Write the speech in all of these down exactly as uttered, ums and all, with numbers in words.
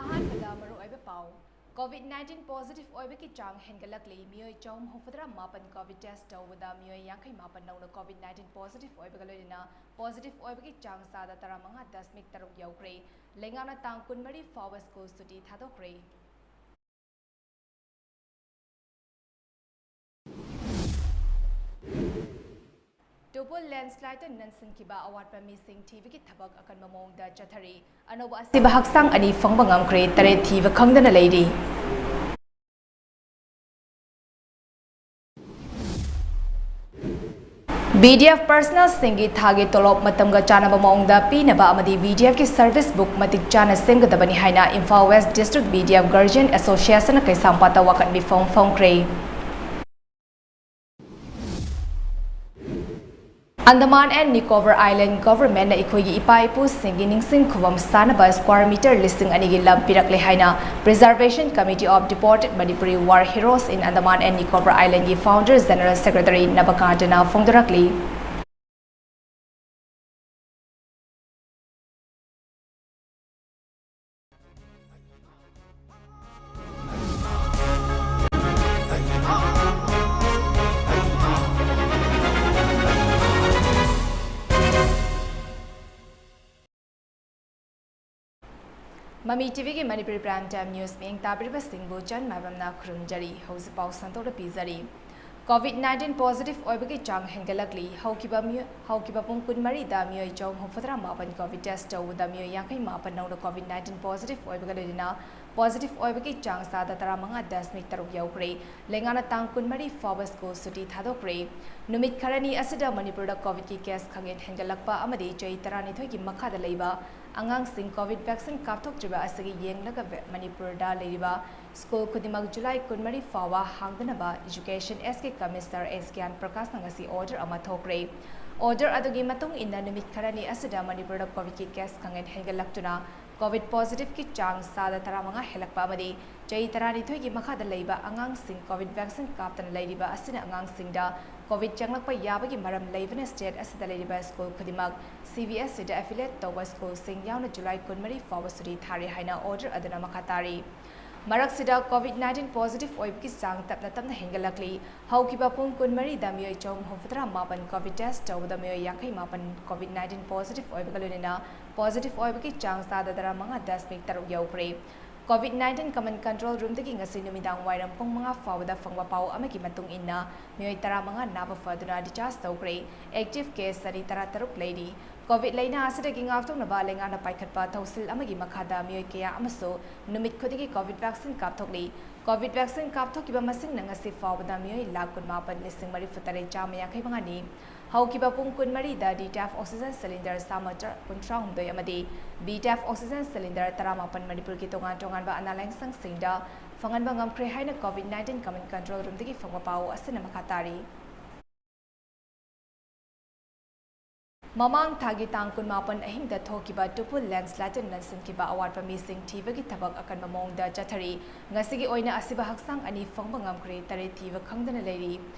ꯑꯍꯥꯟꯕꯗ ꯃꯔꯨꯑꯣꯏꯕ ꯄꯥꯎ꯫ COVID nineteen positive ꯑꯣꯏꯕꯒꯤ ꯆꯥꯡ ꯍꯦꯟꯒꯠꯂꯛꯂꯤ꯫ ꯃꯤꯑꯣꯏ ꯆꯍꯨꯝ ꯍꯨꯝꯐꯨꯇꯔꯥ ꯃꯥꯄꯟ COVID test ꯇꯧꯕꯗ ꯃꯤꯑꯣꯏ ꯌꯥꯡꯈꯩ ꯃꯥꯄꯟ ꯅꯧꯅ COVID nineteen positive ꯑꯣꯏꯕꯒ ꯂꯣꯏꯅꯅ positive ꯑꯣꯏꯕꯒꯤ ꯆꯥꯡ ꯆꯥꯗ ꯇꯔꯥꯃꯉꯥ ꯗꯁꯃꯤꯛ ꯇꯔꯨꯛ ꯌꯧꯈ꯭ꯔꯦ꯫ ꯂꯩꯉꯥꯛꯅ ꯇꯥꯡ ꯀꯨꯟꯃꯔꯤ ꯐꯥꯎꯕ ꯁ꯭ꯀꯨꯜ ꯁꯨꯇꯤ ꯊꯥꯗꯣꯛꯈ꯭ꯔꯦ꯫ ꯇꯨꯄꯨꯜ ꯂꯦꯟꯁ꯭ꯂꯥꯏꯗꯇ ꯅꯟꯁꯤꯟꯈꯤꯕ ꯑꯋꯥꯠꯄ ꯃꯤꯁꯤꯡ ꯊꯤꯕꯒꯤ ꯊꯕꯛ ꯑꯀꯟꯕ ꯃꯑꯣꯡꯗ ꯆꯠꯊꯔꯤ꯫ ꯑꯅꯧꯕ ꯑꯁꯤꯕ ꯍꯛꯆꯥꯡ ꯑꯅꯤ ꯐꯪꯕ ꯉꯝꯈ꯭ꯔꯦ, ꯇꯔꯦꯠ ꯊꯤꯕ ꯈꯪꯗꯅ ꯂꯩꯔꯤ꯫ BDF personnelꯁꯤꯡꯒꯤ ꯊꯥꯒꯤ ꯇꯣꯂꯣꯞ ꯃꯇꯝꯒ ꯆꯥꯟꯅꯕ ꯃꯑꯣꯡꯗ ꯄꯤꯅꯕ ꯑꯃꯗꯤ BDFꯀꯤ service book ꯃꯇꯤꯛ ꯆꯥꯅ ꯁꯦꯝꯒꯗꯕꯅꯤ ꯍꯥꯏꯅ Imphal West District BDF Guardian Associationꯅ ꯀꯩꯁꯥꯝꯄꯥꯠꯇ ꯋꯥꯀꯠ ꯃꯤꯐꯝ ꯐꯣꯡꯈ꯭ꯔꯦ꯫ Andaman and Nicobar Island Governmentꯅ ꯑꯩꯈꯣꯏꯒꯤ ꯏꯄꯥ ꯏꯄꯨꯁꯤꯡꯒꯤ ꯅꯤꯡꯁꯤꯡ ꯈꯨꯕꯝ ꯁꯥꯅꯕ square meter ꯂꯤꯁꯤꯡ ꯑꯅꯤꯒꯤ ꯂꯝ ꯄꯤꯔꯛꯂꯦ ꯍꯥꯏꯅ Preservation Committee of Deported Manipuri War Heroes in Andaman and Nicobar Islandꯀꯤ Founder General Secretary ꯅꯕꯀꯥꯟꯇꯅ ꯐꯣꯡꯗꯣꯔꯛꯂꯤ꯫ ꯃꯃꯤ TVꯒꯤ Manipuri Prime Time News ꯃꯤꯠꯌꯦꯡ ꯇꯥꯕꯤꯔꯤꯕꯁꯤꯡꯕꯨ ꯆꯟ ꯃꯥꯏꯕꯝꯅ ꯈꯨꯔꯨꯝꯖꯔꯤ꯫ ꯍꯧꯖꯤꯛ ꯄꯥꯎ ꯁꯟꯗꯣꯛꯅ ꯄꯤꯖꯔꯤ꯫ COVID nineteen positive ꯑꯣꯏꯕꯒꯤ ꯆꯥꯡ ꯍꯦꯟꯒꯠꯂꯛꯂꯤ꯫ ꯍꯧꯈꯤꯕ ꯃꯤꯑꯣ-, ꯍꯧꯈꯤꯕ ꯄꯨꯡ ꯀꯨꯟꯃꯔꯤꯗ ꯃꯤꯑꯣꯏ ꯆꯍꯨꯝ ꯍꯨꯝꯐꯨꯇꯔꯥ ꯃꯥꯄꯟ COVID test ꯇꯧꯕꯗ ꯃꯤꯑꯣꯏ ꯌꯥꯡꯈꯩ ꯃꯥꯄꯟ ꯅꯧꯅ COVID nineteen positive ꯑꯣꯏꯕꯒ ꯂꯣꯏꯅꯅ positive ꯑꯣꯏꯕꯒꯤ ꯆꯥꯡ ꯆꯥꯗ ꯇꯔꯥꯃꯉꯥ ꯗꯁꯃꯤꯛ ꯇꯔꯨꯛ ꯌꯧꯈ꯭ꯔꯦ꯫ ꯂꯩꯉꯥꯛꯅ ꯇꯥꯡ ꯀꯨꯟꯃꯔꯤ ꯐꯥꯎꯕ ꯁ꯭ꯀꯨꯜ ꯁꯨꯇꯤ ꯊꯥꯗꯣꯛꯈ꯭ꯔꯦ꯫ ꯅꯨꯃꯤꯠ ꯈꯔꯅꯤ ꯑꯁꯤꯗ ꯃꯅꯤꯄꯨꯔꯗ COVIDꯀꯤ case ꯈꯪꯍꯦꯟ ꯍꯦꯟꯒꯠꯂꯛꯄ ꯑꯃꯗꯤ ꯆꯍꯤ ꯇꯔꯥꯅꯤꯊꯣꯏꯒꯤ ꯃꯈꯥꯗ ꯂꯩꯕ ꯑꯉꯥꯡꯁꯤꯡ COVID vaccine ꯀꯥꯞꯊꯣꯛꯇ꯭ꯔꯤꯕ ꯑꯁꯤꯒꯤ ꯌꯦꯡꯂꯒ ꯃꯅꯤꯄꯨꯔꯗ ꯂꯩꯔꯤꯕ ꯁ꯭ꯀꯨꯜ ꯈꯨꯗꯤꯡꯃꯛ ꯖꯨꯂꯥꯏ ꯀꯨꯟꯃꯔꯤ ꯐꯥꯎꯕ ꯍꯥꯡꯗꯅꯕ Education Sꯀꯤ Commissioner S ꯒ꯭ꯌꯥꯟ ꯄ꯭ꯔꯀꯥꯁꯅ ꯉꯁꯤ order ꯑꯃ ꯊꯣꯛꯈ꯭ꯔꯦ꯫ ꯑꯣꯔꯗꯔ ꯑꯗꯨꯒꯤ ꯃꯇꯨꯡ ꯏꯟꯅ ꯅꯨꯃꯤꯠ ꯈꯔꯅꯤ ꯑꯁꯤꯗ ꯃꯅꯤꯄꯨꯔꯗ ꯀꯣꯚꯤꯗꯀꯤ ꯀꯦꯁ ꯈꯪꯍꯦꯟ ꯍꯦꯟꯒꯠꯂꯛꯇꯨꯅ ꯀꯣꯚꯤꯗ ꯄꯣꯖꯤꯇꯤꯚꯀꯤ ꯆꯥꯡ ꯆꯥꯗ ꯇꯔꯥꯃꯉꯥ ꯍꯦꯜꯂꯛꯄ ꯑꯃꯗꯤ ꯆꯍꯤ ꯇꯔꯥꯅꯤꯊꯣꯏꯒꯤ ꯃꯈꯥꯗ ꯂꯩꯕ ꯑꯉꯥꯡꯁꯤꯡ ꯀꯣꯚꯤꯗ ꯚꯦꯛꯁꯤꯟ ꯀꯥꯞꯇꯅ ꯂꯩꯔꯤꯕ ꯑꯁꯤꯅ ꯑꯉꯥꯡꯁꯤꯡꯗ ꯀꯣꯚꯤꯗ ꯆꯪꯂꯛꯄ ꯌꯥꯕꯒꯤ ꯃꯔꯝ ꯂꯩꯕꯅ ꯁ꯭ꯇꯦꯠ ꯑꯁꯤꯗ ꯂꯩꯔꯤꯕ ꯁ꯭ꯀꯨꯜ ꯈꯨꯗꯤꯡꯃꯛ ꯁꯤ ꯕꯤ ꯑꯦꯁ ꯏꯗ ꯑꯦꯐꯤꯂꯦꯠ ꯇꯧꯕ ꯁ꯭ꯀꯨꯜꯁꯤꯡ ꯌꯥꯎꯅ ꯖꯨꯂꯥꯏ ꯀꯨꯟꯃꯔꯤ ꯐꯥꯎꯕ ꯁꯨꯇꯤ ꯊꯥꯔꯤ ꯍꯥꯏꯅ ꯑꯣꯔꯗꯔ ꯑꯗꯨꯅ ꯃꯈꯥ ꯇꯥꯔꯤ꯫ ꯃꯔꯛꯁꯤꯗ ꯀꯣꯚꯤꯗ ꯅꯥꯏꯟꯇꯤꯟ ꯄꯣꯖꯤꯇꯤꯚ ꯑꯣꯏꯕꯒꯤ ꯆꯥꯡ ꯇꯞꯅ ꯇꯞꯅ ꯍꯦꯟꯒꯠꯂꯛꯂꯤ꯫ ꯍꯧꯈꯤꯕ ꯄꯨꯡ ꯀꯨꯟꯃꯔꯤꯗ ꯃꯤꯑꯣꯏ ꯆꯍꯨꯝ ꯍꯨꯝꯐꯨꯇꯔꯥ ꯃꯥꯄꯟ ꯀꯣꯚꯤꯗ ꯇꯦꯁ ꯇꯧꯕꯗ ꯃꯤꯑꯣꯏ ꯌꯥꯡꯈꯩ ꯃꯥꯄꯟ ꯀꯣꯚꯤꯗ ꯅꯥꯏꯟꯇꯤꯟ ꯄꯣꯖꯤꯇꯤꯚ ꯑꯣꯏꯕꯒ ꯂꯣꯏꯅꯅ ꯄꯣꯖꯤꯇꯤꯚ ꯑꯣꯏꯕꯒꯤ ꯆꯥꯡ ꯆꯥꯗ ꯇꯔꯥꯃꯉꯥ ꯗꯁꯃꯤꯛ ꯇꯔꯨꯛ ꯌꯧꯈ꯭ꯔꯦ꯫ ꯀꯣꯚꯤꯗ ꯅꯥꯏꯟꯇꯤꯟ ꯀꯃꯟ ꯀꯟꯇ꯭ꯔꯣꯜ ꯔꯨꯝꯗꯒꯤ ꯉꯁꯤ ꯅꯨꯃꯤꯗꯥꯡ ꯋꯥꯏꯔꯝ ꯄꯨꯡ ꯃꯉꯥ ꯐꯥꯎꯕꯗ ꯐꯪꯕ ꯄꯥꯎ ꯑꯃꯒꯤ ꯃꯇꯨꯡ ꯏꯟꯅ ꯃꯤꯑꯣꯏ ꯇꯔꯥꯃꯉꯥ ꯅꯥꯕ ꯐꯗꯨꯅ ꯗꯤꯆꯥꯔꯖ ꯇꯧꯈ꯭ꯔꯦ꯫ ꯑꯦꯛꯇꯤꯚ ꯀꯦꯁ ꯆꯅꯤ ꯇꯔꯥꯇꯔꯨꯛ ꯂꯩꯔꯤ꯫ ꯀꯣꯚꯤꯗ ꯂꯩꯅꯥ ꯑꯁꯤꯗꯒꯤ ꯉꯥꯛꯊꯣꯛꯅꯕ ꯂꯩꯉꯥꯛꯅ ꯄꯥꯏꯈꯠꯄ ꯊꯧꯁꯤꯜ ꯑꯃꯒꯤ ꯃꯈꯥꯗ ꯃꯤꯑꯣꯏ ꯀꯌꯥ ꯑꯃꯁꯨ ꯅꯨꯃꯤꯠ ꯈꯨꯗꯤꯡꯒꯤ ꯀꯣꯚꯤꯗ ꯚꯦꯛꯁꯤꯟ ꯀꯥꯞꯊꯣꯛꯂꯤ꯫ ꯀꯣꯚꯤꯗ ꯚꯦꯛꯁꯤꯟ ꯀꯥꯞꯊꯣꯛꯈꯤꯕ ꯃꯁꯤꯡꯅ ꯉꯁꯤ ꯐꯥꯎꯕꯗ ꯃꯤꯑꯣꯏ ꯂꯥꯈ ꯀꯨꯟꯃꯥꯄꯟ ꯂꯤꯁꯤꯡ ꯃꯔꯤꯐꯨꯇꯔꯦꯠ ꯆꯥꯝꯃ ꯌꯥꯡꯈꯩ ꯃꯉꯥꯅꯤ꯫ ꯍꯧꯈꯤꯕ ꯄꯨꯡ ꯀꯨꯟꯃꯔꯤꯗ ꯗꯤ ꯇꯦꯞ ꯑꯣꯛꯁꯤꯖꯦꯟ ꯁꯤꯂꯤꯟꯗꯔ ꯆꯥꯝꯃ ꯀꯨꯟꯊ꯭ꯔꯥ ꯍꯨꯝꯗꯣꯏ ꯑꯃꯗꯤ ꯕꯤ ꯇꯦꯞ ꯑꯣꯛꯁꯤꯖꯦꯟ ꯁꯤꯂꯤꯟꯗꯔ ꯇꯔꯥꯃꯥꯄꯟ ꯃꯅꯤꯄꯨꯔꯒꯤ ꯇꯣꯉꯥꯟ ꯇꯣꯉꯥꯟꯕ ꯑꯅꯥ ꯂꯥꯌꯦꯡꯁꯪꯁꯤꯡꯗ ꯐꯪꯍꯟꯕ ꯉꯝꯈ꯭ꯔꯦ ꯍꯥꯏꯅ ꯀꯣꯚꯤꯗ ꯅꯥꯏꯟꯇꯤꯟ ꯀꯃꯟ ꯀꯟꯇ꯭ꯔꯣꯜ ꯔꯨꯝꯗꯒꯤ ꯐꯪꯕ ꯄꯥꯎ ꯑꯁꯤꯅ ꯃꯈꯥ ꯇꯥꯔꯤ꯫ ꯃꯃꯥꯡ ꯊꯥꯒꯤ ꯇꯥꯡ ꯀꯨꯟꯃꯥꯄꯟ ꯑꯍꯤꯡꯗ ꯊꯣꯛꯈꯤꯕ ꯇꯨꯄꯨꯜ ꯂꯦꯟꯁꯂꯥꯏꯗꯅ ꯅꯟꯁꯤꯟꯈꯤꯕ ꯑꯋꯥꯠꯄ ꯃꯤꯁꯤꯡ ꯊꯤꯕꯒꯤ ꯊꯕꯛ ꯑꯀꯟꯕ ꯃꯑꯣꯡꯗ ꯆꯠꯊꯔꯤ꯫ ꯉꯁꯤꯒꯤ ꯑꯣꯏꯅ ꯑꯁꯤꯕ ꯍꯛꯆꯥꯡ ꯑꯅꯤ ꯐꯪꯕ ꯉꯝꯈ꯭ꯔꯦ, ꯇꯔꯦꯠ ꯊꯤꯕ ꯈꯪꯗꯅ ꯂꯩꯔꯤ꯫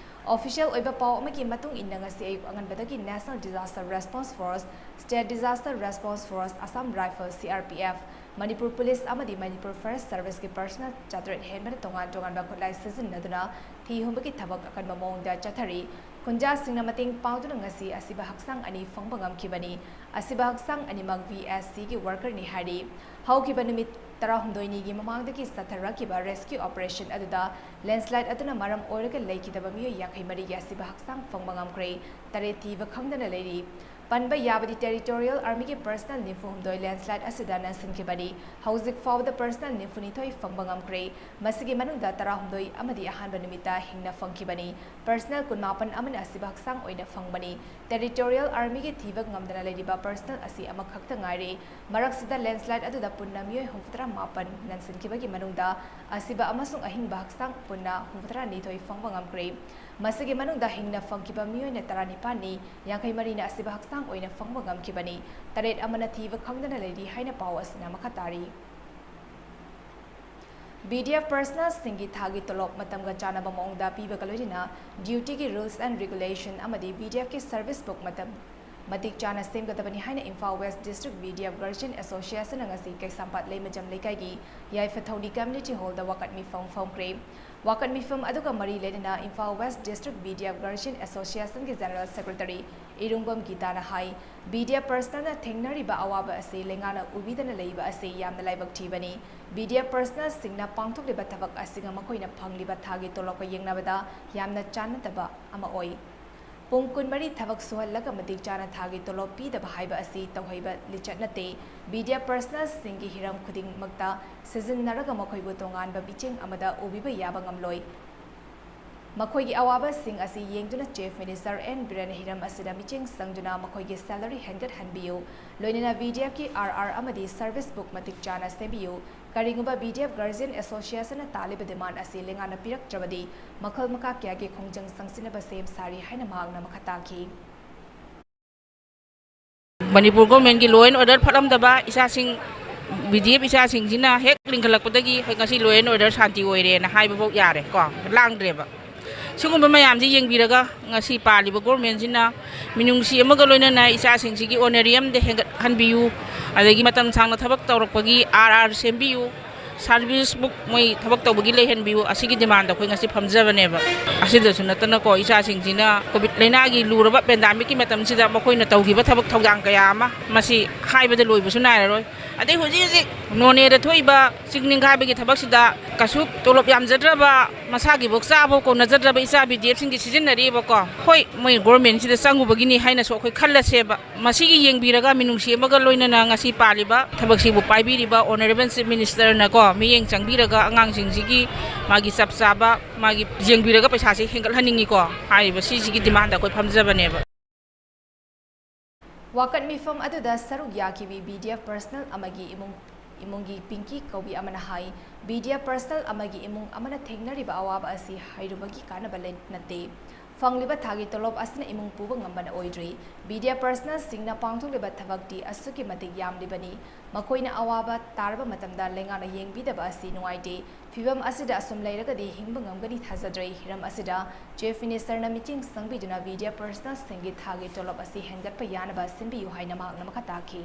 ꯑꯣꯐꯤꯁꯤꯌꯦꯜ ꯑꯣꯏꯕ ꯄꯥꯎ ꯑꯃꯒꯤ ꯃꯇꯨꯡ ꯏꯟꯅ, ꯉꯁꯤ ꯑꯌꯨꯛ ꯑꯉꯟꯕꯗꯒꯤ National Disaster Response Force, State Disaster Response Force, Assam Rifles, C R P F, Manipur police ꯑꯃꯗꯤ ꯃꯅꯤꯄꯨꯔ ꯐꯥꯌꯔ ꯁꯔꯚꯤꯁꯀꯤ ꯄꯔꯁꯅꯦꯜ ꯆꯥꯇ꯭ꯔꯦꯠ ꯍꯦꯟꯕꯅ ꯇꯣꯉꯥꯟ ꯇꯣꯉꯥꯟꯕ ꯈꯨꯠꯂꯥꯏ ꯁꯤꯖꯤꯟꯅꯗꯨꯅ ꯊꯤ ꯍꯨꯝꯕꯒꯤ ꯊꯕꯛ ꯑꯀꯟꯕ ꯃꯑꯣꯡꯗ ꯆꯠꯊꯔꯤ꯫ ꯈꯨꯟꯖꯥꯁꯤꯡꯅ ꯃꯇꯦꯡ ꯄꯥꯡꯗꯨꯅ ꯉꯁꯤ ꯑꯁꯤꯕ ꯍꯛꯆꯥꯡ ꯑꯅꯤ ꯐꯪꯕ ꯉꯝꯈꯤꯕꯅꯤ꯫ ꯑꯁꯤꯕ ꯍꯛꯆꯥꯡ ꯑꯅꯤꯃꯛ V S Cꯒꯤ ꯋꯥꯔꯀꯔꯅꯤ ꯍꯥꯏꯔꯤ꯫ ꯍꯧꯈꯤꯕ ꯅꯨꯃꯤꯠ ꯇꯔꯥꯍꯨꯝꯗꯣꯏꯅꯤꯒꯤ ꯃꯃꯥꯡꯗꯒꯤ ꯆꯠꯊꯔꯛꯈꯤꯕ ꯔꯦꯁꯀ꯭ꯌꯨ ꯑꯣꯄꯔꯦꯁꯟ ꯑꯗꯨꯗ ꯂꯦꯟꯁꯂꯥꯏꯗ ꯑꯗꯨꯅ ꯃꯔꯝ ꯑꯣꯏꯔꯒ ꯂꯩꯈꯤꯗꯕ ꯃꯤꯑꯣꯏ ꯌꯥꯡꯈꯩ ꯃꯔꯤꯒꯤ ꯑꯁꯤꯕ ꯍꯛꯆꯥꯡ ꯐꯪꯕ ꯉꯝꯈ꯭ꯔꯦ꯫ ꯇꯔꯦꯠ ꯊꯤꯕ ꯈꯪꯗꯅ ꯂꯩꯔꯤ꯫ ꯄꯟꯕ ꯌꯥꯕꯗꯤ, ꯇꯦꯔꯤꯇꯣꯔꯤꯌꯦꯜ ꯑꯥꯔꯃꯤꯒꯤ ꯄꯔꯁꯅꯦꯜ ꯅꯤꯐꯨ ꯍꯨꯝꯗꯣꯏ ꯂꯦꯟꯁꯂꯥꯏꯗ ꯑꯁꯤꯗ ꯅꯟꯁꯤꯟꯈꯤꯕꯅꯤ꯫ ꯍꯧꯖꯤꯛ ꯐꯥꯎꯕꯗ ꯄꯔꯁꯅꯦꯜ ꯅꯤꯐꯨ ꯅꯤꯊꯣꯏ ꯐꯪꯕ ꯉꯝꯈ꯭ꯔꯦ꯫ ꯃꯁꯤꯒꯤ ꯃꯅꯨꯡꯗ ꯇꯔꯥꯍꯨꯝꯗꯣꯏ ꯑꯃꯗꯤ ꯑꯍꯥꯟꯕ ꯅꯨꯃꯤꯠꯇ ꯍꯤꯡꯅ ꯐꯪꯈꯤꯕꯅꯤ꯫ ꯄꯔꯁꯅꯦꯜ ꯀꯨꯟꯃꯥꯄꯟ ꯑꯃꯅ ꯑꯁꯤꯕ ꯍꯛꯆꯥꯡ ꯑꯣꯏꯅ ꯐꯪꯕꯅꯤ꯫ ꯇꯦꯔꯤꯇꯣꯔꯤꯌꯦꯜ ꯑꯥꯔꯃꯤꯒꯤ ꯊꯤꯕ ꯉꯝꯗꯅ ꯂꯩꯔꯤꯕ ꯄꯔꯁꯅꯦꯜ ꯑꯁꯤ ꯑꯃꯈꯛꯇ ꯉꯥꯏꯔꯦ꯫ ꯃꯔꯛꯁꯤꯗ ꯂꯦꯟꯁꯂꯥꯏꯗ ꯑꯗꯨꯗ ꯄꯨꯟꯅ ꯃꯤꯑꯣꯏ ꯍꯨꯝꯐꯨꯇꯔꯥ ꯃꯥꯄꯟ ꯅꯟꯁꯤꯟꯈꯤꯕꯒꯤ ꯃꯅꯨꯡꯗ ꯑꯁꯤꯕ ꯑꯃꯁꯨꯡ ꯑꯍꯤꯡꯕ ꯍꯛꯆꯥꯡ ꯄꯨꯟꯅ ꯍꯨꯝꯐꯨꯇꯔꯥ ꯅꯤꯊꯣꯏ ꯐꯪꯕ ꯉꯝꯈ꯭ꯔꯦ꯫ ꯃꯁꯤꯒꯤ ꯃꯅꯨꯡꯗ ꯍꯤꯡꯅ ꯐꯪꯈꯤꯕ ꯃꯤꯑꯣꯏꯅ ꯇꯔꯥꯅꯤꯄꯥꯟꯅꯤ, ꯌꯥꯡꯈꯩ ꯃꯔꯤꯅ ꯑꯁꯤꯕ ꯍꯛꯆꯥꯡ ꯑꯣꯏꯅ ꯐꯪꯕ ꯉꯝꯈꯤꯕꯅꯤ, ꯇꯔꯦꯠ ꯑꯃꯅ ꯊꯤꯕ ꯈꯪꯗꯅ ꯂꯩꯔꯤ ꯍꯥꯏꯅ ꯄꯥꯎ ꯑꯁꯤꯅ ꯃꯈꯥ ꯇꯥꯔꯤ꯫ ꯕꯤ ꯗꯤ ꯑꯦꯐ ꯄꯔꯁꯅꯦꯜꯁꯤꯡꯒꯤ ꯊꯥꯒꯤ ꯇꯣꯂꯣꯞ ꯃꯇꯝꯒ ꯆꯥꯟꯅꯕ ꯃꯑꯣꯡꯗ ꯄꯤꯕꯒ ꯂꯣꯏꯅꯅ duty ꯒꯤ rules and regulation ꯑꯃꯗꯤ B D F ꯀꯤ service book ꯃꯇꯝ ꯃꯇꯤꯛ ꯆꯥꯅ ꯁꯦꯝꯒꯗꯕꯅꯤ ꯍꯥꯏꯅ Imphal West District B D F Guardian Association ꯅ ꯉꯁꯤ ꯀꯩꯁꯥꯝꯄꯥꯠ ꯂꯩꯃꯖꯝ ꯂꯩꯀꯥꯏꯒꯤ ꯌꯥꯏꯐꯊꯧꯅꯤ community hall ꯗ ꯋꯥꯀꯠ ꯃꯤꯐꯝ ꯐꯣꯡꯈ꯭ꯔꯦ꯫ ꯋꯥꯀꯠ ꯃꯤꯐꯝ ꯑꯗꯨꯒ ꯃꯔꯤ ꯂꯩꯅꯅ Imphal West District B D F Guardian Association ꯒꯤ General Secretary ꯏꯔꯨꯡꯕꯝ ꯒꯤꯇꯥꯅ ꯍꯥꯏ, B D F personnel ꯅ ꯊꯦꯡꯅꯔꯤꯕ ꯑꯋꯥꯕ ꯑꯁꯤ ꯂꯩꯉꯥꯛꯅ ꯎꯕꯤꯗꯅ ꯂꯩꯕ ꯑꯁꯤ ꯌꯥꯝꯅ ꯂꯥꯏꯕꯛ ꯊꯤꯕꯅꯤ꯫ B D F personnel ꯁꯤꯡꯅ ꯄꯥꯡꯊꯣꯛꯂꯤꯕ ꯊꯕꯛ ꯑꯁꯤꯒ ꯃꯈꯣꯏꯅ ꯐꯪꯂꯤꯕ ꯊꯥꯒꯤ ꯇꯣꯂꯣꯞꯀ ꯌꯦꯡꯅꯕꯗ ꯌꯥꯝꯅ ꯆꯥꯟꯅꯗꯕ ꯑꯃ ꯑꯣꯏ꯫ ꯄꯨꯡ ꯀꯨꯟꯃꯔꯤ ꯊꯕꯛ ꯁꯨꯍꯜꯂꯒ ꯃꯇꯤꯛ ꯆꯥꯅ ꯊꯥꯒꯤ ꯇꯣꯂꯣꯞ ꯄꯤꯗꯕ ꯍꯥꯏꯕ ꯑꯁꯤ ꯇꯧꯍꯩꯕ ꯂꯤꯆꯠ ꯅꯠꯇꯦ꯫ B D F personnel ꯁꯤꯡꯒꯤ ꯍꯤꯔꯝ ꯈꯨꯗꯤꯡꯃꯛꯇ ꯁꯤꯖꯤꯟꯅꯔꯒ ꯃꯈꯣꯏꯕꯨ ꯇꯣꯉꯥꯟꯕ ꯃꯤꯠꯌꯦꯡ ꯑꯃꯗ ꯎꯕꯤꯕ ꯌꯥꯕ ꯉꯝꯂꯣꯏ꯫ ꯃꯈꯣꯏꯒꯤ ꯑꯋꯥꯕꯁꯤꯡ ꯑꯁꯤ ꯌꯦꯡꯗꯨꯅ Chief Minister N ꯕꯤꯔꯦꯟꯅ ꯍꯤꯔꯝ ꯑꯁꯤꯗ ꯃꯤꯠꯌꯦꯡ ꯆꯪꯗꯨꯅ ꯃꯈꯣꯏꯒꯤ salary ꯍꯦꯟꯒꯠꯍꯟꯕꯤꯌꯨ, ꯂꯣꯏꯅꯅ B D F ꯀꯤ R R ꯑꯃꯗꯤ service book ꯃꯇꯤꯛ ꯆꯥꯅ ꯁꯦꯝꯕꯤꯌꯨ꯫ ꯀꯔꯤꯒꯨꯝꯕ B D F Guardian Association ꯅ ꯇꯥꯜꯂꯤꯕ demand ꯑꯁꯤ ꯂꯩꯉꯥꯛꯅ ꯄꯤꯔꯛꯇ꯭ꯔꯕꯗꯤ ꯃꯈꯜ ꯃꯈꯥ ꯀꯌꯥꯒꯤ ꯈꯣꯡꯖꯪ ꯆꯪꯁꯤꯟꯅꯕ ꯁꯦꯝ ꯁꯥꯔꯤ ꯍꯥꯏꯅ ꯃꯍꯥꯛꯅ ꯃꯈꯥ ꯇꯥꯈꯤ꯫ ꯃꯅꯤꯄꯨꯔ government ꯀꯤ law and order ꯐꯠꯂꯝꯗꯕ, ꯏꯆꯥꯁꯤꯡ, B D F ꯏꯆꯥꯁꯤꯡꯁꯤꯅ ꯍꯦꯛ ꯂꯤꯡꯈꯠꯂꯛꯄꯗꯒꯤ ꯉꯁꯤ law and order ꯁꯥꯟꯇꯤ ꯑꯣꯏꯔꯦꯅ ꯍꯥꯏꯕꯐꯥꯎ ꯌꯥꯔꯦ ꯀꯣ, ꯂꯥꯡꯗ꯭ꯔꯦꯕ꯫ ꯁꯤꯒꯨꯝꯕ ꯃꯌꯥꯝꯁꯤ ꯌꯦꯡꯕꯤꯔꯒ ꯉꯁꯤ ꯄꯥꯜꯂꯤꯕ government ꯁꯤꯅ ꯃꯤꯅꯨꯡꯁꯤ ꯑꯃꯒ ꯂꯣꯏꯅꯅ ꯏꯆꯥꯁꯤꯡꯁꯤꯒꯤ honorarium ꯗ ꯍꯦꯟꯒꯠꯍꯟꯕꯤꯌꯨ, ꯑꯗꯒꯤ ꯃꯇꯝ ꯁꯥꯡꯅ ꯊꯕꯛ ꯇꯧꯔꯛꯄꯒꯤ R R ꯁꯦꯝꯕꯤꯌꯨ, service book ꯃꯣꯏ ꯊꯕꯛ ꯇꯧꯕꯒꯤ ꯂꯩꯍꯟꯕꯤꯌꯨ, ꯑꯁꯤꯒꯤ demand ꯑꯩꯈꯣꯏ ꯉꯁꯤ ꯐꯝꯖꯕꯅꯦꯕ꯫ ꯑꯁꯤꯗꯁꯨ ꯅꯠꯇꯅꯀꯣ, ꯏꯆꯥꯁꯤꯡꯁꯤꯅ COVID ꯂꯥꯏꯅꯥꯒꯤ ꯂꯨꯔꯕ pandemic ꯀꯤ ꯃꯇꯝꯁꯤꯗ ꯃꯈꯣꯏꯅ ꯇꯧꯈꯤꯕ ꯊꯕꯛ ꯊꯧꯗꯥꯡ ꯀꯌꯥ ꯑꯃ, ꯃꯁꯤ ꯍꯥꯏꯕꯗ ꯂꯣꯏꯕꯁꯨ ꯅꯥꯏꯔꯔꯣꯏ꯫ ꯑꯗꯩ ꯍꯧꯖꯤꯛ ꯍꯧꯖꯤꯛ ꯅꯣꯅꯦꯗ ꯊꯣꯛꯏꯕ ꯆꯤꯡ ꯅꯤꯡꯈꯥꯏꯕꯒꯤ ꯊꯕꯛꯁꯤꯗ ꯀꯩꯁꯨ ꯇꯣꯂꯣꯞ ꯌꯥꯝꯖꯗ꯭ꯔꯕ, ꯃꯁꯥꯒꯤꯐꯧ ꯆꯥꯕ ꯀꯣꯟꯅꯖꯗ꯭ꯔꯕ ꯏꯆꯥ B D F ꯁꯤꯡꯒꯤ ꯁꯤꯖꯤꯟꯅꯔꯤꯕꯀꯣ꯫ ꯍꯣꯏ, ꯃꯣꯏ government ꯁꯤꯗ ꯆꯪꯉꯨꯕꯒꯤꯅꯤ ꯍꯥꯏꯅꯁꯨ ꯑꯩꯈꯣꯏ ꯈꯜꯂꯁꯦꯕ꯫ ꯃꯁꯤꯒꯤ ꯌꯦꯡꯕꯤꯔꯒ ꯃꯤꯅꯨꯡꯁꯤ ꯑꯃꯒ ꯂꯣꯏꯅꯅ ꯉꯁꯤ ꯄꯥꯜꯂꯤꯕ ꯊꯕꯛꯁꯤꯕꯨ ꯄꯥꯏꯕꯤꯔꯤꯕ Honourable Chief Minister ꯅꯀꯣ, ꯃꯤꯠꯌꯦꯡ ꯆꯪꯕꯤꯔꯒ ꯑꯉꯥꯡꯁꯤꯡꯁꯤꯒꯤ ꯃꯥꯒꯤ ꯆꯞ ꯆꯥꯕ ꯃꯥꯒꯤ ꯌꯦꯡꯕꯤꯔꯒ ꯄꯩꯁꯥꯁꯤ ꯍꯦꯟꯒꯠꯍꯟꯅꯤꯡꯉꯤꯀꯣ꯫ ꯍꯥꯏꯔꯤꯕ ꯁꯤꯁꯤꯒꯤ demand ꯑꯩꯈꯣꯏ ꯐꯝꯖꯕꯅꯦꯕ꯫ ꯋꯥꯀꯠ ꯃꯤꯐꯝ ꯑꯗꯨꯗ ꯁꯔꯨꯛ ꯌꯥꯈꯤꯕꯤ B D F personnel ꯑꯃꯒꯤ ꯏꯃꯨꯡ ꯏꯃꯨꯡꯒꯤ ꯄꯤꯡꯀꯤ ꯀꯧꯕꯤ ꯑꯃꯅ ꯍꯥꯏ, ꯕꯤꯗꯤꯌꯥ ꯄꯔꯁꯅꯦꯜ ꯑꯃꯒꯤ ꯏꯃꯨꯡ ꯑꯃꯅ ꯊꯦꯡꯅꯔꯤꯕ ꯑꯋꯥꯕ ꯑꯁꯤ ꯍꯥꯏꯔꯨꯕꯒꯤ ꯀꯥꯟꯅꯕ ꯂꯩ-, ꯅꯠꯇꯦ꯫ ꯐꯪꯂꯤꯕ ꯊꯥꯒꯤ ꯇꯣꯂꯣꯞ ꯑꯁꯤꯅ ꯏꯃꯨꯡ ꯄꯨꯕ ꯉꯝꯕꯅ ꯑꯣꯏꯗ꯭ꯔꯤ꯫ ꯕꯤꯗꯤꯌꯥ ꯄꯔꯁꯅꯦꯜꯁꯤꯡꯅ ꯄꯥꯡꯊꯣꯛꯂꯤꯕ ꯊꯕꯛꯇꯤ ꯑꯁꯨꯛꯀꯤ ꯃꯇꯤꯛ ꯌꯥꯝꯂꯤꯕꯅꯤ꯫ ꯃꯈꯣꯏꯅ ꯑꯋꯥꯕ ꯇꯥꯔꯕ ꯃꯇꯝꯗ ꯂꯩꯉꯥꯛꯅ ꯌꯦꯡꯕꯤꯗꯕ ꯑꯁꯤ ꯅꯨꯡꯉꯥꯏꯇꯦ꯫ ꯐꯤꯚꯝ ꯑꯁꯤꯗ ꯑꯁꯨꯝ ꯂꯩꯔꯒꯗꯤ ꯍꯤꯡꯕ ꯉꯝꯒꯅꯤ ꯊꯥꯖꯗ꯭ꯔꯦ꯫ ꯍꯤꯔꯝ ꯑꯁꯤꯗ ꯆꯤꯐ ꯃꯤꯅꯤꯁꯇꯔꯅ ꯃꯤꯠꯌꯦꯡ ꯆꯪꯕꯤꯗꯨꯅ ꯕꯤꯗꯤꯌꯥ ꯄꯔꯁꯅꯦꯜꯁꯤꯡꯒꯤ ꯊꯥꯒꯤ ꯇꯣꯂꯣꯞ ꯑꯁꯤ ꯍꯦꯟꯒꯠꯄ ꯌꯥꯅꯕ ꯁꯤꯟꯕꯤꯌꯨ ꯍꯥꯏꯅ ꯃꯍꯥꯛꯅ ꯃꯈꯥ ꯇꯥꯈꯤ꯫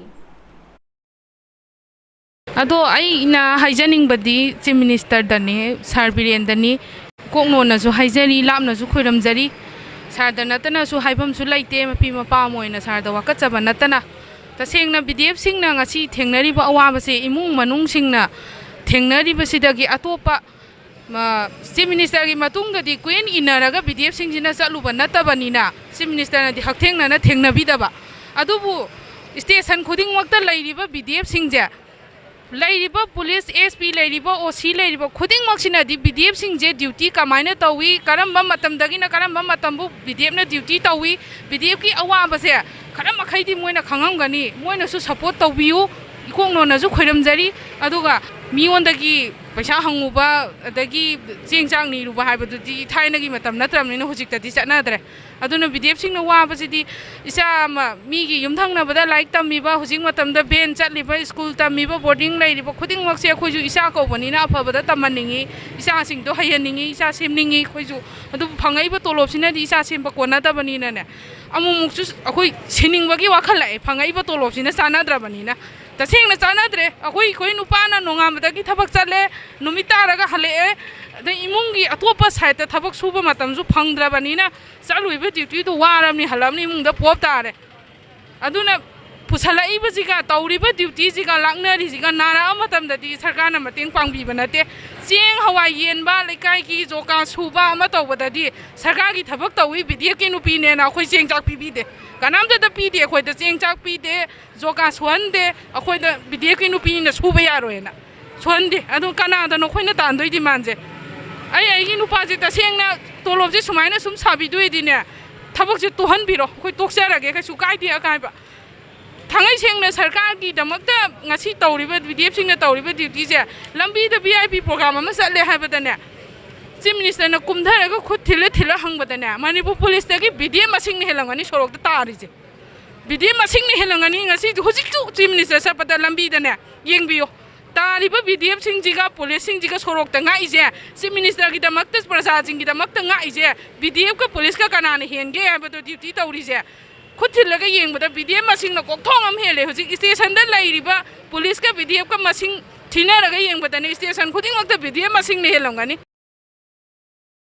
ꯑꯗꯣ ꯑꯩꯅ ꯍꯥꯏꯖꯅꯤꯡꯕꯗꯤ ꯆꯤꯐ ꯃꯤꯅꯤꯁꯇꯔꯗꯅꯤ, ꯁꯥꯔ ꯕꯤꯔꯦꯟꯗꯅꯤ, ꯀꯣꯛꯅꯣꯟꯅꯁꯨ ꯍꯥꯏꯖꯔꯤ, ꯂꯥꯞꯅꯁꯨ ꯈꯣꯏꯔꯝꯖꯔꯤ꯫ ꯁꯥꯔꯗ ꯅꯠꯇꯅꯁꯨ ꯍꯥꯏꯐꯝꯁꯨ ꯂꯩꯇꯦ, ꯃꯄꯤ ꯃꯄꯥ ꯑꯃ ꯑꯣꯏꯅ ꯁꯥꯔꯗ ꯋꯥꯀꯠꯆꯕ ꯅꯠꯇꯅ꯫ ꯇꯁꯦꯡꯅ ꯕꯤꯗꯤꯑꯦꯐꯁꯤꯡꯅ ꯉꯁꯤ ꯊꯦꯡꯅꯔꯤꯕ ꯑꯋꯥꯕꯁꯦ ꯏꯃꯨꯡ ꯃꯅꯨꯡꯁꯤꯡꯅ ꯊꯦꯡꯅꯔꯤꯕꯁꯤꯗꯒꯤ ꯑꯇꯣꯞꯄ ꯃ-, ꯆꯤꯐ ꯃꯤꯅꯤꯁꯇꯔꯒꯤ ꯃꯇꯨꯡꯗꯗꯤ ꯀꯣꯏꯏꯟ ꯏꯟꯅꯔꯒ ꯕꯤꯗꯤꯑꯦꯐꯁꯤꯡꯁꯤꯅ ꯆꯠꯂꯨꯕ ꯅꯠꯇꯕꯅꯤꯅ, ꯆꯤꯐ ꯃꯤꯅꯤꯁꯇꯔꯅꯗꯤ ꯍꯛꯊꯦꯡꯅꯅ ꯊꯦꯡꯅꯕꯤꯗꯕ꯫ ꯑꯗꯨꯕꯨ ꯁ꯭ꯇꯦꯁꯟ ꯈꯨꯗꯤꯡꯃꯛꯇ ꯂꯩꯔꯤꯕ ꯕꯤꯗꯤꯑꯦꯐꯁꯤꯡꯁꯦ, ꯂꯩꯔꯤꯕ ꯄꯨꯂꯤꯁ, ꯑꯦꯁ ꯄꯤ ꯂꯩꯔꯤꯕ, ꯑꯣ ꯁꯤ ꯂꯩꯔꯤꯕ ꯈꯨꯗꯤꯡꯃꯛꯁꯤꯅꯗꯤ ꯕꯤꯗꯤꯑꯦꯐꯁꯤꯡꯁꯦ ꯗ꯭ꯌꯨꯇꯤ ꯀꯃꯥꯏꯅ ꯇꯧꯏ, ꯀꯔꯝꯕ ꯃꯇꯝꯗꯒꯤꯅ ꯀꯔꯝꯕ ꯃꯇꯝꯕꯨ ꯕꯤꯗꯤꯑꯦꯐꯅ ꯗ꯭ꯌꯨꯇꯤ ꯇꯧꯏ, ꯕꯤꯗꯤꯑꯦꯐꯀꯤ ꯑꯋꯥꯕꯁꯦ ꯈꯔ ꯃꯈꯩꯗꯤ ꯃꯣꯏꯅ ꯈꯪꯉꯝꯒꯅꯤ, ꯃꯣꯏꯅꯁꯨ ꯁꯄꯣꯔꯠ ꯇꯧꯕꯤꯌꯨ, ꯏꯀꯣꯛꯅꯣꯟꯅꯁꯨ ꯈꯣꯏꯔꯝꯖꯔꯤ꯫ ꯑꯗꯨꯒ ꯃꯤꯉꯣꯟꯗꯒꯤ ꯄꯩꯁꯥ ꯍꯪꯉꯨꯕ, ꯑꯗꯒꯤ ꯆꯦꯡ ꯆꯥꯛ ꯅꯤꯔꯨꯕ ꯍꯥꯏꯕꯗꯨꯗꯤ ꯊꯥꯏꯅꯒꯤ ꯃꯇꯝ ꯅꯠꯇ꯭ꯔꯕꯅꯤꯅ ꯍꯧꯖꯤꯛꯇꯗꯤ ꯆꯠꯅꯗ꯭ꯔꯦ꯫ ꯑꯗꯨꯅ ꯕꯤꯗꯤꯑꯦꯐꯁꯤꯡꯅ ꯋꯥꯕꯁꯤꯗꯤ ꯏꯆꯥ ꯑꯃ ꯃꯤꯒꯤ ꯌꯨꯝꯊꯪꯅꯕꯗ ꯂꯥꯏꯔꯤꯛ ꯇꯝꯃꯤꯕ, ꯍꯧꯖꯤꯛ ꯃꯇꯝꯗ ꯚꯦꯟ ꯆꯠꯂꯤꯕ, ꯁ꯭ꯀꯨꯜ ꯇꯝꯃꯤꯕ, ꯕꯣꯔꯗꯤꯡ ꯂꯩꯔꯤꯕ ꯈꯨꯗꯤꯡꯃꯛꯁꯦ ꯑꯩꯈꯣꯏꯁꯨ ꯏꯆꯥ ꯀꯧꯕꯅꯤꯅ ꯑꯐꯕꯗ ꯇꯝꯍꯟꯅꯤꯡꯉꯤ, ꯏꯆꯥꯁꯤꯡꯗꯣ ꯍꯩꯍꯟꯅꯤꯡꯉꯤ, ꯏꯆꯥ ꯁꯦꯝꯅꯤꯡꯉꯤ꯫ ꯑꯩꯈꯣꯏꯁꯨ ꯑꯗꯨꯕꯨ ꯐꯪꯉꯛꯏꯕ ꯇꯣꯂꯣꯞꯁꯤꯅꯗꯤ ꯏꯆꯥ ꯁꯦꯝꯕ ꯀꯣꯟꯅꯗꯕꯅꯤꯅꯅꯦ, ꯑꯃꯨꯛꯃꯨꯛꯁꯨ ꯑꯩꯈꯣꯏ ꯁꯤꯅꯤꯡꯕꯒꯤ ꯋꯥꯈꯜ ꯂꯥꯛꯑꯦ, ꯐꯪꯉꯛꯏꯕ ꯇꯣꯂꯣꯞꯁꯤꯅ ꯆꯥꯟꯅꯗ꯭ꯔꯕꯅꯤꯅ꯫ ꯇꯁꯦꯡꯅ ꯆꯥꯟꯅꯗ꯭ꯔꯦ꯫ ꯑꯩꯈꯣꯏ, ꯑꯩꯈꯣꯏ ꯅꯨꯄꯥꯅ ꯅꯣꯡꯉꯥꯟꯕꯗꯒꯤ ꯊꯕꯛ ꯆꯠꯂꯦ, ꯅꯨꯃꯤꯠ ꯇꯥꯔꯒ ꯍꯜꯂꯛꯑꯦ, ꯑꯗꯩ ꯏꯃꯨꯡꯒꯤ ꯑꯇꯣꯞꯄ ꯁꯥꯏꯠꯇ ꯊꯕꯛ ꯁꯨꯕ ꯃꯇꯝꯁꯨ ꯐꯪꯗ꯭ꯔꯕꯅꯤꯅ, ꯆꯠꯂꯨꯏꯕ ꯗ꯭ꯌꯨꯇꯤꯗꯨ ꯋꯥꯔꯕꯅꯤ, ꯍꯜꯂꯛꯑꯕꯅꯤ, ꯏꯃꯨꯡꯗ ꯄꯣꯞ ꯇꯥꯔꯦ꯫ ꯑꯗꯨꯅ ꯄꯨꯁꯜꯂꯛꯏꯕꯁꯤꯒ, ꯇꯧꯔꯤꯕ ꯗ꯭ꯌꯨꯇꯤꯁꯤꯒ, ꯂꯥꯛꯅꯔꯤꯁꯤꯒ ꯅꯥꯔꯛꯑ ꯃꯇꯝꯗꯗꯤ ꯁꯔꯀꯥꯔꯅ ꯃꯇꯦꯡ ꯄꯥꯡꯕꯤꯕ ꯅꯠꯇꯦ꯫ ꯆꯦꯡ ꯍꯋꯥꯏ ꯌꯦꯟꯕ, ꯂꯩꯀꯥꯏꯒꯤ ꯖꯣꯀꯥ ꯁꯨꯕ ꯑꯃ ꯇꯧꯕꯗꯗꯤ ꯁꯔꯀꯥꯔꯒꯤ ꯊꯕꯛ ꯇꯧꯏ, ꯕꯤꯗꯤꯑꯦꯐꯀꯤ ꯅꯨꯄꯤꯅꯦꯅ ꯑꯩꯈꯣꯏ ꯆꯦꯡ ꯆꯥꯛ ꯄꯤꯕꯤꯗꯦ, ꯀꯅꯥꯝꯇꯗ ꯄꯤꯗꯦ꯫ ꯑꯩꯈꯣꯏꯗ ꯆꯦꯡ ꯆꯥꯛ ꯄꯤꯗꯦ, ꯖꯣꯀꯥ ꯁꯨꯍꯟꯗꯦ, ꯑꯩꯈꯣꯏꯗ ꯕꯤꯗꯤꯑꯦꯐꯀꯤ ꯅꯨꯄꯤꯅꯤꯅ ꯁꯨꯕ ꯌꯥꯔꯣꯏꯅ ꯁꯨꯍꯟꯗꯦ꯫ ꯑꯗꯨ ꯀꯅꯥꯗꯅꯣ ꯑꯩꯈꯣꯏꯅ ꯇꯥꯟꯗꯣꯏ ꯗꯤꯃꯥꯟꯁꯦ? ꯑꯩ ꯑꯩꯒꯤ ꯅꯨꯄꯥꯁꯦ ꯇꯁꯦꯡꯅ ꯇꯣꯂꯣꯞꯁꯦ ꯁꯨꯃꯥꯏꯅ ꯁꯨꯝ ꯁꯥꯕꯤꯗꯣꯏꯗꯤꯅꯦ, ꯊꯕꯛꯁꯦ ꯇꯣꯛꯍꯟꯕꯤꯔꯣ, ꯑꯩꯈꯣꯏ ꯇꯣꯛꯆꯔꯒꯦ, ꯀꯩꯁꯨ ꯀꯥꯏꯗꯦ ꯑꯀꯥꯏꯕ꯫ ꯊꯥꯡꯉꯩ ꯁꯦꯡꯅ ꯁꯔꯀꯥꯔꯒꯤꯗꯃꯛꯇ ꯉꯁꯤ ꯇꯧꯔꯤꯕ ꯕꯤ ꯗꯤ ꯑꯦꯐꯁꯤꯡꯅ ꯇꯧꯔꯤꯕ ꯗ꯭ꯌꯨꯇꯤꯁꯦ, ꯂꯝꯕꯤꯗ ꯚꯤ ꯑꯥꯏ ꯄꯤ ꯄ꯭ꯔꯣꯒ꯭ꯔꯥꯝ ꯑꯃ ꯆꯠꯂꯦ ꯍꯥꯏꯕꯗꯅꯦ, ꯆꯤꯐ ꯃꯤꯅꯤꯁꯇꯔꯅ ꯀꯨꯝꯊꯔꯒ ꯈꯨꯠ ꯊꯤꯜꯂ ꯊꯤꯜꯂ ꯍꯪꯕꯗꯅꯦ, ꯃꯅꯤꯄꯨꯔ ꯄꯨꯂꯤꯁꯇꯒꯤ ꯕꯤ ꯗꯤ ꯑꯦꯐ ꯃꯁꯤꯡꯅ ꯍꯦꯜꯂꯝꯒꯅꯤ ꯁꯣꯔꯣꯛꯇ ꯇꯥꯔꯤꯁꯦ꯫ ꯕꯤ ꯗꯤ ꯑꯦꯐ ꯃꯁꯤꯡꯅ ꯍꯦꯜꯂꯝꯒꯅꯤ꯫ ꯉꯁꯤ ꯍꯧꯖꯤꯛꯁꯨ ꯆꯤꯐ ꯃꯤꯅꯤꯁꯇꯔ ꯆꯠꯄꯗ ꯂꯝꯕꯤꯗꯅꯦ, ꯌꯦꯡꯕꯤꯌꯨ, ꯇꯥꯔꯤꯕ ꯕꯤ ꯗꯤ ꯑꯦꯐꯁꯤꯡꯁꯤꯒ ꯄꯨꯂꯤꯁꯁꯤꯡꯁꯤꯒ ꯁꯣꯔꯣꯛꯇ ꯉꯥꯛꯏꯁꯦ, ꯆꯤꯐ ꯃꯤꯅꯤꯁꯇꯔꯒꯤꯗꯃꯛꯇ, ꯄ꯭ꯔꯖꯥꯁꯤꯡꯒꯤꯗꯃꯛꯇ ꯉꯥꯛꯏꯁꯦ, ꯕꯤ ꯗꯤ ꯑꯦꯐꯀ ꯄꯨꯂꯤꯁꯀ ꯀꯅꯥꯅ ꯍꯦꯟꯒꯦ ꯍꯥꯏꯕꯗꯣ ꯗ꯭ꯌꯨꯇꯤ ꯇꯧꯔꯤꯁꯦ꯫ ꯈꯨꯠ ꯊꯤꯜꯂꯒ ꯌꯦꯡꯕꯗ ꯕꯤ ꯗꯤ ꯑꯦꯐ ꯃꯁꯤꯡꯅ ꯀꯣꯛꯊꯣꯡ ꯑꯃ ꯍꯦꯜꯂꯦ꯫ ꯍꯧꯖꯤꯛ ꯁ꯭ꯇꯦꯁꯟꯗ ꯂꯩꯔꯤꯕ ꯄꯨꯂꯤꯁꯀ ꯕꯤ ꯗꯤ ꯑꯦꯐꯀ ꯃꯁꯤꯡ ꯊꯤꯅꯔꯒ ꯌꯦꯡꯕꯗꯅꯦ, ꯁ꯭ꯇꯦꯁꯟ ꯈꯨꯗꯤꯡꯃꯛꯇ ꯕꯤ ꯗꯤ ꯑꯦꯐ ꯃꯁꯤꯡꯅ ꯍꯦꯜꯂꯝꯒꯅꯤ꯫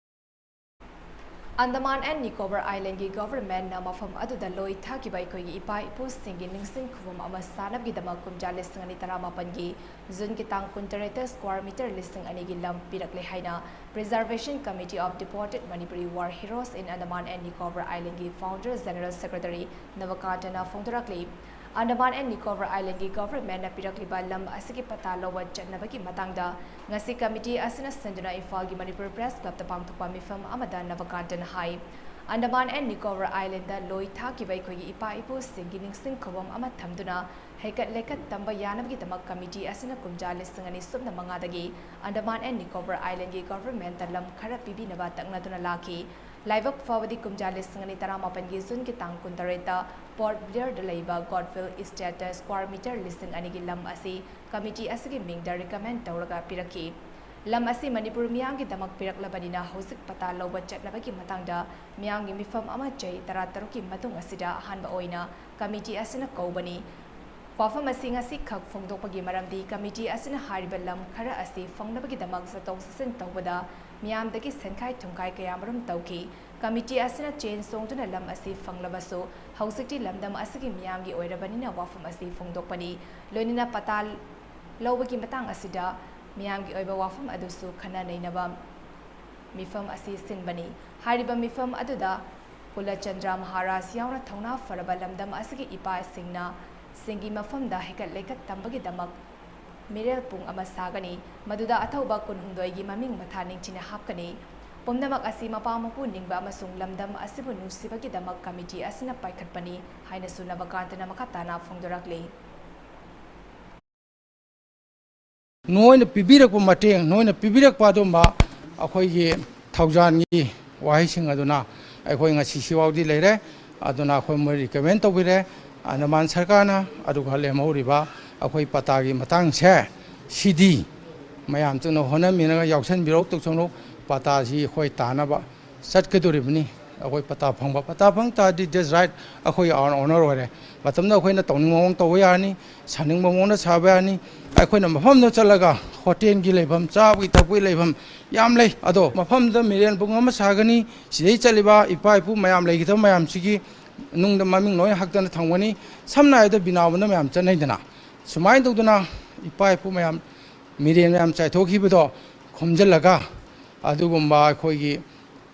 ꯑꯟꯗꯃꯥꯟ ꯑꯦꯟ ꯅꯤꯀꯣꯕꯔ ꯑꯥꯏꯂꯦꯟꯒꯤ ꯒꯚꯔꯟꯃꯦꯟꯠꯅ ꯃꯐꯝ ꯑꯗꯨꯗ ꯂꯣꯏ ꯊꯥꯈꯤꯕ ꯑꯩꯈꯣꯏꯒꯤ ꯏꯄꯥ ꯏꯄꯨꯁꯤꯡꯒꯤ ꯅꯤꯡꯁꯤꯡ ꯈꯨꯕꯝ ꯑꯃ ꯁꯥꯅꯕꯒꯤꯗꯃꯛ ꯀꯨꯝꯖꯥ ꯂꯤꯁꯤꯡ ꯑꯅꯤ ꯇꯔꯥꯃꯥꯄꯟꯒꯤ ꯖꯨꯟꯒꯤ ꯇꯥꯡ ꯀꯨꯟꯇꯔꯦꯠꯇ square meter ꯂꯤꯁꯤꯡ ꯑꯅꯤꯒꯤ ꯂꯝ ꯄꯤꯔꯛꯂꯦ ꯍꯥꯏꯅ Preservation Committee of Deported Manipuri War Heroes in Andaman and Nicobar Island ꯒꯤ founder general secretary ꯅꯕꯀꯥꯟꯇꯅ ꯐꯣꯡꯗꯣꯔꯛꯂꯤ꯫ ꯑꯟꯗꯃꯥꯟ ꯑꯦꯟ ꯅꯤꯀꯣꯕꯔ ꯑꯥꯏꯂꯦꯟꯒꯤ ꯒꯚꯔꯟꯃꯦꯟꯠꯅ ꯄꯤꯔꯛꯂꯤꯕ ꯂꯝ ꯑꯁꯤꯒꯤ ꯄꯇꯥ ꯂꯧꯕ ꯆꯠꯅꯕꯒꯤ ꯃꯇꯥꯡꯗ ꯉꯁꯤ ꯀꯃꯤꯇꯤ ꯑꯁꯤꯅ ꯁꯤꯟꯗꯨꯅ ꯏꯝꯐꯥꯜꯒꯤ ꯃꯅꯤꯄꯨꯔ ꯄ꯭ꯔꯦꯁ ꯀ꯭ꯂꯕꯇ ꯄꯥꯡꯊꯣꯛꯄ ꯃꯤꯐꯝ ꯑꯃꯗ ꯅꯕꯀꯥꯟꯇꯅ ꯍꯥꯏ, ꯑꯟꯗꯃꯥꯟ ꯑꯦꯟ ꯅꯤꯀꯣꯕꯔ ꯑꯥꯏꯂꯦꯟꯗ ꯂꯣꯏ ꯊꯥꯈꯤꯕ ꯑꯩꯈꯣꯏꯒꯤ ꯏꯄꯥ ꯏꯄꯨꯁꯤꯡꯒꯤ ꯅꯤꯡꯁꯤꯡ ꯈꯨꯕꯝ ꯑꯃ ꯊꯝꯗꯨꯅ ꯍꯩꯀꯠ ꯂꯩꯀꯠ ꯇꯝꯕ ꯌꯥꯅꯕꯒꯤꯗꯃꯛ ꯀꯃꯤꯇꯤ ꯑꯁꯤꯅ ꯀꯨꯝꯖꯥ ꯂꯤꯁꯤꯡ ꯑꯅꯤ ꯁꯨꯞꯅ ꯃꯉꯥꯗꯒꯤ ꯑꯟꯗꯃꯥꯟ ꯑꯦꯟ ꯅꯤꯀꯣꯕꯔ ꯑꯥꯏꯂꯦꯟꯒꯤ ꯒꯚꯔꯟꯃꯦꯟꯠꯇ ꯂꯝ ꯈꯔ ꯄꯤꯕꯤꯅꯕ ꯇꯛꯅꯗꯨꯅ ꯂꯥꯛꯈꯤ꯫ ꯂꯥꯏꯕꯛ ꯐꯕꯗꯤ ꯀꯨꯝꯖꯥ ꯂꯤꯁꯤꯡ ꯑꯅꯤ ꯇꯔꯥꯃꯥꯄꯟꯒꯤ ꯖꯨꯟꯒꯤ ꯇꯥꯡ ꯀꯨꯟꯇꯔꯦꯠꯇ ꯄꯣꯔꯠ ꯕ꯭ꯂꯦꯌꯔꯗ ꯂꯩꯕ ꯒꯣꯗꯋꯤꯜ ꯏꯁꯇꯦꯠꯇ square meter ꯂꯤꯁꯤꯡ ꯑꯅꯤꯒꯤ ꯂꯝ ꯑꯁꯤ ꯀꯃꯤꯇꯤ ꯑꯁꯤꯒꯤ ꯃꯤꯡꯗ recommend ꯇꯧꯔꯒ ꯄꯤꯔꯛꯈꯤ꯫ ꯂꯝ ꯑꯁꯤ ꯃꯅꯤꯄꯨꯔ ꯃꯤꯌꯥꯝꯒꯤꯗꯃꯛ ꯄꯤꯔꯛꯂꯕꯅꯤꯅ ꯍꯧꯖꯤꯛ ꯄꯇꯥ ꯂꯧꯕ ꯆꯠꯅꯕꯒꯤ ꯃꯇꯥꯡꯗ ꯃꯤꯌꯥꯝꯒꯤ ꯃꯤꯐꯝ ꯑꯃ ꯆꯍꯤ ꯇꯔꯥꯇꯔꯨꯛꯀꯤ ꯃꯇꯨꯡ ꯑꯁꯤꯗ ꯑꯍꯥꯟꯕ ꯑꯣꯏꯅ ꯀꯃꯤꯇꯤ ꯑꯁꯤꯅ ꯀꯧꯕꯅꯤ꯫ ꯋꯥꯐꯝ ꯑꯁꯤ ꯉꯁꯤꯈꯛ ꯐꯣꯡꯗꯣꯛꯄꯒꯤ ꯃꯔꯝꯗꯤ ꯀꯃꯤꯇꯤ ꯑꯁꯤꯅ ꯍꯥꯏꯔꯤꯕ ꯂꯝ ꯈꯔ ꯑꯁꯤ ꯐꯪꯅꯕꯒꯤꯗꯃꯛ ꯆꯠꯊꯣꯛ ꯆꯠꯁꯤꯟ ꯇꯧꯕꯗ ꯃꯤꯌꯥꯝꯗꯒꯤ ꯁꯦꯟꯈꯥꯏ ꯊꯨꯝꯈꯥꯏ ꯀꯌꯥꯃꯔꯨꯝ ꯇꯧꯈꯤ꯫ ꯀꯃꯤꯇꯤ ꯑꯁꯤꯅ ꯆꯦꯟ ꯆꯣꯡꯗꯨꯅ ꯂꯝ ꯑꯁꯤ ꯐꯪꯂꯕꯁꯨ ꯍꯧꯖꯤꯛꯇꯤ ꯂꯝꯗꯝ ꯑꯁꯤꯒꯤ ꯃꯤꯌꯥꯝꯒꯤ ꯑꯣꯏꯔꯕꯅꯤꯅ ꯋꯥꯐꯝ ꯑꯁꯤ ꯐꯣꯡꯗꯣꯛꯄꯅꯤ꯫ ꯂꯣꯏꯅꯅ ꯄꯇꯥ ꯂꯧꯕꯒꯤ ꯃꯇꯥꯡ ꯑꯁꯤꯗ ꯃꯤꯌꯥꯝꯒꯤ ꯑꯣꯏꯕ ꯋꯥꯐꯝ ꯑꯗꯨꯁꯨ ꯈꯟꯅ ꯅꯩꯅꯕ ꯃꯤꯐꯝ ꯑꯁꯤ ꯁꯤꯟꯕꯅꯤ꯫ ꯍꯥꯏꯔꯤꯕ ꯃꯤꯐꯝ ꯑꯗꯨꯗ ꯀꯨꯂꯆꯟꯗ꯭ꯔ ꯃꯍꯥꯔꯥꯖ ꯌꯥꯎꯅ ꯊꯧꯅꯥ ꯐꯔꯕ ꯂꯝꯗꯝ ꯑꯁꯤꯒꯤ ꯏꯄꯥꯁꯤꯡꯅ ꯁꯤꯡꯒꯤ ꯃꯐꯝꯗ ꯍꯩꯀꯠ ꯂꯩꯀꯠ ꯇꯝꯕꯒꯤꯗꯃꯛ ꯃꯤꯔꯦꯜ ꯄꯨꯡ ꯑꯃ ꯁꯥꯒꯅꯤ꯫ ꯃꯗꯨꯗ ꯑꯊꯧꯕ ꯀꯨꯟꯍꯨꯝꯗꯣꯏꯒꯤ ꯃꯃꯤꯡ ꯃꯊꯥ ꯅꯤꯡꯊꯤꯅ ꯍꯥꯞꯀꯅꯤ꯫ ꯄꯨꯝꯅꯃꯛ ꯑꯁꯤ ꯃꯄꯥ ꯃꯄꯨ ꯅꯤꯡꯕ ꯑꯃꯁꯨꯡ ꯂꯝꯗꯝ ꯑꯁꯤꯕꯨ ꯅꯨꯡꯁꯤꯕꯒꯤꯗꯃꯛ ꯀꯃꯤꯇꯤ ꯑꯁꯤꯅ ꯄꯥꯏꯈꯠꯄꯅꯤ ꯍꯥꯏꯅꯁꯨ ꯅꯕꯀꯥꯟꯇꯅ ꯃꯈꯥ ꯇꯥꯅ ꯐꯣꯡꯗꯣꯔꯛꯂꯤ꯫ ꯅꯣꯏꯅ ꯄꯤꯕꯤꯔꯛꯄ ꯃꯇꯦꯡ, ꯅꯣꯏꯅ ꯄꯤꯕꯤꯔꯛꯄ ꯑꯗꯨꯝꯕ ꯑꯩꯈꯣꯏꯒꯤ ꯊꯧꯖꯥꯟꯒꯤ ꯋꯥꯍꯩꯁꯤꯡ ꯑꯗꯨꯅ ꯑꯩꯈꯣꯏ ꯉꯁꯤ ꯁꯤꯐꯥꯎꯗꯤ ꯂꯩꯔꯦ꯫ ꯑꯗꯨꯅ ꯑꯩꯈꯣꯏ ꯃꯣꯏ ꯔꯤꯀꯃꯦꯟ ꯇꯧꯕꯤꯔꯦ ꯑꯟꯗꯃꯥꯟ ꯁꯔꯀꯥꯔꯅ꯫ ꯑꯗꯨꯒ ꯂꯦꯝꯍꯧꯔꯤꯕ ꯑꯩꯈꯣꯏ ꯄꯇꯥꯒꯤ ꯃꯇꯥꯡꯁꯦ, ꯁꯤꯗꯤ ꯃꯌꯥꯝ ꯆꯪꯅ ꯍꯣꯠꯅꯃꯤꯟꯅꯒ ꯌꯥꯎꯁꯟꯕꯤꯔꯣ꯫ ꯇꯧꯁꯅꯨ, ꯄꯇꯥꯁꯤ ꯑꯩꯈꯣꯏ ꯇꯥꯅꯕ ꯆꯠꯀꯗꯧꯔꯤꯕꯅꯤ꯫ ꯑꯩꯈꯣꯏ ꯄꯇꯥ ꯐꯪꯕ, ꯄꯇꯥ ꯐꯪ ꯇꯥꯔꯗꯤ that's right, ꯑꯩꯈꯣꯏ ꯑꯣꯅꯔ ꯑꯣꯏꯔꯦ꯫ ꯃꯇꯝꯗ ꯑꯩꯈꯣꯏꯅ ꯇꯧꯅꯤꯡꯕ ꯃꯑꯣꯡ ꯇꯧꯕ ꯌꯥꯔꯅꯤ, ꯁꯥꯅꯤꯡꯕ ꯃꯑꯣꯡꯗ ꯁꯥꯕ ꯌꯥꯔꯅꯤ꯫ ꯑꯩꯈꯣꯏꯅ ꯃꯐꯝꯗ ꯆꯠꯂꯒ ꯍꯣꯇꯦꯜꯒꯤ ꯂꯩꯐꯝ, ꯆꯥꯕꯒꯤ ꯊꯛꯄꯒꯤ ꯂꯩꯐꯝ ꯌꯥꯝ ꯂꯩ꯫ ꯑꯗꯣ ꯃꯐꯝꯗ ꯃꯤꯔꯦꯟ ꯄꯨꯡ ꯑꯃ ꯁꯥꯒꯅꯤ, ꯁꯤꯗꯩ ꯆꯠꯂꯤꯕ ꯏꯄꯥ ꯏꯄꯨ ꯃꯌꯥꯝ ꯂꯩꯈꯤꯗꯕ ꯃꯌꯥꯝꯁꯤꯒꯤ ꯅꯨꯡꯗ ꯃꯃꯤꯡ ꯂꯣꯏ ꯍꯛꯇꯅ ꯊꯝꯒꯅꯤ꯫ ꯁꯝꯅ ꯍꯥꯏꯔꯕꯗ ꯕꯤꯅꯥꯕꯟꯗ ꯃꯌꯥꯝ ꯆꯠꯅꯩꯗꯅ, ꯁꯨꯃꯥꯏꯅ ꯇꯧꯗꯅ ꯏꯄꯥ ꯏꯄꯨ ꯃꯌꯥꯝ ꯃꯤꯔꯦꯟ ꯃꯌꯥꯝ ꯆꯥꯏꯊꯣꯛꯈꯤꯕꯗꯣ ꯈꯣꯝꯖꯤꯜꯂꯒ ꯑꯗꯨꯒꯨꯝꯕ ꯑꯩꯈꯣꯏꯒꯤ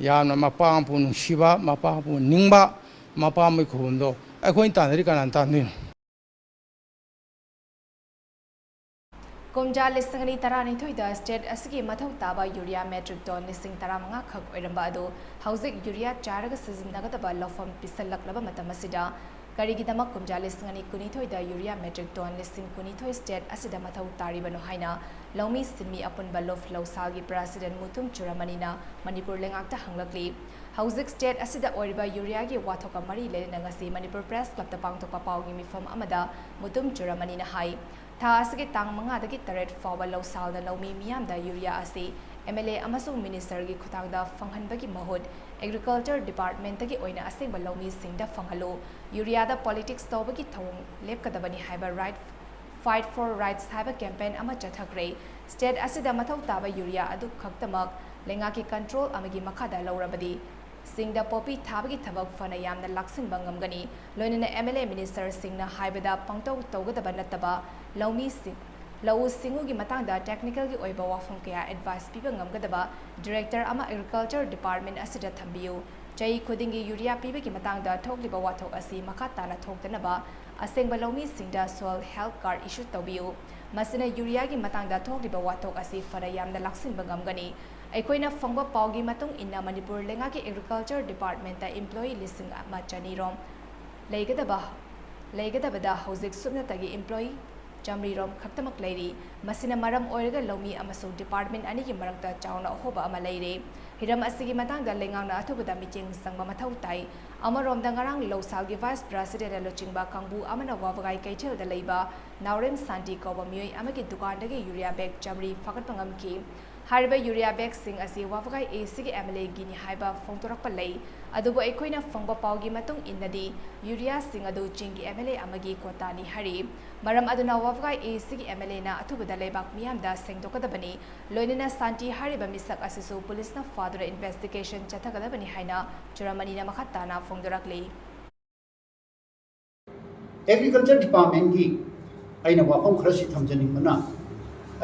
ꯌꯥꯝꯅ ꯃꯄꯥ ꯃꯄꯨ ꯅꯨꯡꯁꯤꯕ, ꯃꯄꯥ ꯃꯄꯨ ꯅꯤꯡꯕ, ꯃꯄꯥ ꯃꯄꯨꯒꯤ ꯈꯨꯕꯝꯗꯣ ꯑꯩꯈꯣꯏꯅ ꯇꯥꯟꯅꯗ꯭ꯔꯤ ꯀꯅꯥꯅ ꯇꯥꯟꯗꯣꯏꯅꯣ? ꯀꯨꯝꯖꯥ ꯂꯤꯁꯤꯡ ꯑꯅꯤ ꯇꯔꯥꯅꯤꯊꯣꯏꯗ state ꯑꯁꯤꯒꯤ ꯃꯊꯧ ꯇꯥꯕ urea metric ton ꯂꯤꯁꯤꯡ ꯇꯔꯥꯃꯉꯥ ꯈꯛ ꯑꯣꯏꯔꯝꯕ ꯑꯗꯨ ꯍꯧꯖꯤꯛ urea ꯆꯥꯏꯔꯒ ꯁꯤꯖꯤꯟꯅꯒꯗꯕ ꯂꯧꯐꯝ ꯄꯤꯁꯜꯂꯛꯂꯕ ꯃꯇꯝ ꯑꯁꯤꯗ ꯀꯔꯤꯒꯤꯗꯃꯛ ꯀꯨꯝꯖꯥ ꯂꯤꯁꯤꯡ ꯑꯅꯤ ꯀꯨꯟꯅꯤꯊꯣꯏꯗ urea metric ton ꯂꯤꯁꯤꯡ ꯀꯨꯟꯅꯤꯊꯣꯏ state ꯑꯁꯤꯗ ꯃꯊꯧ ꯇꯥꯔꯤꯕꯅꯣ ꯍꯥꯏꯅ ꯂꯧꯃꯤ ꯁꯤꯟꯃꯤ ꯑꯄꯨꯟꯕ ꯂꯨꯞ ꯂꯧꯁꯥꯜꯒꯤ president ꯃꯨꯇꯨꯝ ꯆꯨꯔꯥꯃꯅꯤꯅ ꯃꯅꯤꯄꯨꯔ ꯂꯩꯉꯥꯛꯇ ꯍꯪꯂꯛꯂꯤ꯫ ꯍꯧꯖꯤꯛ state ꯑꯁꯤꯗ ꯑꯣꯏꯔꯤꯕ ureaꯒꯤ ꯋꯥꯊꯣꯛꯀ ꯃꯔꯤ ꯂꯩꯅꯅ ꯉꯁꯤ ꯃꯅꯤꯄꯨꯔ Press Clubꯇ ꯄꯥꯡꯊꯣꯛꯄ ꯄꯥꯎꯒꯤ ꯃꯤꯐꯝ ꯑꯃꯗ ꯃꯨꯇꯨꯝ ꯆꯨꯔꯥꯃꯅꯤꯅ ꯍꯥꯏ, ꯊꯥ ꯑꯁꯤꯒꯤ ꯇꯥꯡ ꯃꯉꯥꯗꯒꯤ ꯇꯔꯦꯠ ꯐꯥꯎꯕ ꯂꯧꯁꯥꯜꯗ ꯂꯧꯃꯤ ꯃꯤꯌꯥꯝꯗ urea ꯑꯁꯤ MLA ꯑꯃꯁꯨꯡ ministerꯒꯤ ꯈꯨꯠꯊꯥꯡꯗ ꯐꯪꯍꯟꯕꯒꯤ ꯃꯍꯨꯠ Agriculture Departmentꯇꯒꯤ ꯑꯣꯏꯅ ꯑꯁꯦꯡꯕ ꯂꯧꯃꯤꯁꯤꯡꯗ ꯐꯪꯍꯜꯂꯨ, ureaꯗ politics ꯇꯧꯕꯒꯤ ꯊꯧꯑꯣꯡ ꯂꯦꯞꯀꯗꯕꯅꯤ ꯍꯥꯏꯕ Right, Fight for Rights ꯍꯥꯏꯕ campaign ꯑꯃ ꯆꯠꯊꯈ꯭ꯔꯦ꯫ State ꯑꯁꯤꯗ ꯃꯊꯧ ꯇꯥꯕ urea ꯑꯗꯨ ꯈꯛꯇꯃꯛ ꯂꯩꯉꯥꯛꯀꯤ control ꯑꯃꯒꯤ ꯃꯈꯥꯗ ꯂꯧꯔꯕꯗꯤ ꯁꯤꯡꯗ ꯄꯣꯄꯤ ꯊꯥꯕꯒꯤ ꯊꯕꯛ ꯐꯅ ꯌꯥꯝꯅ ꯂꯥꯛꯁꯤꯟꯕ ꯉꯝꯒꯅꯤ꯫ ꯂꯣꯏꯅꯅ MLA ministerꯁꯤꯡꯅ ꯍꯥꯏꯕꯗ ꯄꯪꯇꯧ ꯇꯧꯒꯗꯕ ꯅꯠꯇꯕ ꯂꯧꯃꯤꯁꯤꯡ, ꯂꯧꯎ ꯁꯤꯡꯎꯒꯤ ꯃꯇꯥꯡꯗ technicalꯒꯤ ꯑꯣꯏꯕ ꯋꯥꯐꯝ ꯀꯌꯥ advice ꯄꯤꯕ ꯉꯝꯒꯗꯕ director ꯑꯃ Agriculture Department ꯑꯁꯤꯗ ꯊꯝꯕꯤꯌꯨ꯫ ꯆꯍꯤ ꯈꯨꯗꯤꯡꯒꯤ urea ꯄꯤꯕꯒꯤ ꯃꯇꯥꯡꯗ ꯊꯣꯛꯂꯤꯕ ꯋꯥꯊꯣꯛ ꯑꯁꯤ ꯃꯈꯥ ꯇꯥꯅ ꯊꯣꯛꯇꯅꯕ ꯑꯁꯦꯡꯕ ꯂꯧꯃꯤꯁꯤꯡꯗ soil health card issue ꯇꯧꯕꯤꯌꯨ꯫ ꯃꯁꯤꯅ ureaꯒꯤ ꯃꯇꯥꯡꯗ ꯊꯣꯛꯂꯤꯕ ꯋꯥꯊꯣꯛ ꯑꯁꯤ ꯐꯅ ꯌꯥꯝꯅ ꯂꯥꯛꯁꯤꯟꯕ ꯉꯝꯒꯅꯤ꯫ ꯑꯩꯈꯣꯏꯅ ꯐꯪꯕ ꯄꯥꯎꯒꯤ ꯃꯇꯨꯡ ꯏꯟꯅ ꯃꯅꯤꯄꯨꯔ ꯂꯩꯉꯥꯛꯀꯤ ꯑꯦꯒ꯭ꯔꯤꯀꯜꯆꯔ ꯗꯤꯄꯥꯔꯠꯃꯦꯟꯇ ꯏꯝꯄ꯭ꯂꯣꯌꯤ ꯂꯤꯁꯤꯡ ꯑꯃ ꯆꯅꯤꯔꯣꯝ ꯂꯩꯒꯗꯕ ꯂꯩꯒꯗꯕꯗ ꯍꯧꯖꯤꯛ ꯁꯨꯞꯅꯇꯒꯤ ꯏꯝꯄ꯭ꯂꯣꯌꯤ ꯆꯥꯃꯔꯤꯔꯣꯝ ꯈꯛꯇꯃꯛ ꯂꯩꯔꯤ꯫ ꯃꯁꯤꯅ ꯃꯔꯝ ꯑꯣꯏꯔꯒ ꯂꯧꯃꯤ ꯑꯃꯁꯨꯡ ꯗꯤꯄꯥꯔꯠꯃꯦꯟ ꯑꯅꯤꯒꯤ ꯃꯔꯛꯇ ꯆꯥꯎꯅ ꯑꯍꯣꯕ ꯑꯃ ꯂꯩꯔꯦ꯫ ꯍꯤꯔꯝ ꯑꯁꯤꯒꯤ ꯃꯇꯥꯡꯗ ꯂꯩꯉꯥꯛꯅ ꯑꯊꯨꯕꯗ ꯃꯤꯠꯌꯦꯡ ꯆꯪꯕ ꯃꯊꯧ ꯇꯥꯏ꯫ ꯑꯃꯔꯣꯝꯗ ꯉꯔꯥꯡ ꯂꯧꯁꯥꯜꯒꯤ ꯚꯥꯏꯁ ꯄ꯭ꯔꯦꯁꯤꯗꯦꯟꯅ ꯂꯨꯆꯤꯡꯕ ꯀꯥꯡꯕꯨ ꯑꯃꯅ ꯋꯥꯕꯒꯥꯏ ꯀꯩꯊꯦꯜꯗ ꯂꯩꯕ ꯅꯥꯎꯔꯦꯝ ꯁꯥꯟꯇꯤ ꯀꯧꯕ ꯃꯤꯑꯣꯏ ꯑꯃꯒꯤ ꯗꯨꯀꯥꯟꯗꯒꯤ ꯌꯨꯔꯤꯌꯥ ꯕꯦꯒ ꯆꯥꯃꯔꯤ ꯐꯥꯒꯠꯄ ꯉꯝꯈꯤ꯫ ꯍꯥꯏꯔꯤꯕ ꯌꯨꯔꯤꯌꯥ ꯕꯦꯒꯁꯤꯡ ꯑꯁꯤ ꯋꯥꯕꯒꯥꯏ ꯑꯦꯁꯤꯒꯤ ꯑꯦꯝ ꯑꯦꯜ ꯑꯦꯒꯤꯅꯤ ꯍꯥꯏꯕ ꯐꯣꯡꯗꯣꯔꯛꯄ ꯂꯩ꯫ ꯑꯗꯨꯕꯨ ꯑꯩꯈꯣꯏꯅ ꯐꯪꯕ ꯄꯥꯎꯒꯤ ꯃꯇꯨꯡ ꯏꯟꯅꯗꯤ ꯌꯨꯔꯤꯌꯥꯁꯤꯡ ꯑꯗꯨ ꯆꯤꯡꯒꯤ ꯑꯦꯝ ꯑꯦꯜ ꯑꯦ ꯑꯃꯒꯤ ꯀꯣꯇꯥꯅꯤ ꯍꯥꯏꯔꯤ꯫ ꯃꯔꯝ ꯑꯗꯨꯅ ꯋꯥꯕꯒꯥꯏ ꯑꯦꯁꯤꯒꯤ ꯑꯦꯝ ꯑꯦꯜ ꯑꯦꯅ ꯑꯊꯨꯕꯗ ꯂꯩꯕꯥꯛ ꯃꯤꯌꯥꯝꯗ ꯁꯦꯡꯗꯣꯛꯀꯗꯕꯅꯤ꯫ ꯂꯣꯏꯅꯅ ꯁꯥꯟꯇꯤ ꯍꯥꯏꯔꯤꯕ ꯃꯤꯁꯛ ꯑꯁꯤꯁꯨ ꯄꯨꯂꯤꯁꯅ ꯐꯥꯗꯨꯅ ꯏꯟꯚꯦꯁꯇꯤꯒꯦꯁꯟ ꯆꯠꯊꯒꯗꯕꯅꯤ ꯍꯥꯏꯅ ꯆꯨꯔꯥꯃꯅꯤꯅ ꯃꯈꯥ ꯇꯥꯅ ꯐꯣꯡꯗꯣꯔꯛꯂꯤ꯫ ꯑꯦꯒ꯭ꯔꯤꯀꯜꯆꯔ ꯗꯤꯄꯥꯔꯠꯃꯦꯟꯒꯤ ꯑꯩꯅ ꯋꯥꯐꯝ ꯈꯔꯁꯤ ꯊꯝꯖꯅꯤꯡꯕꯅ,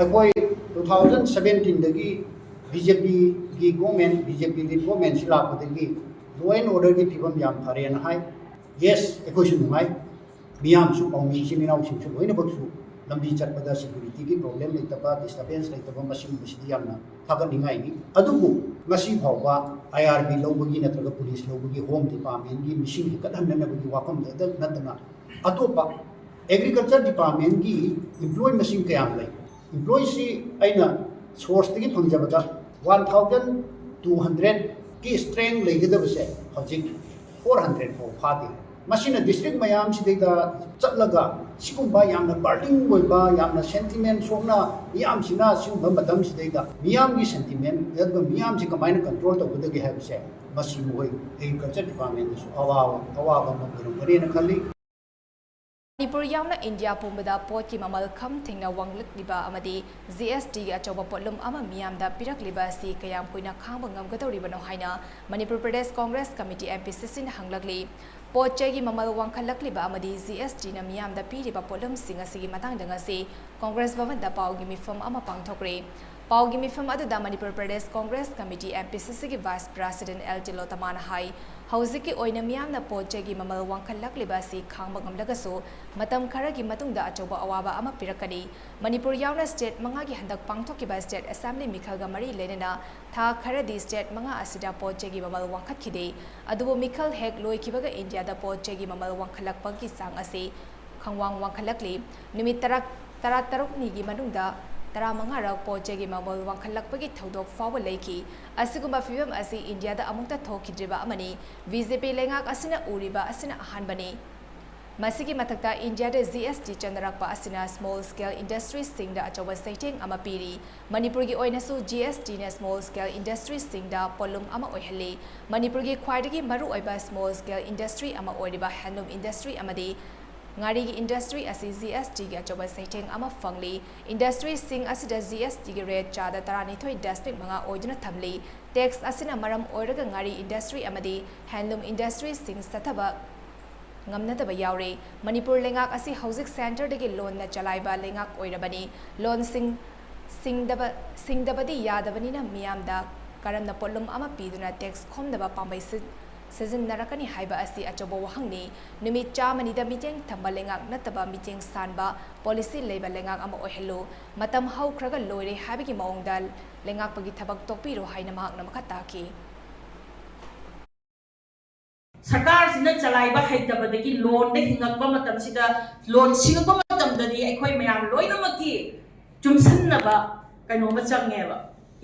ꯑꯩꯈꯣꯏ ꯇꯨ ꯊꯥꯎꯖꯟ ꯁꯕꯦꯟꯇꯤꯟꯗꯒꯤ ꯕꯤ ꯖꯦ ꯄꯤꯒꯤ ꯒꯣꯔꯃꯦꯟ, ꯕꯤ ꯖꯦ ꯄꯤ ꯂꯤꯠ ꯒꯣꯔꯃꯦꯟꯁꯤ ꯂꯥꯛꯄꯗꯒꯤ ꯂꯣ ꯑꯦꯟ ꯑꯣꯔꯗꯔꯒꯤ ꯐꯤꯕꯝ ꯌꯥꯝ ꯐꯔꯦꯅ ꯍꯥꯏ꯫ ꯌꯦꯁ, ꯑꯩꯈꯣꯏꯁꯨ ꯅꯨꯡꯉꯥꯏ, ꯃꯤꯌꯥꯝꯁꯨ, ꯄꯥꯎꯃꯤ ꯏꯆꯤꯟ ꯏꯅꯥꯎꯁꯤꯡꯁꯨ ꯂꯣꯏꯅꯃꯛꯁꯨ ꯂꯝꯕꯤ ꯆꯠꯄꯗ ꯁꯦꯀ꯭ꯌꯨꯔꯤꯇꯤꯒꯤ ꯄ꯭ꯔꯣꯕ꯭ꯂꯦꯝ ꯂꯩꯇꯕ, ꯗꯤꯁꯇꯔꯕꯦꯟꯁ ꯂꯩꯇꯕ, ꯃꯁꯤꯒꯨꯝꯕꯁꯤꯗꯤ ꯌꯥꯝꯅ ꯊꯥꯒꯠꯅꯤꯡꯉꯥꯏꯅꯤ꯫ ꯑꯗꯨꯕꯨ ꯉꯁꯤ ꯐꯥꯎꯕ ꯑꯥꯏ ꯑꯥꯔ ꯕꯤ ꯂꯧꯕꯒꯤ ꯅꯠꯇ꯭ꯔꯒ ꯄꯨꯂꯤꯁ ꯂꯧꯕꯒꯤ ꯍꯣꯝ ꯗꯤꯄꯥꯔꯠꯃꯦꯟꯒꯤ ꯃꯤꯁꯤꯡ ꯍꯦꯟꯒꯠꯍꯟꯅꯅꯕꯒꯤ ꯋꯥꯐꯝꯗ ꯅꯠꯇꯅ ꯑꯇꯣꯞꯄ ꯑꯦꯒ꯭ꯔꯤꯀꯜꯆꯔ ꯗꯤꯄꯥꯔꯠꯃꯦꯟꯒꯤ ꯏꯝꯄ꯭ꯂꯣꯏ ꯃꯁꯤꯡ ꯀꯌꯥꯝ ꯂꯩ? ꯏꯝꯄ꯭ꯂꯣꯏꯁꯤ ꯑꯩꯅ ꯁꯣꯔꯁꯇꯒꯤ ꯐꯪꯖꯕꯗ ꯋꯥꯟ ꯊꯥꯎꯖꯟ ꯇꯨ ꯍꯟꯗ꯭ꯔꯦꯠꯀꯤ ꯁ꯭ꯇ꯭ꯔꯦꯡ ꯂꯩꯒꯗꯕꯁꯦ ꯍꯧꯖꯤꯛ ꯐꯣꯔ ꯍꯟꯗ꯭ꯔꯦꯠ ꯐꯥꯎ ꯐꯥꯗꯦ꯫ ꯃꯁꯤꯅ ꯗꯤꯁꯇ꯭ꯔꯤꯛ ꯃꯌꯥꯝꯁꯤꯗꯩꯗ ꯆꯠꯂꯒ ꯁꯤꯒꯨꯝꯕ ꯌꯥꯝꯅ ꯕꯔꯗꯤꯡ ꯑꯣꯏꯕ, ꯌꯥꯝꯅ ꯁꯦꯟꯇꯤꯃꯦꯟ ꯁꯣꯛꯅ ꯃꯤꯌꯥꯝꯁꯤꯅ ꯁꯤꯒꯨꯝꯕ ꯃꯇꯝꯁꯤꯗꯩꯗ ꯃꯤꯌꯥꯝꯒꯤ ꯁꯦꯟꯇꯤꯃꯦꯟ ꯑꯗꯨꯒ ꯃꯤꯌꯥꯝꯁꯤ ꯀꯃꯥꯏꯅ ꯀꯟꯇ꯭ꯔꯣꯜ ꯇꯧꯒꯗꯒꯦ ꯍꯥꯏꯕꯁꯦ ꯃꯁꯤ ꯃꯈꯣꯏ ꯑꯦꯒ꯭ꯔꯤꯀꯜꯆꯔ ꯗꯤꯄꯥꯔꯠꯃꯦꯟꯗꯁꯨ ꯑꯋꯥꯕ ꯑꯋꯥꯕ ꯑꯃ ꯑꯣꯏꯔꯝꯒꯅꯦꯅ ꯈꯜꯂꯤ꯫ ꯃꯅꯤꯄꯨꯔ ꯌꯥꯎꯅ ꯏꯟꯗꯤꯌꯥ ꯄꯨꯝꯕꯗ ꯄꯣꯠꯀꯤ ꯃꯃꯜ ꯈꯝ ꯊꯦꯡꯅ ꯋꯥꯡꯂꯛꯂꯤꯕ ꯑꯃꯗꯤ ꯖꯤ ꯑꯦꯁ ꯇꯤꯒꯤ ꯑꯆꯧꯕ ꯄꯣꯠꯂꯨꯝ ꯑꯃ ꯃꯤꯌꯥꯝꯗ ꯄꯤꯔꯛꯂꯤꯕ ꯑꯁꯤ ꯀꯌꯥꯝ ꯀꯨꯏꯅ ꯈꯥꯡꯕ ꯉꯝꯒꯗꯧꯔꯤꯕꯅꯣ ꯍꯥꯏꯅ Manipur Pradesh Congress committee, M P ꯁꯤ ꯁꯤꯅ ꯍꯪꯂꯛꯂꯤ꯫ ꯄꯣꯠ ꯆꯩꯒꯤ ꯃꯃꯜ ꯋꯥꯡꯈꯠꯂꯛꯂꯤꯕ ꯑꯃꯗꯤ ꯖꯤ ꯑꯦꯁ ꯇꯤꯅ ꯃꯤꯌꯥꯝꯗ ꯄꯤꯔꯤꯕ ꯄꯣꯠꯂꯨꯝꯁꯤꯡ ꯑꯁꯤꯒꯤ ꯃꯇꯥꯡꯗ ꯉꯁꯤ ꯀꯣꯡꯒ꯭ꯔꯦꯁ ꯚꯕꯟꯗ ꯄꯥꯎꯒꯤ ꯃꯤꯐꯝ ꯑꯃ ꯄꯥꯡꯊꯣꯛꯈ꯭ꯔꯦ꯫ ꯄꯥꯎꯒꯤ ꯃꯤꯐꯝ ꯑꯗꯨꯗ ꯃꯅꯤꯄꯨꯔ ꯄ꯭ꯔꯗꯦꯁ ꯀꯣꯡꯒ꯭ꯔꯦꯁ ꯀꯃꯤꯇꯤ, MPCC ꯒꯤ ꯚꯥꯏꯁ ꯄ꯭ꯔꯦꯁꯤꯗꯦꯟꯠ ꯑꯦꯜ ꯇꯤꯂꯣꯇꯃꯥꯅ ꯍꯥꯏ, ꯍꯧꯖꯤꯛꯀꯤ ꯑꯣꯏꯅ ꯃꯤꯌꯥꯝꯅ ꯄꯣꯠ ꯆꯩꯒꯤ ꯃꯃꯜ ꯋꯥꯡꯈꯠꯂꯛꯂꯤꯕ ꯑꯁꯤ ꯈꯥꯡꯕ ꯉꯝꯂꯒꯁꯨ, ꯃꯇꯝ ꯈꯔꯒꯤ ꯃꯇꯨꯡꯗ ꯑꯆꯧꯕ ꯑꯋꯥꯕ ꯑꯃ ꯄꯤꯔꯛꯀꯅꯤ꯫ ꯃꯅꯤꯄꯨꯔ ꯌꯥꯎꯅ ꯁ꯭ꯇꯦꯠ ꯃꯉꯥꯒꯤ ꯍꯟꯗꯛ ꯄꯥꯡꯊꯣꯛꯈꯤꯕ ꯁ꯭ꯇꯦꯠ ꯑꯦꯁꯦꯝꯕ꯭ꯂꯤ ꯃꯤꯈꯜꯒ ꯃꯔꯤ ꯂꯩꯅꯅ ꯊꯥ ꯈꯔꯗꯤ ꯁ꯭ꯇꯦꯠ ꯃꯉꯥ ꯑꯁꯤꯗ ꯄꯣꯠ ꯆꯩꯒꯤ ꯃꯃꯜ ꯋꯥꯡꯈꯠꯈꯤꯗꯦ꯫ ꯑꯗꯨꯕꯨ ꯃꯤꯈꯜ ꯍꯦꯛ ꯂꯣꯏꯈꯤꯕꯒ ꯏꯟꯗꯤꯌꯥꯗ ꯄꯣꯠ ꯆꯩꯒꯤ ꯃꯃꯜ ꯋꯥꯡꯈꯠꯂꯛꯄꯒꯤ ꯆꯥꯡ ꯑꯁꯤ ꯈꯪꯋꯥꯡ ꯋꯥꯡꯈꯠꯂꯛꯂꯤ꯫ ꯅꯨꯃꯤꯠ ꯇꯔꯥ, ꯇꯔꯥꯇꯔꯨꯛꯅꯤꯒꯤ ꯃꯅꯨꯡꯗ ꯇꯔꯥꯃꯉꯥꯔꯛ ꯄꯣꯠ ꯆꯩꯒꯤ ꯃꯃꯜ ꯋꯥꯡꯈꯠꯂꯛꯄꯒꯤ ꯊꯧꯗꯣꯛ ꯐꯥꯎꯕ ꯂꯩꯈꯤ꯫ ꯑꯁꯤꯒꯨꯝꯕ ꯐꯤꯕꯝ ꯑꯁꯤ ꯏꯟꯗꯤꯌꯥꯗ ꯑꯃꯨꯛꯇ ꯊꯣꯛꯈꯤꯗ꯭ꯔꯤꯕ ꯑꯃꯅꯤ꯫ BJP ꯂꯩꯉꯥꯛ ꯑꯁꯤꯅ ꯎꯔꯤꯕ ꯑꯁꯤꯅ ꯑꯍꯥꯟꯕꯅꯤ꯫ ꯃꯁꯤꯒꯤ ꯃꯊꯛꯇ ꯏꯟꯗꯤꯌꯥꯗ GST ꯆꯠꯅꯔꯛꯄ ꯑꯁꯤꯅ small scale industry ꯁꯤꯡꯗ ꯑꯆꯧꯕ ꯆꯩꯊꯦꯡ ꯑꯃ ꯄꯤꯔꯤ꯫ ꯃꯅꯤꯄꯨꯔꯒꯤ ꯑꯣꯏꯅꯁꯨ GST ꯅ small scale industry ꯁꯤꯡꯗ ꯄꯣꯠꯂꯨꯝ ꯑꯃ ꯑꯣꯏꯍꯜꯂꯤ꯫ ꯃꯅꯤꯄꯨꯔꯒꯤ ꯈ꯭ꯋꯥꯏꯗꯒꯤ ꯃꯔꯨꯑꯣꯏꯕ small scale industry ꯑꯃ ꯑꯣꯏꯔꯤꯕ handloom industry ꯑꯃꯗꯤ ꯉꯥꯔꯤꯒꯤ industry ꯑꯁꯤ GST ꯒꯤ ꯑꯆꯧꯕ ꯆꯩꯊꯦꯡ ꯑꯃ ꯐꯪꯂꯤ꯫ Industry ꯁꯤꯡ ꯑꯁꯤꯗ GST ꯒꯤ rate ꯆꯥꯗ ꯇꯔꯥꯅꯤꯊꯣꯏ ꯗꯁꯃꯤꯛ ꯃꯉꯥ ꯑꯣꯏꯗꯨꯅ ꯊꯝꯂꯤ꯫ Tax ꯑꯁꯤꯅ ꯃꯔꯝ ꯑꯣꯏꯔꯒ ꯉꯥꯔꯤ industry ꯑꯃꯗꯤ handloom industry ꯁꯤꯡ ꯆꯠꯊꯕ ꯉꯝꯅꯗꯕ ꯌꯥꯎꯔꯦ꯫ ꯃꯅꯤꯄꯨꯔ ꯂꯩꯉꯥꯛ ꯑꯁꯤ ꯍꯧꯖꯤꯛ centre ꯗꯒꯤ ꯂꯣꯟꯅ ꯆꯂꯥꯏꯕ ꯂꯩꯉꯥꯛ ꯑꯣꯏꯔꯕꯅꯤ꯫ ꯂꯣꯟꯁꯤꯡ ꯁꯤꯡꯗꯕ, ꯁꯤꯡꯗꯕꯗꯤ ꯌꯥꯗꯕꯅꯤꯅ ꯃꯤꯌꯥꯝꯗ ꯀꯔꯝꯅ ꯄꯣꯠꯂꯨꯝ ꯑꯃ ꯄꯤꯗꯨꯅ tax ꯈꯣꯝꯅꯕ ꯄꯥꯝꯕꯩ ꯁꯤ-, ꯁꯤꯖꯤꯟꯅꯔꯛꯀꯅꯤ ꯍꯥꯏꯕ ꯑꯁꯤ ꯑꯆꯧꯕ ꯋꯥꯍꯪꯅꯤ꯫ ꯅꯨꯃꯤꯠ ꯆꯥꯝꯃꯅꯤꯗ ꯃꯤꯠꯌꯦꯡ ꯊꯝꯕ ꯂꯩꯉꯥꯛ ꯅꯠꯇꯕ ꯃꯤꯠꯌꯦꯡ ꯁꯥꯟꯕ policy ꯂꯩꯕ ꯂꯩꯉꯥꯛ ꯑꯃ ꯑꯣꯏꯍꯜꯂꯨ꯫ ꯃꯇꯝ ꯍꯧꯈ꯭ꯔꯒ ꯂꯣꯏꯔꯦ ꯍꯥꯏꯕꯒꯤ ꯃꯑꯣꯡꯗ ꯂꯩꯉꯥꯛꯄꯒꯤ ꯊꯕꯛ ꯇꯣꯛꯄꯤꯔꯣ ꯍꯥꯏꯅ ꯃꯍꯥꯛꯅ ꯃꯈꯥ ꯇꯥꯈꯤ꯫ ꯁꯔꯀꯥꯔꯁꯤꯅ ꯆꯂꯥꯏꯕ ꯍꯩꯇꯕꯗꯒꯤ ꯂꯣꯟꯗ ꯍꯤꯡꯉꯛꯄ ꯃꯇꯝꯁꯤꯗ ꯂꯣꯟ ꯁꯤꯡꯉꯛꯄ ꯃꯇꯝꯗꯗꯤ ꯑꯩꯈꯣꯏ ꯃꯌꯥꯝ ꯂꯣꯏꯅꯃꯛꯀꯤ ꯆꯨꯝꯁꯤꯟꯅꯕ ꯀꯩꯅꯣꯝꯃ ꯆꯪꯉꯦꯕ,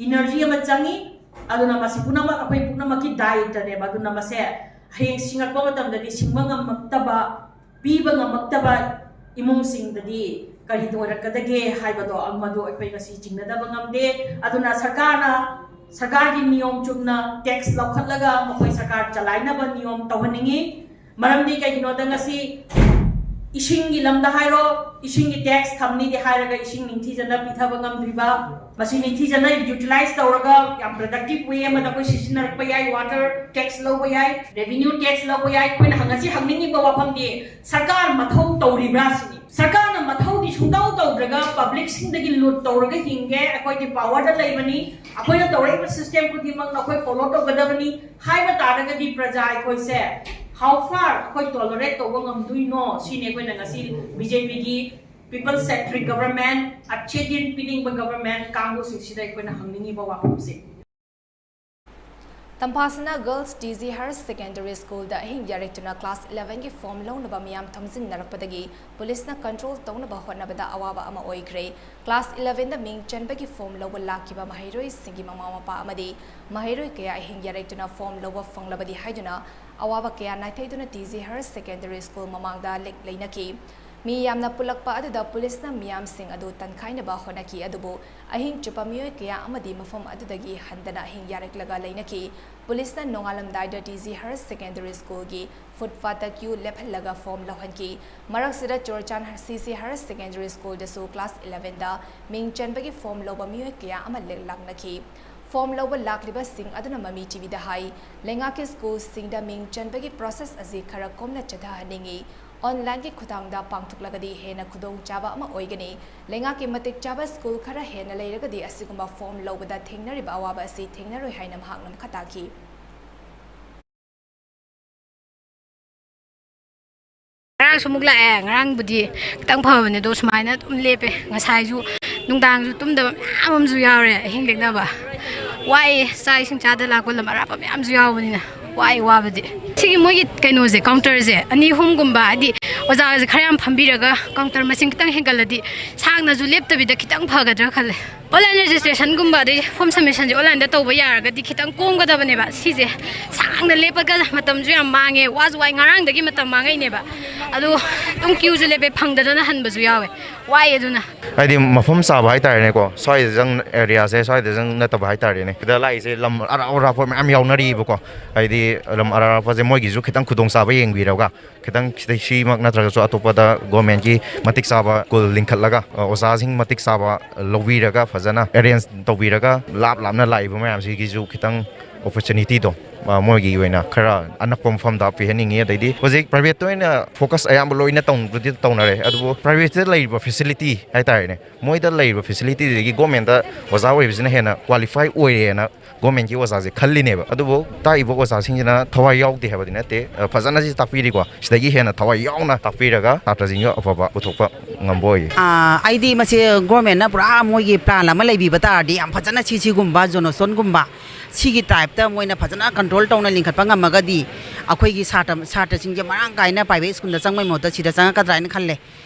energy ꯑꯃ ꯆꯪꯉꯤ꯫ ꯑꯗꯨꯅ ꯃꯁꯤ ꯄꯨꯝꯅꯃꯛ ꯑꯩꯈꯣꯏ ꯄꯨꯝꯅꯃꯛꯀꯤ ꯗꯥꯏꯇꯅꯦꯕ꯫ ꯑꯗꯨꯅ ꯃꯁꯦ ꯍꯌꯦꯡ ꯁꯤꯡꯉꯛꯄ ꯃꯇꯝꯗꯗꯤ ꯁꯤꯡꯕ ꯉꯝꯃꯛꯇꯕ, ꯄꯤꯕ ꯉꯝꯃꯛꯇꯕ ꯏꯃꯨꯡꯁꯤꯡꯗꯗꯤ ꯀꯔꯤ ꯑꯣꯏꯔꯛꯀꯗꯒꯦ ꯍꯥꯏꯕꯗꯣ ꯃꯗꯨ ꯑꯩꯈꯣꯏ ꯉꯁꯤ ꯆꯤꯡꯅꯗꯕ ꯉꯝꯗꯦ꯫ ꯑꯗꯨꯅ ꯁꯔꯀꯥꯔꯅ, ꯁꯔꯀꯥꯔꯒꯤ ꯅꯤꯌꯣꯝ ꯆꯨꯝꯅ tax ꯂꯧꯈꯠꯂꯒ ꯃꯈꯣꯏ ꯁꯔꯀꯥꯔ ꯆꯂꯥꯏꯅꯕ ꯅꯤꯌꯣꯝ ꯇꯧꯍꯟꯅꯤꯡꯉꯤ꯫ ꯃꯔꯝꯗꯤ ꯀꯩꯒꯤꯅꯣꯗ ꯉꯁꯤ ꯏꯁꯤꯡꯒꯤ ꯂꯝꯗ ꯍꯥꯏꯔꯣ, ꯏꯁꯤꯡꯒꯤ tax ꯊꯝꯅꯤꯗꯤ ꯍꯥꯏꯔꯒ ꯏꯁꯤꯡ ꯅꯤꯡꯊꯤꯖꯅ ꯄꯤꯊꯕ ꯉꯝꯗ꯭ꯔꯤꯕ, ꯃꯁꯤ ꯅꯤꯡꯊꯤꯖꯅ utilize ꯇꯧꯔꯒ ꯌꯥꯝ productive way ꯑꯃꯗ ꯑꯩꯈꯣꯏ ꯁꯤꯖꯤꯟꯅꯔꯛꯄ ꯌꯥꯏ꯫ Water tax ꯂꯧꯕ ꯌꯥꯏ, revenue tax ꯂꯧꯕ ꯌꯥꯏ꯫ ꯑꯩꯈꯣꯏꯅ ꯉꯁꯤ ꯍꯪꯅꯤꯡꯉꯤꯕ ꯋꯥꯐꯝꯗꯤ ꯁꯔꯀꯥꯔ ꯃꯊꯧ ꯇꯧꯔꯤꯕ꯭ꯔꯥ ꯁꯤꯅꯤ꯫ ꯁꯔꯀꯥꯔꯅ ꯃꯊꯧꯗꯤ ꯁꯨꯡꯇꯧ ꯇꯧꯗ꯭ꯔꯒ ꯄꯕ꯭ꯂꯤꯛꯁꯤꯡꯗꯒꯤ ꯂꯨꯠ ꯇꯧꯔꯒ ꯍꯤꯡꯒꯦ, ꯑꯩꯈꯣꯏꯗꯤ ꯄꯥꯋꯔꯗ ꯂꯩꯕꯅꯤ, ꯑꯩꯈꯣꯏꯅ ꯇꯧꯔꯛꯏꯕ ꯁꯤꯁꯇꯦꯝ ꯈꯨꯗꯤꯡꯃꯛꯅ ꯑꯩꯈꯣꯏ ꯐꯣꯂꯣ ꯇꯧꯒꯗꯕꯅꯤ ꯍꯥꯏꯕ ꯇꯥꯔꯒꯗꯤ ꯄ꯭ꯔꯖꯥ ꯑꯩꯈꯣꯏꯁꯦ how far ꯑꯩꯈꯣꯏ ꯇꯣꯂꯔꯦꯠ ꯇꯧꯕ ꯉꯝꯗꯣꯏꯅꯣ? ꯁꯤꯅꯤ ꯑꯩꯈꯣꯏꯅ ꯉꯁꯤ ꯕꯤ ꯖꯦ ꯄꯤꯒꯤ ꯄꯤꯄꯜ ꯁꯦꯟꯇ꯭ꯔꯤꯛ ꯒꯚꯔꯟꯃꯦꯟ, ꯑꯆꯦꯠ ꯄꯤꯅꯤꯡꯕ ꯒꯚꯔꯟꯃꯦꯟ ꯀꯥꯡꯕꯨꯁꯤꯡꯁꯤꯗ ꯑꯩꯈꯣꯏꯅ ꯍꯪꯅꯤꯡꯉꯤꯕ ꯋꯥꯐꯝꯁꯦ꯫ ꯇꯝꯐꯥꯁꯅꯥ girls T G higher secondary ꯁ꯭ꯀꯨꯜꯗ ꯑꯍꯤꯡ ꯌꯥꯔꯦꯛꯇꯨꯅ ꯀ꯭ꯂꯥꯁ ꯏꯂꯦꯚꯦꯟꯒꯤ ꯐꯣꯔꯝ ꯂꯧꯅꯕ ꯃꯤꯌꯥꯝ ꯊꯣꯝꯖꯤꯟꯅꯔꯛꯄꯗꯒꯤ ꯄꯨꯂꯤꯁꯅ ꯀꯟꯇ꯭ꯔꯣꯜ ꯇꯧꯅꯕ ꯍꯣꯠꯅꯕꯗ ꯑꯋꯥꯕ ꯑꯃ ꯑꯣꯏꯈ꯭ꯔꯦ꯫ ꯀ꯭ꯂꯥꯁ ꯏꯂꯦꯚꯦꯟꯗ ꯃꯤꯡ ꯆꯟꯕꯒꯤ ꯐꯣꯔꯝ ꯂꯧꯕ ꯂꯥꯛꯈꯤꯕ ꯃꯍꯩꯔꯣꯏꯁꯤꯡꯒꯤ ꯃꯃꯥ ꯃꯄꯥ ꯑꯃꯗꯤ ꯃꯍꯩꯔꯣꯏ ꯀꯌꯥ ꯑꯍꯤꯡ ꯌꯥꯔꯦꯛꯇꯨꯅ ꯐꯣꯔꯝ ꯂꯧꯕ ꯐꯪꯂꯕꯗꯤ ꯍꯥꯏꯗꯨꯅ ꯑꯋꯥꯕ ꯀꯌꯥ ꯅꯥꯏꯊꯩꯗꯨꯅ T G higher secondary school ꯃꯃꯥꯡꯗ ꯂꯦꯛ ꯂꯩꯅꯈꯤ꯫ ꯃꯤ ꯌꯥꯝꯅ ꯄꯨꯜꯂꯛꯄ ꯑꯗꯨꯗ ꯄꯨꯂꯤꯁꯅ ꯃꯤꯌꯥꯝꯁꯤꯡ ꯑꯗꯨ ꯇꯟꯈꯥꯏꯅꯕ ꯍꯣꯠꯅꯈꯤ, ꯑꯗꯨꯕꯨ ꯑꯍꯤꯡ ꯆꯨꯞꯄ ꯃꯤꯑꯣꯏ ꯀꯌꯥ ꯑꯃꯗꯤ ꯃꯐꯝ ꯑꯗꯨꯗꯒꯤ ꯍꯟꯗꯅ ꯑꯍꯤꯡ ꯌꯥꯔꯛꯂꯒ ꯂꯩꯅꯈꯤ꯫ ꯄꯨꯂꯤꯁꯅ ꯅꯣꯡꯉꯥꯜꯂꯝꯗꯥꯏꯗ ꯇꯤ ꯖꯤ ꯍꯥꯌꯔ ꯁꯦꯀꯦꯟꯗꯔꯤ ꯁ꯭ꯀꯨꯜꯒꯤ ꯐꯨꯠꯄꯥꯠꯇ ꯀ꯭ꯌꯨ ꯂꯦꯞꯍꯜꯂꯒ ꯐꯣꯔꯝ ꯂꯧꯍꯟꯈꯤ꯫ ꯃꯔꯛꯁꯤꯗ ꯆꯨꯔꯆꯥꯟ ꯁꯤ ꯁꯤ ꯍꯥꯌꯔ ꯁꯦꯀꯦꯟꯗꯔꯤ ꯁ꯭ꯀꯨꯜꯗꯁꯨ ꯀ꯭ꯂꯥꯁ ꯏꯂꯦꯚꯦꯟꯗ ꯃꯤꯡ ꯆꯟꯕꯒꯤ ꯐꯣꯔꯝ ꯂꯧꯕ ꯃꯤꯑꯣꯏ ꯀꯌꯥ ꯑꯃ ꯂꯦꯛ ꯂꯥꯛꯅꯈꯤ꯫ ꯐꯣꯔꯝ ꯂꯧꯕ ꯂꯥꯛꯂꯤꯕꯁꯤꯡ ꯑꯗꯨꯅ ꯃꯃꯤ ꯇꯤ ꯚꯤꯗ ꯍꯥꯏ, ꯂꯩꯉꯥꯛꯀꯤ ꯁ꯭ꯀꯨꯜꯁꯤꯡꯗ ꯃꯤꯡ ꯆꯟꯕꯒꯤ ꯄ꯭ꯔꯣꯁꯦꯁ ꯑꯁꯤ ꯈꯔ ꯀꯣꯝꯅ ꯆꯠꯊꯍꯟꯅꯤꯡꯏ꯫ ꯑꯣꯟꯂꯥꯏꯟꯒꯤ ꯈꯨꯠꯊꯥꯡꯗ ꯄꯥꯡꯊꯣꯛꯂꯒꯗꯤ ꯍꯦꯟꯅ ꯈꯨꯗꯣꯡꯆꯥꯕ ꯑꯃ ꯑꯣꯏꯒꯅꯤ꯫ ꯂꯩꯉꯥꯛꯀꯤ ꯃꯇꯤꯛ ꯆꯥꯕ ꯁ꯭ꯀꯨꯜ ꯈꯔ ꯍꯦꯟꯅ ꯂꯩꯔꯒꯗꯤ ꯑꯁꯤꯒꯨꯝꯕ ꯐꯣꯔꯝ ꯂꯧꯕꯗ ꯊꯦꯡꯅꯔꯤꯕ ꯑꯋꯥꯕ ꯑꯁꯤ ꯊꯦꯡꯅꯔꯣꯏ ꯍꯥꯏꯅ ꯃꯍꯥꯛꯅ ꯃꯈꯥ ꯇꯥꯈꯤ꯫ ꯉꯔꯥꯡꯁꯨ ꯑꯃꯨꯛ ꯂꯥꯛꯑꯦ꯫ ꯉꯔꯥꯡꯕꯨꯗꯤ ꯈꯤꯇꯪ ꯐꯕꯅꯦ, ꯑꯗꯣ ꯁꯨꯃꯥꯏꯅ ꯑꯗꯨꯝ ꯂꯦꯞꯄꯦ꯫ ꯉꯁꯥꯏꯁꯨ ꯅꯨꯡꯗꯥꯡꯁꯨ ꯇꯨꯝꯗꯕ ꯃꯌꯥꯝ ꯑꯃꯁꯨ ꯌꯥꯎꯔꯦ, ꯑꯍꯤꯡ ꯂꯦꯛꯅꯕ꯫ ꯋꯥꯏꯑꯦ, ꯆꯥꯛ ꯏꯁꯤꯡ ꯆꯥꯗ ꯂꯥꯛꯄ ꯂꯝ ꯑꯔꯥꯞꯄ ꯃꯌꯥꯝꯁꯨ ꯌꯥꯎꯕꯅꯤꯅ ꯋꯥꯏ꯫ ꯋꯥꯕꯗꯤ ꯁꯤꯒꯤ ꯃꯣꯏꯒꯤ ꯀꯩꯅꯣꯁꯦ, ꯀꯥꯎꯟꯇꯔꯁꯦ ꯑꯅꯤ ꯑꯍꯨꯝꯒꯨꯝꯕ, ꯍꯥꯏꯗꯤ ꯑꯣꯖꯥꯁꯦ ꯈꯔ ꯌꯥꯝ ꯐꯝꯕꯤꯔꯒ ꯀꯥꯎꯟꯇꯔ ꯃꯁꯤꯡ ꯈꯤꯇꯪ ꯍꯦꯟꯒꯠꯂꯗꯤ ꯁꯥꯡꯅꯁꯨ ꯂꯦꯞꯇꯕꯤꯗ ꯈꯤꯇꯪ ꯐꯒꯗ꯭ꯔꯥ ꯈꯜꯂꯦ꯫ ꯑꯣꯟꯂꯥꯏꯟ ꯔꯦꯖꯤꯁꯇ꯭ꯔꯦꯁꯟꯒꯨꯝꯕ ꯑꯗꯩ ꯐꯣꯔꯝ ꯁꯕꯃꯤꯁꯟꯁꯦ ꯑꯣꯟꯂꯥꯏꯟꯗ ꯇꯧꯕ ꯌꯥꯔꯒꯗꯤ ꯈꯤꯇꯪ ꯀꯣꯝꯒꯗꯕꯅꯦꯕ꯫ ꯁꯤꯁꯦ ꯁꯥꯡꯅ ꯂꯦꯞꯄꯒ ꯃꯇꯝꯁꯨ ꯌꯥꯝ ꯃꯥꯡꯉꯦ, ꯋꯥꯁꯨ ꯋꯥꯏ꯫ ꯉꯔꯥꯡꯗꯒꯤ ꯃꯇꯝ ꯃꯥꯡꯉꯛꯏꯅꯦꯕ꯫ ꯑꯗꯣ ꯑꯗꯨꯝ ꯀ꯭ꯌꯨꯁꯨ ꯂꯦꯞꯄꯦ, ꯐꯪꯗꯗꯅ ꯍꯟꯕꯁꯨ ꯌꯥꯎꯋꯦ꯫ ꯋꯥꯏ ꯑꯗꯨꯅ꯫ ꯍꯥꯏꯗꯤ ꯃꯐꯝ ꯆꯥꯕ ꯍꯥꯏꯇꯥꯔꯦꯅꯦꯀꯣ, ꯁ꯭ꯋꯥꯏꯗ ꯆꯪ ꯑꯦꯔꯤꯌꯥꯁꯦ ꯁ꯭ꯋꯥꯏꯗ ꯆꯪ ꯅꯠꯇꯕ ꯍꯥꯏꯇꯥꯔꯦꯅꯦ꯫ ꯁꯤꯗ ꯂꯥꯛꯏꯁꯦ ꯂꯝ ꯑꯔꯥꯞ ꯑꯔꯥꯞꯄ ꯃꯌꯥꯝ ꯌꯥꯎꯅꯔꯤꯕꯀꯣ꯫ ꯍꯥꯏꯗꯤ ꯂꯝ ꯑꯔꯥꯞ ꯑꯔꯥꯞꯄꯁꯦ ꯃꯣꯏꯒꯤꯁꯨ ꯈꯤꯇꯪ ꯈꯨꯗꯣꯡꯆꯥꯕ ꯌꯦꯡꯕꯤꯔꯒ ꯈꯤꯇꯪ ꯁꯤꯗꯩ ꯁꯤꯃꯛ ꯅꯠꯇ꯭ꯔꯒꯁꯨ ꯑꯇꯣꯞꯄꯗ ꯒꯣꯔꯃꯦꯟꯒꯤ ꯃꯇꯤꯛ ꯆꯥꯕ ꯁ꯭ꯀꯨꯜ ꯂꯤꯡꯈꯠꯂꯒ, ꯑꯣꯖꯥꯁꯤꯡ ꯃꯇꯤꯛ ꯆꯥꯕ ꯂꯧꯕꯤꯔꯒ, ꯐꯖꯅ ꯑꯦꯔꯦꯟꯖ ꯇꯧꯕꯤꯔꯒ, ꯂꯥꯞ ꯂꯥꯞꯅ ꯂꯥꯛꯏꯕ ꯃꯌꯥꯝꯁꯤꯒꯤꯁꯨ ꯈꯤꯇꯪ ꯑꯣꯄꯣꯔꯆꯨꯅꯤꯇꯤꯗꯣ ꯑ, ꯃꯣꯏꯒꯤ ꯑꯣꯏꯅ ꯈꯔ ꯑꯅꯛꯄ ꯃꯐꯝꯗ ꯄꯤꯍꯟꯅꯤꯡꯉꯤ꯫ ꯑꯗꯩꯗꯤ ꯍꯧꯖꯤꯛ private ꯇ ꯑꯣꯏꯅ focus ꯑꯌꯥꯝꯕ ꯂꯣꯏꯅ ꯇꯧꯕꯗꯤ ꯇꯧꯅꯔꯦ, ꯑꯗꯨꯕꯨ private ꯇ ꯂꯩꯔꯤꯕ facility ꯍꯥꯏꯇꯥꯔꯦꯅꯦ, ꯃꯣꯏꯗ ꯂꯩꯔꯤꯕ facility ꯗꯒꯤ government ꯇ ꯑꯣꯖꯥ ꯑꯣꯏꯕꯁꯤꯅ ꯍꯦꯟꯅ qualify ꯑꯣꯏꯔꯦꯅ government ꯀꯤ ꯑꯣꯖꯥꯁꯦ ꯈꯜꯂꯤꯅꯦꯕ꯫ ꯑꯗꯨꯕꯨ ꯇꯥꯛꯏꯕ ꯑꯣꯖꯥꯁꯤꯡꯁꯤꯅ ꯊꯋꯥꯏ ꯌꯥꯎꯗꯦ ꯍꯥꯏꯕꯗꯤ ꯅꯠꯇꯦ, ꯑ, ꯐꯖꯅꯁꯨ ꯇꯥꯛꯄꯤꯔꯤꯀꯣ꯫ ꯁꯤꯗꯒꯤ ꯍꯦꯟꯅ ꯊꯋꯥꯏ ꯌꯥꯎꯅ ꯇꯥꯛꯄꯤꯔꯒ ꯁꯥꯇ꯭ꯔꯁꯤꯡꯁꯨ ꯑꯐꯕ ꯄꯨꯊꯣꯛꯄ ꯉꯝꯕ ꯑꯣꯏꯌꯦ꯫ ꯑꯥ, ꯑꯩꯗꯤ ꯃꯁꯤ government ꯅ ꯄꯨꯔꯥ ꯃꯣꯏꯒꯤ plan ꯑꯃ ꯂꯩꯕꯤꯕ ꯇꯥꯔꯗꯤ ꯌꯥꯝ ꯐꯖꯅ ꯁꯤ, ꯁꯤꯒꯨꯝꯕ Johnson ꯒꯨꯝꯕ ꯁꯤꯒꯤ type ꯇ ꯃꯣꯏꯅ ꯐꯖꯅ control ꯇꯧꯅ ꯂꯤꯡꯈꯠꯄ ꯉꯝꯃꯒꯗꯤ ꯑꯩꯈꯣꯏꯒꯤ ꯁꯥꯇ꯭ꯔ, ꯁꯥꯇ꯭ꯔꯁꯤꯡꯁꯦ ꯃꯔꯥꯡ ꯀꯥꯏꯅ private school ꯗ ꯆꯪꯕꯩ ꯃꯍꯨꯠꯇ ꯁꯤꯗ ꯆꯪꯉꯛꯀꯗ꯭ꯔꯥ ꯍꯥꯏꯅ ꯈꯜꯂꯦ꯫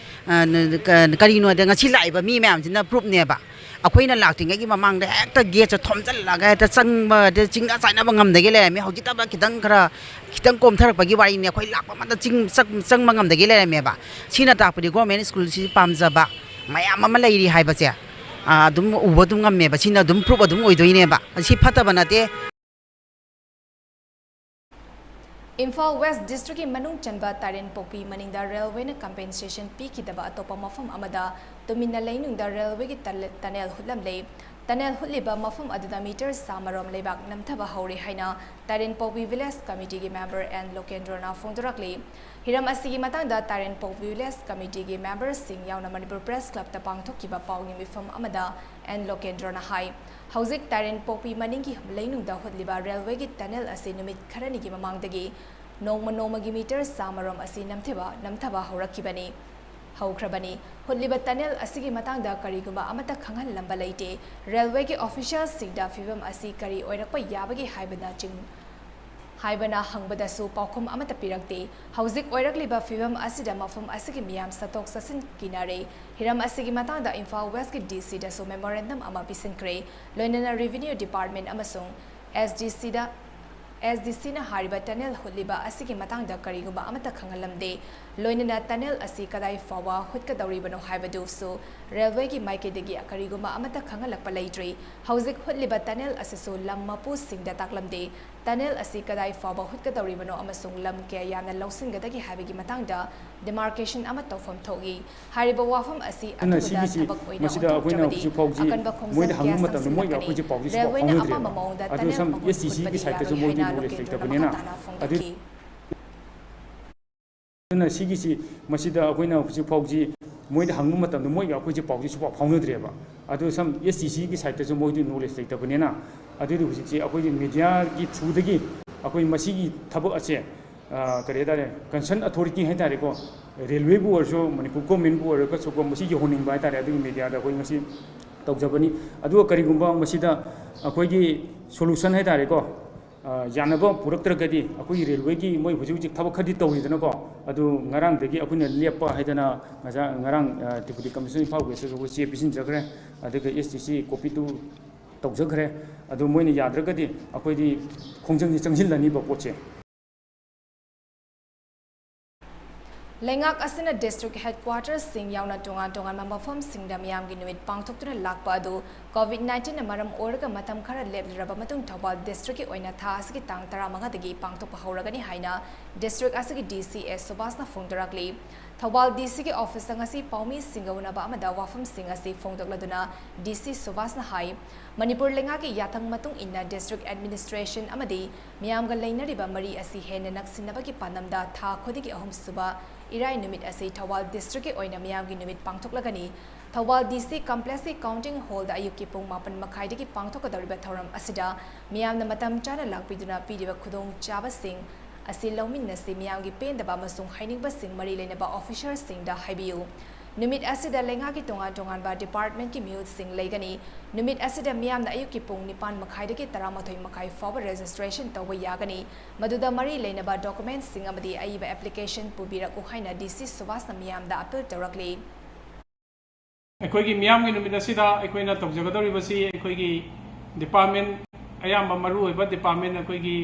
ꯑ, ꯅ-, ꯀ-, ꯀꯔꯤꯅꯣ ꯍꯥꯏꯗ ꯉꯁꯤ ꯂꯥꯛꯏꯕ ꯃꯤ ꯃꯌꯥꯝꯁꯤꯅ proof ꯅꯦꯕ꯫ ꯑꯩꯈꯣꯏꯅ ꯂꯥꯛꯇ꯭ꯔꯤꯉꯩꯒꯤ ꯃꯃꯥꯡꯗ ꯍꯦꯛꯇ gate ꯁꯦ ꯊꯣꯝꯖꯤꯜꯂꯒ ꯍꯦꯛꯇ ꯆꯪꯕ, ꯍꯦꯛꯇ ꯆꯤꯡꯅ ꯆꯥꯏꯅꯕ ꯉꯝꯗꯒꯦ ꯂꯩꯔꯝꯃꯦ꯫ ꯍꯧꯖꯤꯛꯇ ꯈꯤꯇꯪ ꯈꯔ, ꯈꯤꯇꯪ ꯀꯣꯝꯊꯔꯛꯄꯒꯤ ꯋꯥꯔꯤꯅꯤ꯫ ꯑꯩꯈꯣꯏ ꯂꯥꯛꯄ ꯑꯃꯗ ꯆꯤꯡ-, ꯆꯪ-, ꯆꯪꯕ ꯉꯝꯗꯒꯦ ꯂꯩꯔꯝꯃꯦꯕ꯫ ꯁꯤꯅ ꯇꯥꯛꯄꯗꯤ government school ꯁꯤ ꯄꯥꯝꯖꯕ ꯃꯌꯥꯝ ꯑꯃ ꯂꯩꯔꯤ ꯍꯥꯏꯕꯁꯦ, ꯑ, ꯑꯗꯨꯝ ꯎꯕ ꯑꯗꯨꯝ ꯉꯝꯃꯦꯕ꯫ ꯁꯤꯅ ꯑꯗꯨꯝ proof ꯑꯗꯨꯝ ꯑꯣꯏꯗꯣꯏꯅꯦꯕ꯫ ꯁꯤ ꯐꯠꯇꯕ ꯅꯠꯇꯦ꯫ ꯏꯝꯐꯥꯜ West District ꯀꯤ ꯃꯅꯨꯡ ꯆꯟꯕ ꯇꯥꯔꯦꯟꯄꯣꯛꯄꯤ ꯃꯅꯤꯡꯗ railway ꯅ compensation ꯄꯤꯈꯤꯗꯕ ꯑꯇꯣꯞꯄ ꯃꯐꯝ ꯑꯃꯗ ꯇꯨꯃꯤꯟꯅ ꯂꯩꯅꯨꯡꯗ railway ꯒꯤ ꯇꯜ-, tunnel ꯍꯨꯠꯂꯝꯂꯦ꯫ Tunnel ꯍꯨꯠꯂꯤꯕ ꯃꯐꯝ ꯑꯗꯨꯗ meter ꯆꯥꯃꯔꯣꯝ ꯂꯩꯕꯥꯛ ꯅꯝꯊꯕ ꯍꯧꯔꯦ ꯍꯥꯏꯅ ꯇꯥꯔꯦꯟꯄꯣꯛꯄꯤ Village Committee ꯒꯤ member ꯑꯦꯟ ꯂꯣꯀꯦꯟꯗ꯭ꯔꯣꯅ ꯐꯣꯡꯗꯣꯔꯛꯂꯤ꯫ ꯍꯤꯔꯝ ꯑꯁꯤꯒꯤ ꯃꯇꯥꯡꯗ ꯇꯥꯔꯦꯟꯄꯣꯛꯄꯤ Village Committee ꯒꯤ member ꯁꯤꯡ ꯌꯥꯎꯅ Manipur Press Club ꯇ ꯄꯥꯡꯊꯣꯛꯈꯤꯕ ꯄꯥꯎꯒꯤ ꯃꯤꯐꯝ ꯑꯃꯗ ꯑꯦꯟ ꯂꯣꯀꯦꯟꯗ꯭ꯔꯣꯅ ꯍꯥꯏ, ꯍꯧꯖꯤꯛ ꯇꯥꯔꯦꯟꯄꯣꯛꯄꯤ ꯃꯅꯤꯡꯒꯤ ꯂꯩꯅꯨꯡꯗ ꯍꯨꯠꯂꯤꯕ railway ꯒꯤ tunnel ꯑꯁꯤ ꯅꯨꯃꯤꯠ ꯈꯔꯅꯤꯒꯤ ꯃꯃꯥꯡꯗꯒꯤ ꯅꯣꯡꯃ ꯅꯣꯡꯃꯒꯤ meter ꯆꯥꯃꯔꯣꯝ ꯑꯁꯤ ꯅꯝꯊꯕ, ꯅꯝꯊꯕ ꯍꯧꯔꯛꯈꯤꯕꯅꯤ, ꯍꯧꯈ꯭ꯔꯕꯅꯤ꯫ ꯍꯨꯠꯂꯤꯕ tunnel ꯑꯁꯤꯒꯤ ꯃꯇꯥꯡꯗ ꯀꯔꯤꯒꯨꯝꯕ ꯑꯃꯠꯇ ꯈꯪꯍꯜꯂꯝꯕ ꯂꯩꯇꯦ꯫ Railway ꯒꯤ official ꯁꯤꯡꯗ ꯐꯤꯕꯝ ꯑꯁꯤ ꯀꯔꯤ ꯑꯣꯏꯔꯛꯄ ꯌꯥꯕꯒꯦ ꯍꯥꯏꯕꯅ ꯆꯤꯡ-, ꯍꯥꯏꯕꯅ ꯍꯪꯕꯗꯁꯨ ꯄꯥꯎꯈꯨꯝ ꯑꯃꯠꯇ ꯄꯤꯔꯛꯇꯦ꯫ ꯍꯧꯖꯤꯛ ꯑꯣꯏꯔꯛꯂꯤꯕ ꯐꯤꯕꯝ ꯑꯁꯤꯗ ꯃꯐꯝ ꯑꯁꯤꯒꯤ ꯃꯤꯌꯥꯝ ꯆꯠꯊꯣꯛ ꯆꯠꯁꯤꯟ ꯀꯤꯅꯔꯦ꯫ ꯍꯤꯔꯝ ꯑꯁꯤꯒꯤ ꯃꯇꯥꯡꯗ ꯏꯝꯐꯥꯜ West ꯀꯤ D C ꯗꯁꯨ memorandum ꯑꯃ ꯄꯤꯁꯤꯟꯈ꯭ꯔꯦ꯫ ꯂꯣꯏꯅꯅ Revenue Department ꯑꯃꯁꯨꯡ S D C ꯗ, S D C ꯅ ꯍꯥꯏꯔꯤꯕ tunnel ꯍꯨꯠꯂꯤꯕ ꯑꯁꯤꯒꯤ ꯃꯇꯥꯡꯗ ꯀꯔꯤꯒꯨꯝꯕ ꯑꯃꯠꯇ ꯈꯪꯍꯜꯂꯝꯗꯦ꯫ ꯂꯣꯏꯅꯅ ꯇꯅꯦꯜ ꯑꯁꯤ ꯀꯗꯥꯏ ꯐꯥꯎꯕ ꯍꯨꯠꯀꯗꯧꯔꯤꯕꯅꯣ ꯍꯥꯏꯕꯗꯨꯁꯨ ꯔꯦꯜꯋꯦꯒꯤ ꯃꯥꯏꯀꯩꯗꯒꯤ ꯀꯔꯤꯒꯨꯝꯕ ꯑꯃꯠꯇ ꯈꯪꯍꯜꯂꯛꯄ ꯂꯩꯇ꯭ꯔꯤ꯫ ꯍꯧꯖꯤꯛ ꯍꯨꯠꯂꯤꯕ ꯇꯅꯦꯜ ꯑꯁꯤꯁꯨ ꯂꯝ ꯃꯄꯨꯁꯤꯡꯗ ꯇꯥꯛꯂꯝꯗꯦ꯫ ꯇꯅꯦꯜ ꯑꯁꯤ ꯀꯗꯥꯏ ꯐꯥꯎꯕ ꯍꯨꯠꯀꯗꯧꯔꯤꯕꯅꯣ ꯑꯃꯁꯨꯡ ꯂꯝ ꯀꯌꯥ ꯌꯥꯝꯅ ꯂꯧꯁꯤꯟꯒꯗꯒꯦ ꯍꯥꯏꯕꯒꯤ ꯃꯇꯥꯡꯗ demarcation ꯑꯃ ꯇꯧꯐꯝ ꯊꯣꯛꯏ꯫ ꯍꯥꯏꯔꯤꯕ ꯋꯥꯐꯝ ꯑꯁꯤ ꯑꯗꯨꯅ ꯑꯊꯨꯕꯗ ꯁꯤꯒꯤꯁꯤ, ꯊꯕꯛ ꯑꯣꯏꯅ ꯃꯁꯤꯗ ꯑꯩꯈꯣꯏꯅ ꯑꯣꯟꯊꯣꯛꯇ꯭ꯔꯕꯗꯤ ꯍꯧꯖꯤꯛ ꯐꯥꯎꯁꯤ ꯑꯀꯟꯕ ꯈꯣꯡꯖꯪ ꯃꯣꯏꯗ ꯀꯌꯥ ꯍꯪꯕ ꯃꯇꯝꯗ ꯃꯣꯏꯒ ꯆꯪꯁꯤꯜꯂꯛꯀꯅꯤ꯫ ꯑꯩꯈꯣꯏꯁꯦ ꯄꯥꯎꯁꯤ ꯁꯨꯡꯐꯥꯎ ꯔꯦꯜꯋꯦꯅ ꯐꯥꯎꯅꯗ꯭ꯔꯦꯕ꯫ ꯑꯄꯥꯝꯕ ꯃꯑꯣꯡꯗ ꯑꯗꯨ ꯇꯅꯦꯜ ꯁꯝ ꯃꯍꯨꯠ S T C ꯒꯤ ꯍꯨꯠꯄꯗꯤ side ꯇꯁꯨ ꯌꯥꯔꯣꯏ ꯃꯣꯏꯗꯤ ꯍꯥꯏꯅ knowledge ꯂꯣꯀꯦꯜꯁꯤꯡ ꯂꯩꯇꯕꯅꯤꯅ, ꯑꯗꯨꯅ ꯃꯈꯥ ꯇꯥꯅ ꯑꯗꯨ ꯐꯣꯡꯗꯣꯛꯈꯤ꯫ ꯑꯗꯨꯅ ꯁꯤꯒꯤꯁꯤ, ꯃꯁꯤꯗ ꯑꯩꯈꯣꯏꯅ ꯍꯧꯖꯤꯛ ꯐꯥꯎꯁꯤ ꯃꯣꯏꯗ ꯍꯪꯕ ꯃꯇꯝꯗ ꯃꯣꯏꯒ ꯑꯩꯈꯣꯏꯁꯦ ꯄꯥꯎꯁꯤ ꯁꯨꯡꯐꯥꯎ ꯐꯥꯎꯅꯗ꯭ꯔꯦꯕ꯫ ꯑꯗꯨ ꯁꯝ S T C ꯒꯤ side ꯇꯁꯨ ꯃꯣꯏꯗꯤ knowledge ꯂꯩꯇꯕꯅꯤꯅ, ꯑꯗꯨꯗꯤ ꯍꯧꯖꯤꯛꯁꯤ ꯑꯩꯈꯣꯏꯒꯤ media ꯒꯤ through ꯗꯒꯤ ꯑꯩꯈꯣꯏ ꯃꯁꯤꯒꯤ ꯊꯕꯛ ꯑꯁꯦ, ꯑ, ꯀꯔꯤ ꯍꯥꯏꯇꯥꯔꯦ, concern authority ꯍꯥꯏꯇꯥꯔꯦꯀꯣ, ꯔꯦꯜꯋꯦꯕꯨ ꯑꯣꯏꯔꯁꯨ, ꯃꯅꯤꯄꯨꯔ government ꯕꯨ ꯑꯣꯏꯔꯒꯁꯨꯀꯣ, ꯃꯁꯤ ꯌꯧꯍꯟꯅꯤꯡꯕ ꯍꯥꯏꯇꯥꯔꯦ꯫ ꯑꯗꯨꯒꯤ media ꯗ ꯑꯩꯈꯣꯏ ꯉꯁꯤ ꯇꯧꯖꯕꯅꯤ꯫ ꯑꯗꯨꯒ ꯀꯔꯤꯒꯨꯝꯕ ꯃꯁꯤꯗ ꯑꯩꯈꯣꯏꯒꯤ solution ꯍꯥꯏꯇꯥꯔꯦꯀꯣ, ꯑ, ꯌꯥꯅꯕ ꯄꯨꯔꯛꯇ꯭ꯔꯒꯗꯤ ꯑꯩꯈꯣꯏꯒꯤ ꯔꯦꯜꯋꯦꯒꯤ ꯃꯣꯏ ꯍꯧꯖꯤꯛ ꯍꯧꯖꯤꯛ ꯊꯕꯛ ꯈꯔꯗꯤ ꯇꯧꯔꯤꯗꯅꯀꯣ, ꯑꯗꯨ ꯉꯔꯥꯡꯗꯒꯤ ꯑꯩꯈꯣꯏꯅ ꯂꯦꯞꯄ ꯍꯥꯏꯗꯅ ꯉꯁꯥꯏ, ꯉꯔꯥꯡ, ꯑ, Deputy Commissioner Imphal West ꯇꯁꯨ ꯑꯩꯈꯣꯏ ꯆꯦ ꯄꯤꯁꯤꯟꯖꯈ꯭ꯔꯦ, ꯑꯗꯨꯒ S T C copy ꯗꯨ ꯇꯧꯖꯈ꯭ꯔꯦ꯫ ꯑꯗꯨ ꯃꯣꯏꯅ ꯌꯥꯗ꯭ꯔꯒꯗꯤ ꯑꯩꯈꯣꯏꯗꯤ ꯈꯣꯡꯖꯪꯁꯤ ꯆꯪꯁꯤꯜꯂꯅꯤꯕ ꯄꯣꯠꯁꯦ꯫ ꯂꯩꯉꯥꯛ ꯑꯁꯤꯅ district headquarters ꯁꯤꯡ ꯌꯥꯎꯅ ꯇꯣꯉꯥꯟ ꯇꯣꯉꯥꯟꯕ ꯃꯐꯝꯁꯤꯡꯗ ꯃꯤꯌꯥꯝꯒꯤ ꯅꯨꯃꯤꯠ ꯄꯥꯡꯊꯣꯛꯇꯨꯅ ꯂꯥꯛꯄ ꯑꯗꯨ COVID nineteen ꯅ ꯃꯔꯝ ꯑꯣꯏꯔꯒ ꯃꯇꯝ ꯈꯔ ꯂꯦꯞꯂꯨꯔꯕ ꯃꯇꯨꯡ ꯊꯧꯕꯥꯜ district ꯀꯤ ꯑꯣꯏꯅ ꯊꯥ ꯑꯁꯤꯒꯤ ꯇꯥꯡ ꯇꯔꯥꯃꯉꯥꯗꯒꯤ ꯄꯥꯡꯊꯣꯛꯄ ꯍꯧꯔꯒꯅꯤ ꯍꯥꯏꯅ district ꯑꯁꯤꯒꯤ D C S ꯁꯨꯕꯥꯁꯅ ꯐꯣꯡꯗꯣꯔꯛꯂꯤ꯫ Thoubal D C ꯒꯤ office ꯇ ꯉꯁꯤ ꯄꯥꯎꯃꯤꯁꯤꯡꯒ ꯎꯅꯕ ꯑꯃꯗ ꯋꯥꯐꯝꯁꯤꯡ ꯑꯁꯤ ꯐꯣꯡꯗꯣꯛꯂꯗꯨꯅ D C ꯁꯨꯕꯥꯁꯅ ꯍꯥꯏ, ꯃꯅꯤꯄꯨꯔ ꯂꯩꯉꯥꯛꯀꯤ ꯌꯥꯊꯪ ꯃꯇꯨꯡ ꯏꯟꯅ district administration ꯑꯃꯗꯤ ꯃꯤꯌꯥꯝꯒ ꯂꯩꯅꯔꯤꯕ ꯃꯔꯤ ꯑꯁꯤ ꯍꯦꯟꯅ ꯅꯛꯁꯤꯟꯅꯕꯒꯤ ꯄꯥꯟꯗꯝꯗ ꯊꯥ ꯈꯨꯗꯤꯡꯒꯤ ꯑꯍꯨꯝꯁꯨꯕ ꯏꯔꯥꯏ ꯅꯨꯃꯤꯠ ꯑꯁꯤ ꯊꯧꯕꯥꯜ district ꯀꯤ ꯑꯣꯏꯅ ꯃꯤꯌꯥꯝꯒꯤ ꯅꯨꯃꯤꯠ ꯄꯥꯡꯊꯣꯛꯂꯒꯅꯤ꯫ ꯊꯧꯕꯥꯜ D C complex ꯀꯤ counting hall ꯗ ꯑꯌꯨꯛꯀꯤ ꯄꯨꯡ ꯃꯥꯄꯟ ꯃꯈꯥꯏꯗꯒꯤ ꯄꯥꯡꯊꯣꯛꯀꯗꯧꯔꯤꯕ ꯊꯧꯔꯝ ꯑꯁꯤꯗ ꯃꯤꯌꯥꯝꯅ ꯃꯇꯝ ꯆꯥꯅ ꯂꯥꯛꯄꯤꯗꯨꯅ ꯄꯤꯔꯤꯕ ꯈꯨꯗꯣꯡꯆꯥꯕꯁꯤꯡ ꯑꯁꯤ ꯂꯧꯃꯤꯟꯅꯁꯤ꯫ ꯃꯤꯌꯥꯝꯒꯤ ꯄꯦꯟꯗꯕ ꯑꯃꯁꯨꯡ ꯍꯥꯏꯅꯤꯡꯕꯁꯤꯡ ꯃꯔꯤ ꯂꯩꯅꯕ officer ꯁꯤꯡꯗ ꯍꯥꯏꯕꯤꯌꯨ꯫ ꯅꯨꯃꯤꯠ ꯑꯁꯤꯗ ꯂꯩꯉꯥꯛꯀꯤ ꯇꯣꯉꯥꯟ ꯇꯣꯉꯥꯟꯕ department ꯀꯤ ꯃꯤꯍꯨꯠꯁꯤꯡ ꯂꯩꯒꯅꯤ꯫ ꯅꯨꯃꯤꯠ ꯑꯁꯤꯗ ꯃꯤꯌꯥꯝꯅ ꯑꯌꯨꯛꯀꯤ ꯄꯨꯡ ꯅꯤꯄꯥꯟ ꯃꯈꯥꯏꯗꯒꯤ ꯇꯔꯥꯃꯥꯊꯣꯏ ꯃꯈꯥꯏ ꯐꯥꯎꯕ registration ꯇꯧꯕ ꯌꯥꯒꯅꯤ꯫ ꯃꯗꯨꯗ ꯃꯔꯤ ꯂꯩꯅꯕ document ꯁꯤꯡ ꯑꯃꯗꯤ ꯑꯏꯕ application ꯄꯨꯕꯤꯔꯛꯎ ꯍꯥꯏꯅ D C ꯁꯨꯕꯥꯁꯅ ꯃꯤꯌꯥꯝꯗ appeal ꯇꯧꯔꯛꯂꯤ꯫ ꯑꯩꯈꯣꯏꯒꯤ ꯃꯤꯌꯥꯝꯒꯤ ꯅꯨꯃꯤꯠ ꯑꯁꯤꯗ ꯑꯩꯈꯣꯏꯅ ꯇꯧꯖꯒꯗꯧꯔꯤꯕꯁꯤ ꯑꯩꯈꯣꯏꯒꯤ department, ꯑꯌꯥꯝꯕ ꯃꯔꯨꯑꯣꯏꯕ department, ꯑꯩꯈꯣꯏꯒꯤ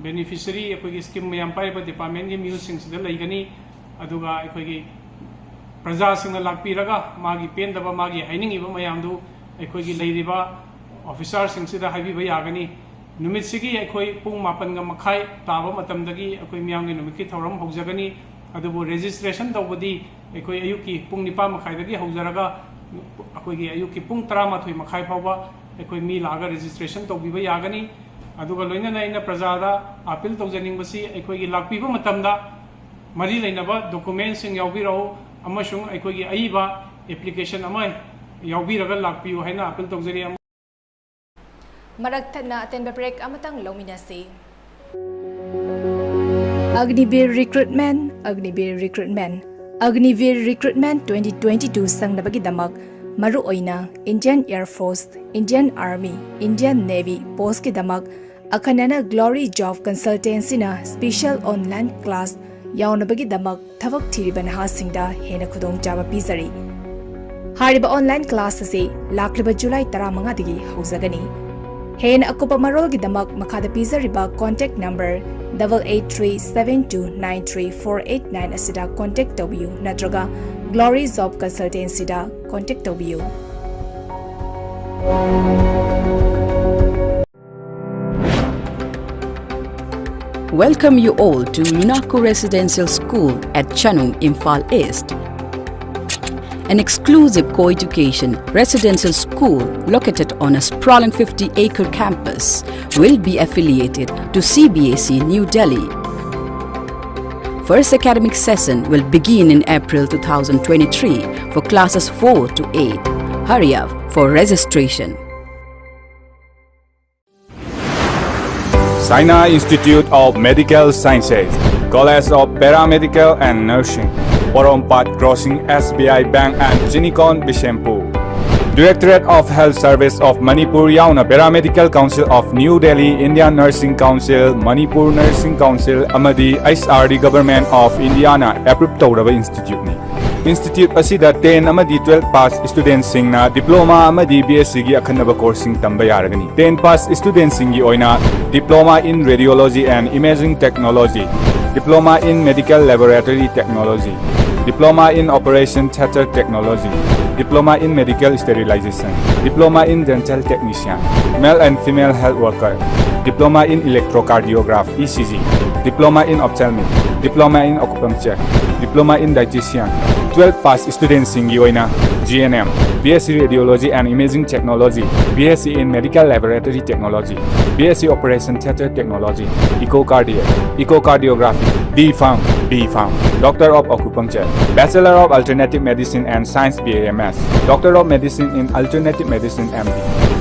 beneficiary, ꯑꯩꯈꯣꯏꯒꯤ scheme ꯃꯌꯥꯝ ꯄꯥꯏꯔꯤꯕ department ꯀꯤ ꯃꯤꯍꯨꯠꯁꯤꯡꯁꯤꯗ ꯂꯩꯒꯅꯤ꯫ ꯑꯗꯨꯒ ꯑꯩꯈꯣꯏꯒꯤ ꯄ꯭ꯔꯖꯥꯁꯤꯡꯅ ꯂꯥꯛꯄꯤꯔꯒ ꯃꯥꯒꯤ ꯄꯦꯟꯗꯕ, ꯃꯥꯒꯤ ꯍꯥꯏꯅꯤꯡꯉꯤꯕ ꯃꯌꯥꯝꯗꯨ ꯑꯩꯈꯣꯏꯒꯤ ꯂꯩꯔꯤꯕ ꯑꯣꯐꯤꯁꯥꯔꯁꯤꯡꯁꯤꯗ ꯍꯥꯏꯕꯤꯕ ꯌꯥꯒꯅꯤ꯫ ꯅꯨꯃꯤꯠꯁꯤꯒꯤ ꯑꯩꯈꯣꯏ ꯄꯨꯡ ꯃꯥꯄꯟꯒ ꯃꯈꯥꯏ ꯇꯥꯕ ꯃꯇꯝꯗꯒꯤ ꯑꯩꯈꯣꯏ ꯃꯤꯌꯥꯝꯒꯤ ꯅꯨꯃꯤꯠꯀꯤ ꯊꯧꯔꯝ ꯍꯧꯖꯒꯅꯤ꯫ ꯑꯗꯨꯕꯨ registration ꯇꯧꯕꯗꯤ ꯑꯩꯈꯣꯏ ꯑꯌꯨꯛꯀꯤ ꯄꯨꯡ ꯅꯤꯄꯥꯟ ꯃꯈꯥꯏꯗꯒꯤ ꯍꯧꯖꯔꯒ ꯑꯩꯈꯣꯏꯒꯤ ꯑꯌꯨꯛꯀꯤ ꯄꯨꯡ ꯇꯔꯥꯃꯥꯊꯣꯏ ꯃꯈꯥꯏ ꯐꯥꯎꯕ ꯑꯩꯈꯣꯏ ꯃꯤ ꯂꯥꯛꯑꯒ registration ꯇꯧꯕꯤꯕ ꯌꯥꯒꯅꯤ꯫ ꯑꯗꯨꯒ ꯂꯣꯏꯅꯅ ꯑꯩꯅ ꯄ꯭ꯔꯖꯥꯗ appeal ꯇꯧꯖꯅꯤꯡꯕꯁꯤ, ꯑꯩꯈꯣꯏꯒꯤ ꯂꯥꯛꯄꯤꯕ ꯃꯇꯝꯗ ꯃꯔꯤ ꯂꯩꯅꯕ documentꯁꯤꯡ ꯌꯥꯎꯕꯤꯔꯛꯎ ꯑꯃꯁꯨꯡ ꯑꯩꯈꯣꯏꯒꯤ ꯑꯏꯕ application ꯑꯃ ꯌꯥꯎꯕꯤꯔꯒ ꯂꯥꯛꯄꯤꯌꯨ ꯍꯥꯏꯅ appeal ꯇꯧꯖꯔꯤ꯫ ꯃꯔꯛ ꯊꯠꯅ ꯑꯇꯦꯟꯕ break ꯑꯃꯇꯪ ꯂꯧꯃꯤꯟꯅꯁꯤ꯫ Agniveer Recruitment, Agniveer Recruitment, Agniveer Recruitment twenty twenty-two ꯆꯪꯅꯕꯒꯤꯗꯃꯛ ꯃꯔꯨꯑꯣꯏꯅ Indian Air Force, Indian Army, Indian Navy postꯀꯤꯗꯃꯛ ꯑꯈꯟꯅꯅ Glory Job Consultancyꯅ special online class ꯌꯥꯎꯅꯕꯒꯤꯗꯃꯛ ꯊꯕꯛ ꯊꯤꯔꯤꯕ ꯅꯍꯥꯁꯤꯡꯗ ꯍꯦꯟꯅ ꯈꯨꯗꯣꯡꯆꯥꯕ ꯄꯤꯖꯔꯤ꯫ ꯍꯥꯏꯔꯤꯕ online class ꯑꯁꯤ ꯂꯥꯛꯂꯤꯕ July ꯇꯔꯥꯃꯉꯥꯗꯒꯤ ꯍꯧꯖꯒꯅꯤ꯫ ꯍꯦꯟꯅ ꯑꯀꯨꯞꯄ ꯃꯔꯣꯜꯒꯤꯗꯃꯛ ꯃꯈꯥꯗ ꯄꯤꯖꯔꯤꯕ contact number double eight three seven two nine three four eight nine ꯑꯁꯤꯗ contact ꯇꯧꯕꯤꯌꯨ ꯅꯠꯇ꯭ꯔꯒ Glory Job Consultancyꯗ contact ꯇꯧꯕꯤꯌꯨ꯫ Welcome you all to Lunaku Residential School at Chanung, Imphal East. An exclusive co-education residential school located on a sprawling fifty-acre campus will be affiliated to C B S E New Delhi. First academic session will begin in April two thousand twenty-three for classes four to eight. Hurry up for registration. Saina Institute of Medical Sciences, College of Paramedical and Nursing, Porompat crossing S B I Bank and Chinicon Bishenpur. Directorate of Health Service of Manipur ꯌꯥꯎꯅ Paramedical Council of New Delhi, Indian Nursing Council, Manipur Nursing Council ꯑꯃꯗꯤ H R D Government of Indiaꯅ approve ꯇꯧꯔꯕ instituteꯅꯤ꯫ Institute ꯑꯁꯤꯗ ten ꯑꯃꯗꯤ twelve pass studentꯁꯤꯡꯅ diploma ꯑꯃꯗꯤ B S Cꯒꯤ ꯑꯈꯟꯅꯕ courseꯁꯤꯡ ꯇꯝꯕ ꯌꯥꯔꯒꯅꯤ꯫ Ten pass studentꯁꯤꯡꯒꯤ ꯑꯣꯏꯅ Diploma in Radiology and Imaging Technology, Diploma in Medical Laboratory Technology, Diploma in Operation Theatre Technology, Diploma in Medical Sterilization, Diploma in Dental Technician, Male and Female Health Worker, Diploma in Electrocardiograph, E C G, Diploma in Ophthalmic, Diploma in Acupuncture, Diploma in Dietitian, twelve pass student ꯁꯤꯡꯒꯤ ꯑꯣꯏꯅ G N M, B S C Radiology and Imaging Technology, B S C in Medical Laboratory Technology, B S C Operation Theatre Technology, Echocardia, Echocardiography, D Pharm, B Pharm, Doctor of Acupuncture, Bachelor of Alternative Medicine and Science, B A M S, Doctor of Medicine in Alternative Medicine, M D,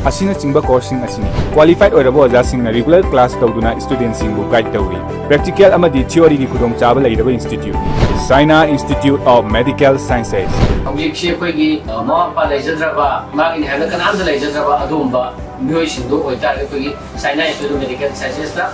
ꯑꯁꯤꯅꯆꯤꯡꯕ course ꯁꯤꯡ ꯑꯁꯤꯅꯤ꯫ Qualified ꯑꯣꯏꯔꯕ ꯑꯣꯖꯥꯁꯤꯡꯅ regular class ꯇꯧꯗꯨꯅ student ꯁꯤꯡꯕꯨ guide ꯇꯧꯔꯤ꯫ Practical ꯑꯃꯗꯤ theory ꯒꯤ ꯈꯨꯗꯣꯡꯆꯥꯕ ꯂꯩꯔꯕ institute ꯅꯤ꯫ Saina Institute of Medical Sciences꯫ ꯍꯧꯖꯤꯛꯁꯤ ꯑꯩꯈꯣꯏꯒꯤ, ꯑ, ꯃꯃꯥ ꯃꯄꯥ ꯂꯩꯖꯗ꯭ꯔꯕ, ꯏꯃꯥꯒꯤꯅꯤ ꯍꯥꯏꯕꯗ ꯀꯅꯥꯝꯇ ꯂꯩꯖꯗ꯭ꯔꯕ ꯑꯗꯨꯒꯨꯝꯕ ꯃꯤꯑꯣꯏꯁꯤꯡꯗꯨ ꯑꯣꯏꯇꯥꯔꯒꯗꯤ ꯑꯩꯈꯣꯏꯒꯤ Saina Institute of Medical Sciences ꯇ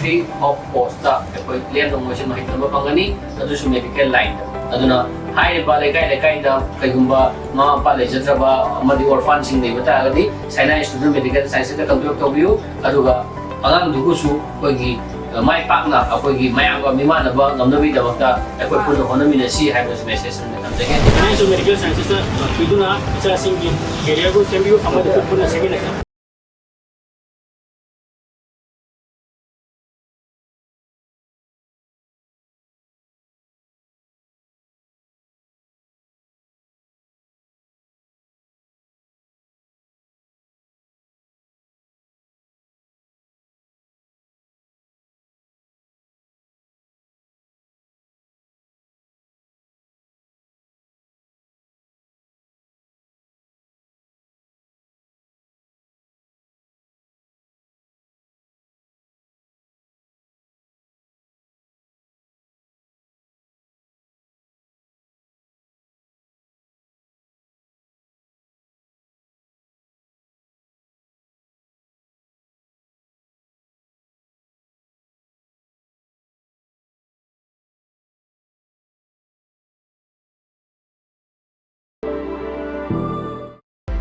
free of cost ꯇ ꯑꯩꯈꯣꯏ ꯂꯦꯝꯅ ꯃꯣꯏꯁꯦ ꯃꯍꯩ ꯇꯝꯕ ꯐꯪꯒꯅꯤ, ꯑꯗꯨꯁꯨ medical line ꯗ꯫ ꯑꯗꯨꯅ ꯍꯥꯏꯔꯤꯕ ꯂꯩꯀꯥꯏ ꯂꯩꯀꯥꯏꯗ ꯀꯩꯒꯨꯝꯕ ꯃꯃꯥ ꯃꯄꯥ ꯂꯩꯖꯗ꯭ꯔꯕ ꯑꯃꯗꯤ orphan ꯁꯤꯡ ꯂꯩꯕ ꯇꯥꯔꯒꯗꯤ Saina Institute of Medical Sciences ꯇ contact ꯇꯧꯕꯤꯌꯨ, ꯑꯗꯨꯒ ꯑꯉꯥꯡꯗꯨꯕꯨꯁꯨ ꯑꯩꯈꯣꯏꯒꯤ, ꯑ, ꯃꯥꯏ ꯄꯥꯛꯅ ꯑꯩꯈꯣꯏꯒꯤ ꯃꯌꯥꯝꯒ ꯃꯤꯃꯥꯟꯅꯕ ꯉꯝꯅꯕꯒꯤꯗꯃꯛꯇ ꯑꯩꯈꯣꯏ ꯄꯨꯟꯅ ꯍꯣꯠꯅꯃꯤꯟꯅꯁꯤ ꯍꯥꯏꯕꯁꯤ message ꯑꯃ ꯊꯝꯖꯒꯦ꯫ Science and Medical Sciences ꯇ ꯂꯥꯛꯄꯤꯗꯨꯅ ꯏꯆꯥꯁꯤꯡꯒꯤ career ꯕꯨ ꯁꯦꯝꯕꯤꯌꯨ ꯑꯃꯗꯤ ꯑꯩꯈꯣꯏ ꯄꯨꯟꯅ ꯁꯦꯝꯃꯤꯟꯅꯁꯤ꯫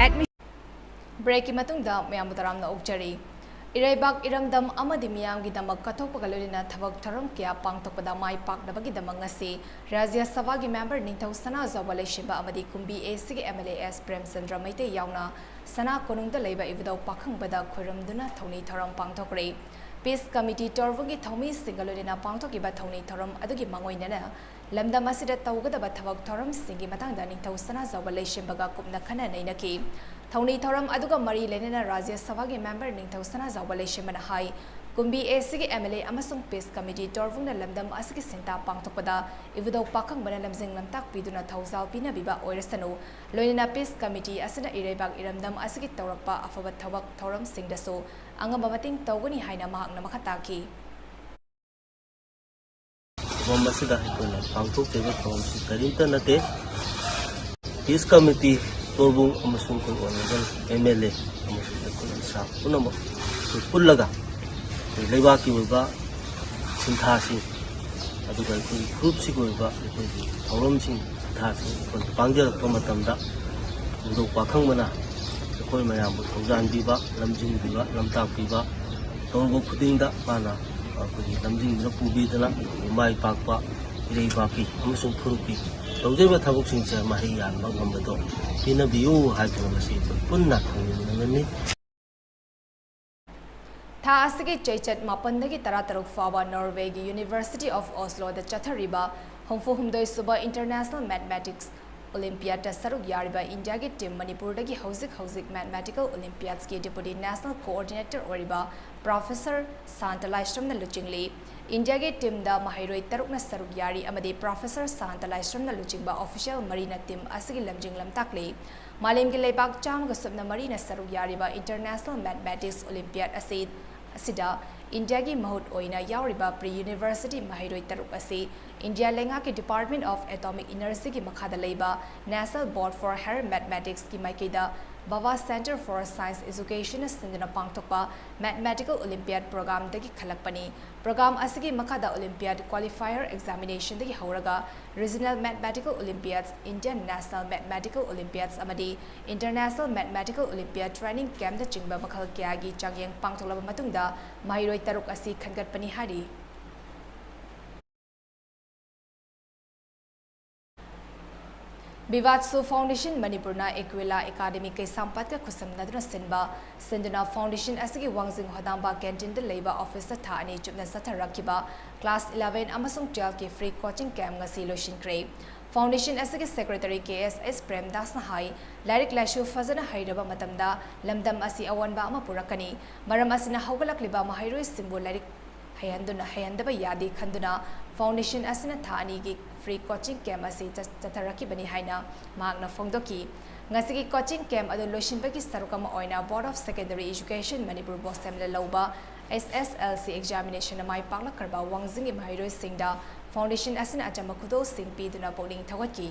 Admi-, break ꯀꯤ ꯃꯇꯨꯡꯗ ꯃꯌꯥꯝꯕꯨ ꯇꯔꯥꯝꯅ ꯑꯣꯛꯆꯔꯤ꯫ ꯏꯔꯩꯕꯥꯛ, ꯏꯔꯝꯗꯝ ꯑꯃꯗꯤ ꯃꯤꯌꯥꯝꯒꯤꯗꯃꯛ ꯀꯠꯊꯣꯛꯄꯒ ꯂꯣꯏꯅꯅ ꯊꯕꯛ ꯊꯧꯔꯝ ꯀꯌꯥ ꯄꯥꯡꯊꯣꯛꯄꯗ ꯃꯥꯏ ꯄꯥꯛꯅꯕꯒꯤꯗꯃꯛ ꯉꯁꯤ ꯔꯥꯖ꯭ꯌ ꯁꯚꯥꯒꯤ ꯃꯦꯝꯕꯔ ꯅꯤꯡꯊꯧ ꯁꯅꯥꯖꯥꯎꯕ ꯂꯩꯁꯦꯝꯕ ꯑꯃꯗꯤ ꯀꯨꯝꯕꯤ ꯑꯦꯁꯤꯒꯤ M L A S Premchandra ꯃꯩꯇꯩ ꯌꯥꯎꯅ ꯁꯅꯥ ꯀꯣꯅꯨꯡꯗ ꯂꯩꯕ ꯏꯕꯨꯙꯧ ꯄꯥꯈꯪꯕꯗ ꯈꯣꯏꯔꯨꯝꯗꯨꯅ ꯊꯧꯅꯤ ꯊꯧꯔꯝ ꯄꯥꯡꯊꯣꯛꯈ꯭ꯔꯦ꯫ ꯄꯤꯁ ꯀꯃꯤꯇꯤ ꯇꯣꯔꯕꯨꯡꯒꯤ ꯊꯧꯃꯤꯁꯤꯡꯒ ꯂꯣꯏꯅꯅ ꯄꯥꯡꯊꯣꯛꯈꯤꯕ ꯊꯧꯅꯤ ꯊꯧꯔꯝ ꯑꯗꯨꯒꯤ ꯃꯥꯡꯑꯣꯏꯅꯅ ꯂꯝꯗꯝ ꯑꯁꯤꯗ ꯇꯧꯒꯗꯕ ꯊꯕꯛ ꯊꯧꯔꯝꯁꯤꯡꯒꯤ ꯃꯇꯥꯡꯗ ꯅꯤꯡꯊꯧ ꯁꯅꯥꯖꯥꯎꯕ ꯂꯩꯁꯦꯝꯕꯒ ꯀꯨꯞꯅ ꯈꯟꯅ ꯅꯩꯅꯈꯤ꯫ ꯊꯧꯅꯤ ꯊꯧꯔꯝ ꯑꯗꯨꯒ ꯃꯔꯤ ꯂꯩꯅꯅ ꯔꯥꯖ꯭ꯌ ꯁꯚꯥꯒꯤ ꯃꯦꯝꯕꯔ ꯅꯤꯡꯊꯧ ꯁꯅꯥꯖꯥꯎꯕ ꯂꯩꯁꯦꯝꯕꯅ ꯍꯥꯏ, ꯀꯨꯝꯕꯤ ꯑꯦꯁꯤꯒꯤ ꯑꯦꯝ ꯑꯦꯜ ꯑꯦ ꯑꯃꯁꯨꯡ ꯄꯤꯁ ꯀꯃꯤꯇꯤ ꯇꯣꯔꯕꯨꯡꯅ ꯂꯝꯗꯝ ꯑꯁꯤꯒꯤ ꯁꯤꯟꯊꯥ ꯄꯥꯡꯊꯣꯛꯄꯗ ꯏꯕꯨꯙꯧ ꯄꯥꯈꯪꯕꯅ ꯂꯝꯖꯤꯡ ꯂꯝꯇꯥꯛ ꯄꯤꯗꯨꯅ ꯊꯧꯖꯥꯜ ꯄꯤꯅꯕꯤꯕ ꯑꯣꯏꯔꯁꯅꯨ, ꯂꯣꯏꯅꯅ ꯄꯤꯁ ꯀꯃꯤꯇꯤ ꯑꯁꯤꯅ ꯏꯔꯩꯕꯥꯛ ꯏꯔꯝꯗꯝ ꯑꯁꯤꯒꯤ ꯇꯧꯔꯛꯄ ꯑꯐꯕ ꯊꯕꯛ ꯊꯧꯔꯝꯁꯤꯡꯗꯁꯨ ꯑꯉꯝꯕ ꯃꯇꯦꯡ ꯇꯧꯒꯅꯤ ꯍꯥꯏꯅ ꯃꯍꯥꯛꯅ ꯃꯈꯥ ꯇꯥꯈꯤ꯫ ꯃꯐꯝ ꯑꯁꯤꯗ ꯑꯩꯈꯣꯏꯅ ꯄꯥꯡꯊꯣꯛꯆꯔꯤꯕ ꯊꯧꯔꯝꯁꯤ ꯀꯔꯤꯝꯇ ꯅꯠꯇꯦ꯫ ꯄꯤꯁ ꯀꯃꯤꯇꯤ, ꯇꯣꯔꯕꯨꯡ ꯑꯃꯁꯨꯡ ꯑꯩꯈꯣꯏ ꯑꯣꯅꯔꯦꯕꯜ ꯑꯦꯝ ꯑꯦꯜ ꯑꯦ ꯑꯃꯁꯨꯡ ꯑꯩꯈꯣꯏ ꯏꯁꯇꯥꯐ ꯄꯨꯝꯅꯃꯛ ꯑꯩꯈꯣꯏ ꯄꯨꯜꯂꯒ ꯑꯩꯈꯣꯏ ꯂꯩꯕꯥꯛꯀꯤ ꯑꯣꯏꯕ ꯁꯤꯟꯊꯥꯁꯤꯡ, ꯑꯗꯨꯒ ꯑꯩꯈꯣꯏꯒꯤ ꯐꯨꯔꯨꯞꯁꯤꯒꯤ ꯑꯣꯏꯕ ꯑꯩꯈꯣꯏꯒꯤ ꯊꯧꯔꯝꯁꯤꯡ, ꯁꯤꯟꯊꯥꯁꯤꯡ ꯑꯩꯈꯣꯏꯅ ꯄꯥꯡꯖꯔꯛꯄ ꯃꯇꯝꯗ ꯏꯕꯨꯙꯧ ꯄꯥꯈꯪꯕꯅ ꯑꯩꯈꯣꯏ ꯃꯌꯥꯝꯕꯨ ꯊꯧꯖꯥꯟꯕꯤꯕ, ꯂꯝꯖꯤꯡꯕꯤꯕ, ꯂꯝꯇꯥꯛꯄꯤꯕ, ꯇꯧꯔꯨꯕ ꯈꯨꯗꯤꯡꯗ ꯃꯥꯅ ꯑꯩꯈꯣꯏꯒꯤ ꯂꯝꯖꯤꯡꯗꯨꯅ ꯄꯨꯕꯤꯗꯨꯅ ꯑꯩꯈꯣꯏꯒꯤ ꯃꯥꯏ ꯄꯥꯛꯄ ꯏꯔꯩꯕꯥꯛꯀꯤ ꯑꯃꯁꯨꯡ ꯐꯨꯔꯨꯞꯀꯤ ꯇꯧꯖꯔꯤꯕ ꯊꯕꯛꯁꯤꯡꯁꯦ ꯃꯍꯩ ꯌꯥꯟꯕ ꯉꯝꯕꯗꯣ ꯄꯤꯅꯕꯤꯌꯨ ꯍꯥꯏꯗꯨꯅ ꯉꯁꯤ ꯑꯩꯈꯣꯏ ꯄꯨꯟꯅ ꯊꯧꯅꯤꯖꯅꯤꯡꯉꯤ꯫ ꯊꯥ ꯑꯁꯤꯒꯤ ꯆꯩꯆꯠ ꯃꯥꯄꯟꯗꯒꯤ ꯇꯔꯥꯇꯔꯨꯛ ꯐꯥꯎꯕ ꯅꯣꯔꯋꯦꯒꯤ University of Osloꯗ ꯆꯠꯊꯔꯤꯕ ꯍꯨꯝꯐꯨ ꯍꯨꯝꯗꯣꯏ ꯁꯨꯕ International Mathematics Olympiadꯇ ꯁꯔꯨꯛ ꯌꯥꯔꯤꯕ ꯏꯟꯗꯤꯌꯥꯒꯤ ꯇꯤꯝ ꯃꯅꯤꯄꯨꯔꯗꯒꯤ ꯍꯧꯖꯤꯛ ꯍꯧꯖꯤꯛ Mathematical Olympiadsꯀꯤ Deputy National Coordinator ꯑꯣꯏꯔꯤꯕ Professor ꯁꯥꯟꯇ ꯂꯥꯏꯁ꯭ꯔꯝꯅ ꯂꯨꯆꯤꯡꯂꯤ꯫ ꯏꯟꯗꯤꯌꯥꯒꯤ ꯇꯤꯝꯗ ꯃꯍꯩꯔꯣꯏ ꯇꯔꯨꯛꯅ ꯁꯔꯨꯛ ꯌꯥꯔꯤ ꯑꯃꯗꯤ Professor ꯁꯥꯟꯇ ꯂꯥꯏꯁ꯭ꯔꯝꯅ ꯂꯨꯆꯤꯡꯕ official ꯃꯔꯤꯅ ꯇꯤꯝ ꯑꯁꯤꯒꯤ ꯂꯝꯖꯤꯡ ꯂꯝꯇꯥꯛꯂꯤ꯫ ꯃꯥꯂꯦꯝꯒꯤ ꯂꯩꯕꯥꯛ ꯆꯥꯝꯃꯒ ꯁꯨꯞꯅ ꯃꯔꯤꯅ ꯁꯔꯨꯛ ꯌꯥꯔꯤꯕ International Mathematics Olympiad ꯑꯁꯤ, ꯑꯁꯤꯗ ꯏꯟꯗꯤꯌꯥꯒꯤ ꯃꯍꯨꯠ ꯑꯣꯏꯅ ꯌꯥꯎꯔꯤꯕ pre university ꯃꯍꯩꯔꯣꯏ ꯇꯔꯨꯛ ꯑꯁꯤ ꯏꯟꯗꯤꯌꯥ ꯂꯩꯉꯥꯛꯀꯤ Department of Atomic Energyꯒꯤ ꯃꯈꯥꯗ ꯂꯩꯕ National Board for Higher Mathematicsꯀꯤ ꯃꯥꯏꯀꯩꯗ Bhabha Centre for Science Educationꯅ ꯁꯤꯟꯗꯨꯅ ꯄꯥꯡꯊꯣꯛꯄ Mathematical Olympiad programꯗꯒꯤ ꯈꯜꯂꯛꯄꯅꯤ꯫ Program ꯑꯁꯤꯒꯤ ꯃꯈꯥꯗ Olympiad qualifier examinationꯗꯒꯤ ꯍꯧꯔꯒ Regional Mathematical Olympiads, Indian National Mathematical Olympiads ꯑꯃꯗꯤ International Mathematical Olympiad training campꯅꯆꯤꯡꯕ ꯃꯈꯜ ꯀꯌꯥꯒꯤ ꯆꯥꯡꯌꯦꯡ ꯄꯥꯡꯊꯣꯛꯂꯕ ꯃꯇꯨꯡꯗ ꯃꯍꯩꯔꯣꯏ ꯇꯔꯨꯛ ꯑꯁꯤ ꯈꯟꯒꯠꯄꯅꯤ ꯍꯥꯏꯔꯤ꯫ ꯕꯤꯕꯥꯠꯁꯨ Foundation ꯃꯅꯤꯄꯨꯔꯅ ꯑꯦꯀ꯭ꯋꯤꯂꯥ ꯑꯦꯀꯥꯗꯃꯤ ꯀꯩꯁꯥꯝꯄꯥꯠꯀ ꯈꯨꯠꯁꯝꯅꯗꯨꯅ ꯁꯤꯟꯕ ꯁꯤꯟꯗꯨꯅ Foundation ꯑꯁꯤꯒꯤ ꯋꯥꯡꯖꯤꯡ ꯍꯣꯗꯥꯝꯕ canteen ꯗ ꯂꯩꯕ office ꯇ ꯊꯥ ꯑꯅꯤ ꯆꯨꯞꯅ ꯆꯠꯊꯔꯛꯈꯤꯕ class eleven ꯑꯃꯁꯨꯡ twelve ꯀꯤ free coaching camp ꯉꯁꯤ ꯂꯣꯏꯁꯤꯟꯈ꯭ꯔꯦ꯫ Foundation ꯑꯁꯤꯒꯤ secretary ꯀꯦ ꯑꯦꯁ ꯑꯦꯁ ꯄ꯭ꯔꯦꯝꯗꯥꯁꯅ ꯍꯥꯏ, ꯂꯥꯏꯔꯤꯛ ꯂꯥꯏꯁꯨ ꯐꯖꯅ ꯍꯩꯔꯕ ꯃꯇꯝꯗ ꯂꯝꯗꯝ ꯑꯁꯤ ꯑꯑꯣꯟꯕ ꯑꯃ ꯄꯨꯔꯛꯀꯅꯤ꯫ ꯃꯔꯝ ꯑꯁꯤꯅ ꯍꯧꯒꯠꯂꯛꯂꯤꯕ ꯃꯍꯩꯔꯣꯏꯁꯤꯡꯕꯨ ꯂꯥꯏꯔꯤꯛ ꯍꯩꯍꯟꯗꯨꯅ, ꯍꯩꯍꯟꯗꯕ ꯌꯥꯗꯦ ꯈꯟꯗꯨꯅ Foundation ꯑꯁꯤꯅ ꯊꯥ ꯑꯅꯤꯒꯤ free coaching camp ꯑꯁꯤ ꯆꯠ-, ꯆꯠꯊꯔꯛꯈꯤꯕꯅꯤ ꯍꯥꯏꯅ ꯃꯍꯥꯛꯅ ꯐꯣꯡꯗꯣꯛꯈꯤ꯫ ꯉꯁꯤꯒꯤ coaching camp ꯑꯗꯨ ꯂꯣꯏꯁꯤꯟꯕꯒꯤ ꯁꯔꯨꯛ ꯑꯃ ꯑꯣꯏꯅ Board of Secondary Education Manipur BOSEM ꯅ ꯂꯧꯕ S S L C examination ꯗ ꯃꯥꯏ ꯄꯥꯛꯂꯛꯈ꯭ꯔꯕ ꯋꯥꯡꯖꯤꯡꯒꯤ ꯃꯍꯩꯔꯣꯏꯁꯤꯡꯗ Foundation ꯑꯁꯤꯅ ꯑꯆꯝꯕ ꯈꯨꯗꯣꯜꯁꯤꯡ ꯄꯤꯗꯨꯅ ꯄꯨꯛꯅꯤꯡ ꯊꯧꯒꯠꯈꯤ꯫